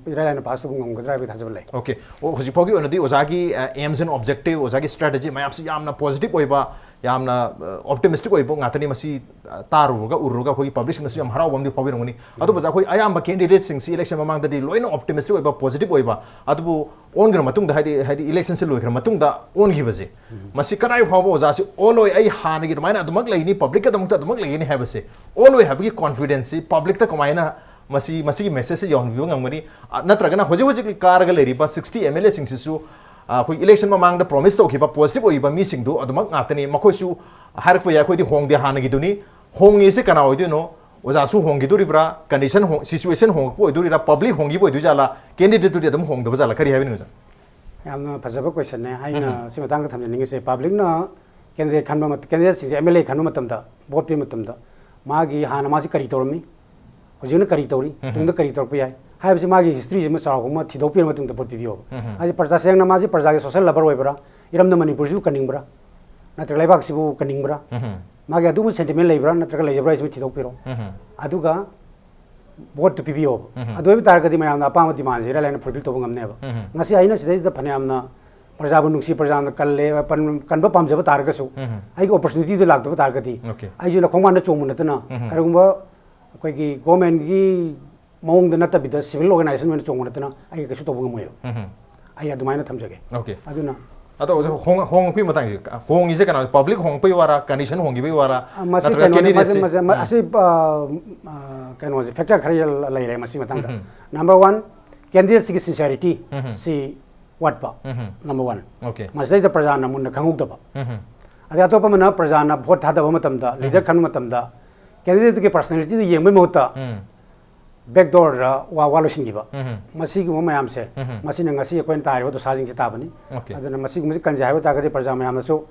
ꯏꯔꯥꯏ ꯂꯥꯏꯅ ꯄꯥꯁ ꯇꯧꯕ ꯉꯝꯒꯗ꯭ꯔꯥ ꯍꯥꯏꯕꯒꯤ ꯊꯥꯖꯕ ꯂꯩ꯫ Okay꯫ ꯑꯣ, ꯍꯧꯖꯤꯛ ꯐꯥꯎꯒꯤ ꯑꯣꯏꯅꯗꯤ ꯑꯣꯖꯥꯒꯤ, ꯑ, aims and objective, ꯑꯣꯖꯥꯒꯤ strategy ꯃꯌꯥꯝꯁꯤ ꯌꯥꯝꯅ positive ꯑꯣꯏꯕ, ꯌꯥꯝꯅ, ꯑ, optimistic ꯑꯣꯏꯕ ꯉꯥꯛꯇꯅꯤ꯫ ꯃꯁꯤ, ꯑ, ꯇꯥꯔꯨꯔꯒ, ꯎꯔꯨꯔꯒ ꯑꯩꯈꯣꯏꯒꯤ ꯄꯕ꯭ꯂꯤꯛꯁꯤꯡꯅꯁꯨ ꯌꯥꯝ ꯍꯔꯥꯎꯕ ꯑꯃꯗꯤ ꯐꯥꯎꯕꯤꯔꯝꯒꯅꯤ꯫ ꯑꯗꯨꯕꯨ ꯑꯣꯖꯥ, ꯑꯩꯈꯣꯏ ꯑꯌꯥꯝꯕ ꯀꯦꯟꯗꯤꯗꯦꯠꯁꯤꯡꯁꯤ ꯏꯂꯦꯛꯁꯟ ꯃꯃꯥꯡꯗꯗꯤ ꯂꯣꯏꯅ optimistic ꯑꯣꯏꯕ, positive ꯑꯣꯏꯕ, ꯑꯗꯨꯕꯨ ꯑꯣꯟꯈ꯭ꯔ ꯃꯇꯨꯡꯗ, ꯍꯥꯏꯗꯤ, ꯍꯥꯏꯗꯤ ꯏꯂꯦꯛꯁꯟꯁꯤ ꯂꯣꯏꯈ꯭ꯔ ꯃꯇꯨꯡꯗ ꯑꯣꯟꯈꯤꯕꯁꯦ, ꯎꯝ꯫ ꯃꯁꯤ ꯀꯗꯥꯏ ꯐꯥꯎꯕ ꯑꯣꯖꯥꯁꯤ ꯑꯣꯜꯂꯣꯏ, ꯑꯩ ꯍꯥꯟꯅꯒꯤ ꯑꯗꯨꯃꯥꯏꯅ ꯑꯗꯨꯃꯛ ꯂꯩꯒꯅꯤ, ꯄꯕ꯭ꯂꯤꯛꯀꯤꯗꯃꯛꯇ ꯑꯗꯨꯃꯛ ꯂꯩꯒꯅꯤ ꯍꯥꯏꯕꯁꯦ ꯑꯣꯜꯂꯣꯏ ꯍꯥꯏꯕꯒꯤ ꯀꯣꯟꯐꯤꯗꯦꯟꯁꯁꯤ ꯄꯕ꯭ꯂꯤꯛꯇ ꯀꯃꯥꯏꯅ ꯃꯁꯤ, ꯃꯁꯤꯒꯤ ꯃꯦꯁꯦꯖꯁꯤ ꯌꯧꯍꯟꯕꯤꯕ ꯉꯝꯒꯅꯤ? ꯑ, ꯅꯠꯇ꯭ꯔꯒꯅ ꯍꯧꯖꯤꯛ ꯍꯧꯖꯤꯛ ꯀꯥꯔꯒ ꯂꯩꯔꯤꯕ sixty M L A ꯁꯤꯡꯁꯤꯁꯨ, ꯑ, ꯑꯩꯈꯣꯏ ꯏꯂꯦꯛꯁꯟ ꯃꯃꯥꯡꯗ ꯄ꯭ꯔꯣꯃꯤꯁ ꯇꯧꯈꯤꯕ positive ꯑꯣꯏꯈꯤꯕ ꯃꯤꯁꯤꯡꯗꯨ ꯑꯗꯨꯃꯛ ꯉꯥꯛꯇꯅꯤ? ꯃꯈꯣꯏꯁꯨ ꯍꯥꯏꯔꯛꯄ ꯌꯥꯏ, "ꯑꯩꯈꯣꯏꯗꯤ ꯍꯣꯡꯗꯦ, ꯍꯥꯟꯅꯒꯤꯗꯨꯅꯤ"꯫ ꯍꯣꯡꯉꯤꯁꯦ ꯀꯅꯥ ꯑꯣꯏꯗꯣꯏꯅꯣ? ꯑꯣꯖꯥꯁꯨ ꯍꯣꯡꯈꯤꯗꯣꯔꯤꯕ꯭ꯔꯥ? ꯀꯟꯗꯤꯁꯟ ꯍꯣꯡ-, situation ꯍꯣꯡꯉꯛꯄ ꯑꯣꯏꯗꯣꯔꯤꯕ꯭ꯔꯥ? ꯄꯕ꯭ꯂꯤꯛ ꯍꯣꯡꯈꯤꯕ ꯑꯣꯏꯗꯣꯏꯖꯥꯠꯂꯥ? ꯀꯦꯟꯗꯤꯗꯦꯠꯇꯨꯗꯤ ꯑꯗꯨꯝ ꯍꯣꯡꯗꯕ ꯖꯥꯠꯂꯥ? ꯀꯔꯤ ꯍꯥꯏꯕꯤꯅꯤꯡꯉꯤ, ꯑꯣꯖꯥ? ꯌꯥꯝꯅ ꯐꯖꯕ ꯀꯣꯏꯁꯟꯅꯦ꯫ ꯑꯩꯅ, ꯎꯝ, ꯁꯤ ꯃꯇꯥꯡꯗ ꯊꯝꯖꯅꯤꯡꯉꯤꯁꯦ, ꯄꯕ꯭ꯂꯤꯛꯅ ꯀꯦꯟꯗꯤꯗꯦꯠ ꯈꯟꯕ ꯃꯇꯝ, ꯀꯦꯟꯗꯤꯗꯦꯠꯁꯤꯡꯁꯦ, M L A ꯈꯟꯕ ꯃꯇꯝꯗ, ꯚꯣꯠ ꯄꯤꯕ ꯃꯇꯝꯗ, ꯃꯥꯒꯤ ꯍꯥꯟꯅ ꯃꯥꯁꯤ ꯀꯔꯤ ꯇꯧꯔꯝꯃꯤ, ꯍꯧꯖꯤꯛꯅ ꯀꯔꯤ ꯇꯧꯔꯤ, ꯎꯝ, ꯇꯨꯡꯗ ꯀꯔꯤ ꯇꯧꯔꯛꯄ ꯌꯥꯏ ꯍꯥꯏꯕꯁꯤ, ꯃꯥꯒꯤ ꯍꯤꯁꯇ꯭ꯔꯤꯁꯤ ꯑꯃ ꯆꯥꯎꯔꯥꯛꯄ ꯑꯃ ꯊꯤꯗꯣꯛꯄꯤꯔ ꯃꯇꯨꯡꯗ ꯚꯣꯠ ꯄꯤꯕꯤꯌꯣꯕ꯫ ꯎꯝ꯫ ꯍꯥꯏꯗꯤ ꯄ꯭ꯔꯖꯥ, ꯁꯦꯡꯅ ꯃꯥꯁꯤ ꯄ꯭ꯔꯖꯥꯒꯤ ꯁꯣꯁꯦꯜ ꯂꯚꯔ ꯑꯣꯏꯕ꯭ꯔꯥ, ꯏꯔꯝꯗꯝ ꯃꯅꯤꯄꯨꯔꯁꯤꯕꯨ ꯀꯟꯅꯤꯡꯕ꯭ꯔꯥ, ꯅꯠꯇ꯭ꯔꯒ ꯂꯩꯕꯥꯛꯁꯤꯕꯨ ꯀꯟꯅꯤꯡꯕ꯭ꯔꯥ, ꯎꯝ꯫ ꯃꯥꯒꯤ ꯑꯗꯨꯒꯨꯝꯕ ꯁꯦꯟꯇꯤꯃꯦꯟ ꯂꯩꯕ꯭ꯔꯥ ꯅꯠꯇ꯭ꯔꯒ ꯂꯩꯇꯕ꯭ꯔꯥ ꯍꯥꯏꯁꯤꯃ ꯊꯤꯗꯣꯛꯄꯤꯔꯣ꯫ ꯎꯝ꯫ ꯑꯗꯨꯒ ꯚꯣꯠꯇꯨ ꯄꯤꯕꯤꯌꯣꯕ꯫ ꯎꯝ꯫ ꯑꯗꯨ ꯑꯣꯏꯕ ꯇꯥꯔꯒꯗꯤ ꯃꯌꯥꯝꯅ ꯑꯄꯥꯝꯕ ꯗꯤꯃꯥꯟꯁꯦ ꯏꯔꯥꯏ ꯂꯥꯏꯅ ꯐꯨꯜꯐꯤꯜ ꯇꯧꯕ ꯉꯝꯅꯦꯕ꯫ ꯎꯝ꯫ ꯉꯁꯤ ꯑꯩꯅ ꯁꯤꯗꯩꯁꯤꯗ ꯐꯅꯌꯥꯝꯅ ꯄ꯭ꯔꯖꯥꯕꯨ ꯅꯨꯡꯁꯤ, ꯄ꯭ꯔꯖꯥꯅ ꯀꯜꯂꯦ, ꯄꯟ-, ꯀꯟꯕ ꯄꯥꯝꯖꯕ ꯇꯥꯔꯒꯁꯨ, ꯎꯝ꯫ ꯑꯩꯒꯤ ꯑꯣꯄꯣꯔꯆꯨꯅꯤꯇꯤꯗꯨ ꯂꯥꯛꯇꯕ ꯇꯥꯔꯒꯗꯤ, Okay. ꯑꯩꯁꯨ ꯂꯈꯣꯡꯕꯥꯟꯗ ꯆꯣꯡꯕ ꯅꯠꯇꯅ, ꯎꯝ꯫ ꯀꯔꯤꯒꯨꯝꯕ ꯑꯩꯈꯣꯏꯒꯤ ꯒꯣꯔꯃꯦꯟꯒꯤ ꯃꯑꯣꯡꯗ ꯅꯠꯇꯕꯤꯗ, ꯁꯤꯚꯤꯜ ꯑꯣꯔꯒꯅꯥꯏꯖꯦꯁꯟ ꯑꯣꯏꯅ ꯆꯣꯡꯕ ꯅꯠꯇꯅ, ꯑꯩ ꯀꯩꯁꯨ ꯇꯧꯕ ꯉꯝꯃꯣꯏꯕ꯫ ꯎꯝ꯫ ꯑꯩ ꯑꯗꯨꯃꯥꯏꯅ ꯊꯝꯖꯒꯦ꯫ Okay. ꯑꯗꯨꯅ ꯑꯗꯣ ꯑꯣꯖꯥ, ꯍꯣꯡ-, ꯍꯣꯡꯉꯛꯄꯒꯤ ꯃꯇꯥꯡꯁꯦ, ꯍꯣꯡꯉꯤꯁꯦ ꯀꯩꯅꯣ, ꯄꯕ꯭ꯂꯤꯛ ꯍꯣꯡꯉꯛꯄꯒꯤ ꯋꯥꯔꯥ, ꯀꯟꯗꯤꯁꯟ ꯍꯣꯡꯈꯤꯕꯒꯤ ꯋꯥꯔꯥ, ꯑ, ꯃꯁꯤ ꯅꯠꯇ꯭ꯔꯒ ꯀꯩꯅꯣ, ꯃꯁꯤ, candidateꯁꯦ? ꯃꯁꯤ, ꯃ-, ꯑꯁꯤ, ꯑ, ꯑ, ꯀꯩꯅꯣꯁꯦ, ꯐꯦꯛꯇꯔ ꯈꯔ ꯂꯩꯔꯦ ꯃꯁꯤ ꯃꯇꯥꯡꯗ꯫ ꯎꯝ꯫ ꯅꯝꯕꯔ ꯋꯥꯟ, ꯀꯦꯟꯗꯤꯗꯦꯠꯁꯤꯒꯤ ꯁꯤꯟꯁꯤꯌꯥꯔꯤꯇꯤ ꯎꯝ꯫ ꯁꯤ ꯋꯥꯠꯄ, ꯎꯝ꯫ Number one. Okay. ꯃꯁꯤꯗꯩꯗ ꯄ꯭ꯔꯖꯥꯅ ꯃꯨꯟꯅ ꯈꯪꯍꯧꯗꯕ꯫ ꯎꯝ꯫ ꯑꯗꯩ ꯑꯇꯣꯞꯄ ꯑꯃꯅ ꯄ꯭ꯔꯖꯥꯅ ꯚꯣꯠ ꯊꯥꯗꯕ ꯃꯇꯝꯗ, ꯂꯤꯗꯔ ꯈꯟꯕ ꯃꯇꯝꯗ, ꯀꯦꯟꯗꯤꯗꯦꯠꯇꯨꯒꯤ ꯄꯔꯁꯅꯦꯂꯤꯇꯤꯗ ꯌꯦꯡꯕꯒꯤ ꯃꯍꯨꯠꯇ, ꯎꯝ꯫ ꯕꯦꯛꯗꯣꯔꯗ ꯋꯥ ꯋꯥ ꯂꯣꯏꯁꯤꯟꯈꯤꯕ꯫ ꯎꯝ꯫ ꯃꯁꯤꯒꯨꯝꯕ ꯃꯌꯥꯝꯁꯦ, ꯎꯝ꯫ ꯃꯁꯤꯅ ꯉꯁꯤ ꯑꯩꯈꯣꯏꯅ ꯇꯥꯔꯤꯕ ꯗꯣꯁꯥꯁꯤꯡꯁꯤ ꯇꯥꯕꯅꯤ꯫ Okay. ꯑꯗꯨꯅ ꯃꯁꯤꯒꯨꯝꯕꯁꯤ ꯀꯟꯖꯦ ꯍꯥꯏꯕ ꯇꯥꯔꯒꯗꯤ, ꯄ꯭ꯔꯖꯥ ꯃꯌꯥꯝꯅꯁꯨ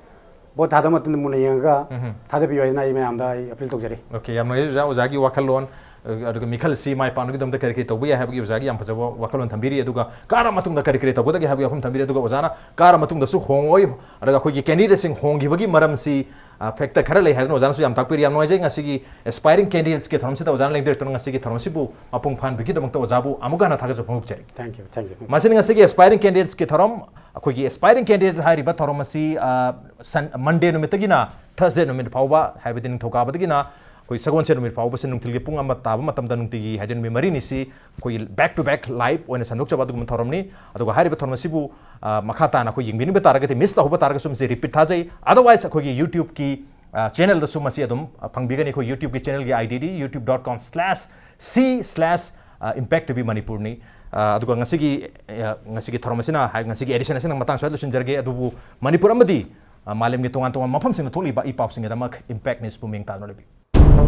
ꯚꯣꯠ ꯊꯥꯗꯕ ꯃꯇꯝꯗ ꯃꯨꯟꯅ ꯌꯦꯡꯉꯒ ꯎꯝ꯫ ꯊꯥꯗꯕꯤꯌꯨ ꯍꯥꯏꯗꯅ ꯑꯩ ꯃꯌꯥꯝꯗ ꯑꯩ ꯑꯄꯤꯜ ꯇꯧꯖꯔꯤ꯫ Okay, ꯌꯥꯝ ꯅꯨꯡꯉꯥꯏꯖꯩ ꯑꯣꯖꯥ, ꯑꯣꯖꯥꯒꯤ ꯋꯥꯈꯜꯂꯣꯟ, ꯑ, ꯑꯗꯨꯒ ꯃꯤꯈꯜꯁꯤ ꯃꯥꯏ ꯄꯥꯛꯅꯕꯒꯤꯗꯃꯛꯇ ꯀꯔꯤ ꯀꯔꯤ ꯇꯧꯕ ꯌꯥꯏ ꯍꯥꯏꯕꯒꯤ ꯑꯣꯖꯥꯒꯤ ꯌꯥꯝ ꯐꯖꯕ ꯋꯥꯈꯜꯂꯣꯟ ꯊꯝꯕꯤꯔꯤ꯫ ꯑꯗꯨꯒ ꯀꯥꯔ ꯃꯇꯨꯡꯗ ꯀꯔꯤ ꯀꯔꯤ ꯇꯧꯒꯗꯒꯦ ꯍꯥꯏꯕꯒꯤ ꯋꯥꯐꯝ ꯊꯝꯕꯤꯔꯤ꯫ ꯑꯗꯨꯒ ꯑꯣꯖꯥꯅ ꯀꯥꯔ ꯃꯇꯨꯡꯗꯁꯨ ꯍꯣꯡꯉꯣꯏ, ꯑꯗꯨꯒ ꯑꯩꯈꯣꯏꯒꯤ ꯀꯦꯟꯗꯤꯗꯦꯠꯁꯤꯡ ꯍꯣꯡꯈꯤꯕꯒꯤ ꯃꯔꯝꯁꯤ, ꯑ, ꯐꯦꯛꯇꯔ ꯈꯔ ꯂꯩ ꯍꯥꯏꯗꯅ ꯑꯣꯖꯥꯅꯁꯨ ꯌꯥꯝ ꯇꯥꯛꯄꯤꯔꯤ꯫ ꯌꯥꯝ ꯅꯨꯡꯉꯥꯏꯖꯩ ꯉꯁꯤꯒꯤ ꯑꯦꯁꯄꯥꯏꯔꯤꯡ ꯀꯦꯟꯗꯤꯗꯦꯠꯁꯀꯤ ꯊꯧꯔꯝꯁꯤꯗ ꯑꯣꯖꯥꯅ ꯂꯦꯡꯕꯤꯔꯛꯇꯨꯅ ꯉꯁꯤꯒꯤ ꯊꯧꯔꯝꯁꯤꯕꯨ ꯃꯄꯨꯡ ꯐꯥꯍꯟꯕꯒꯤꯗꯃꯛꯇ ꯑꯣꯖꯥꯕꯨ ꯑꯃꯨꯛ ꯍꯟꯅ ꯊꯥꯒꯠꯆꯕ ꯐꯣꯡꯗꯣꯛꯆꯔꯤ꯫ Thank you, thank you. ꯃꯁꯤꯅ ꯉꯁꯤꯒꯤ ꯑꯦꯁꯄꯥꯏꯔꯤꯡ ꯀꯦꯟꯗꯤꯗꯦꯠꯁꯀꯤ ꯊꯧꯔꯝ꯫ ꯑꯩꯈꯣꯏꯒꯤ ꯑꯦꯁꯄꯥꯏꯔꯤꯡ ꯀꯦꯟꯗꯤꯗꯦꯠ ꯍꯥꯏꯔꯤꯕ ꯊꯧꯔꯝ ꯑꯁꯤ, ꯑ, ꯁꯟ-, ꯃꯟꯗꯦ ꯅꯨꯃꯤꯠꯇꯒꯤꯅ ꯊꯔꯁꯗꯦ ꯅꯨꯃꯤꯠ ꯐꯥꯎꯕ, ꯍꯥꯏꯕꯗꯤ ꯅꯤꯡꯊꯧꯀꯥꯕꯗꯒꯤꯅ ꯑꯩꯈꯣꯏ ꯁꯒꯣꯜꯁꯦꯟ ꯅꯨꯃꯤꯠ ꯐꯥꯎꯕꯁꯤ ꯅꯨꯡꯊꯤꯜꯒꯤ ꯄꯨꯡ ꯑꯃ ꯇꯥꯕ ꯃꯇꯝꯗ ꯅꯨꯡꯇꯤꯒꯤ, ꯍꯥꯏꯗꯤ ꯅꯨꯃꯤꯠ ꯃꯔꯤꯅꯤꯁꯤ ꯑꯩꯈꯣꯏꯒꯤ back to back live ꯑꯣꯏꯅ ꯁꯟꯗꯣꯛꯆꯕ ꯑꯗꯨꯒꯨꯝꯕ ꯊꯧꯔꯝꯅꯤ꯫ ꯑꯗꯨꯒ ꯍꯥꯏꯔꯤꯕ ꯊꯧꯔꯝ ꯑꯁꯤꯕꯨ, ꯑ, ꯃꯈꯥ ꯇꯥꯅ ꯑꯩꯈꯣꯏ ꯌꯦꯡꯕꯤꯅꯤꯡꯕ ꯇꯥꯔꯒꯗꯤ, ꯃꯤꯁ ꯇꯧꯍꯧꯕ ꯇꯥꯔꯒꯁꯨ ꯃꯁꯤ ꯔꯤꯄꯤꯠ ꯊꯥꯖꯩ꯫ Otherwise ꯑꯩꯈꯣꯏꯒꯤ YouTubeꯀꯤ, ꯑ, ꯆꯦꯅꯦꯜꯗꯁꯨ ꯃꯁꯤ ꯑꯗꯨꯝ, ꯑ, ꯐꯪꯕꯤꯒꯅꯤ꯫ ꯑꯩꯈꯣꯏ YouTubeꯀꯤ ꯆꯦꯅꯦꯜꯒꯤ ID ꯗꯤ youtube dot com slash c slash impact T V Manipurꯅꯤ꯫ ꯑ, ꯑꯗꯨꯒ ꯉꯁꯤꯒꯤ, ꯑ, ꯉꯁꯤꯒꯤ ꯊꯧꯔꯝ ꯑꯁꯤꯅ, ꯍꯥꯏ-, ꯉꯁꯤꯒꯤ ꯑꯦꯗꯤꯁꯟ ꯑꯁꯤꯅ ꯃꯇꯥꯡ ꯁ꯭ꯋꯥꯏꯗ ꯂꯣꯏꯁꯤꯟꯖꯔꯒꯦ꯫ ꯑꯗꯨꯕꯨ ꯃꯅꯤꯄꯨꯔ ꯑꯃꯗꯤ, ꯑ, ꯃꯥꯂꯦꯝꯒꯤ ꯇꯣꯉꯥꯟ ꯇꯣꯉꯥꯟꯕ ꯃꯐꯝꯁꯤꯡꯗ ꯊꯣꯛꯂꯤꯕ ꯏ ꯄꯥꯎꯁꯤꯡꯒꯤꯗꯃꯛ Impact Newsꯄꯨ ꯃꯤꯡ ꯇꯥꯗꯨꯅ ꯂꯩꯕꯤꯌꯨ꯫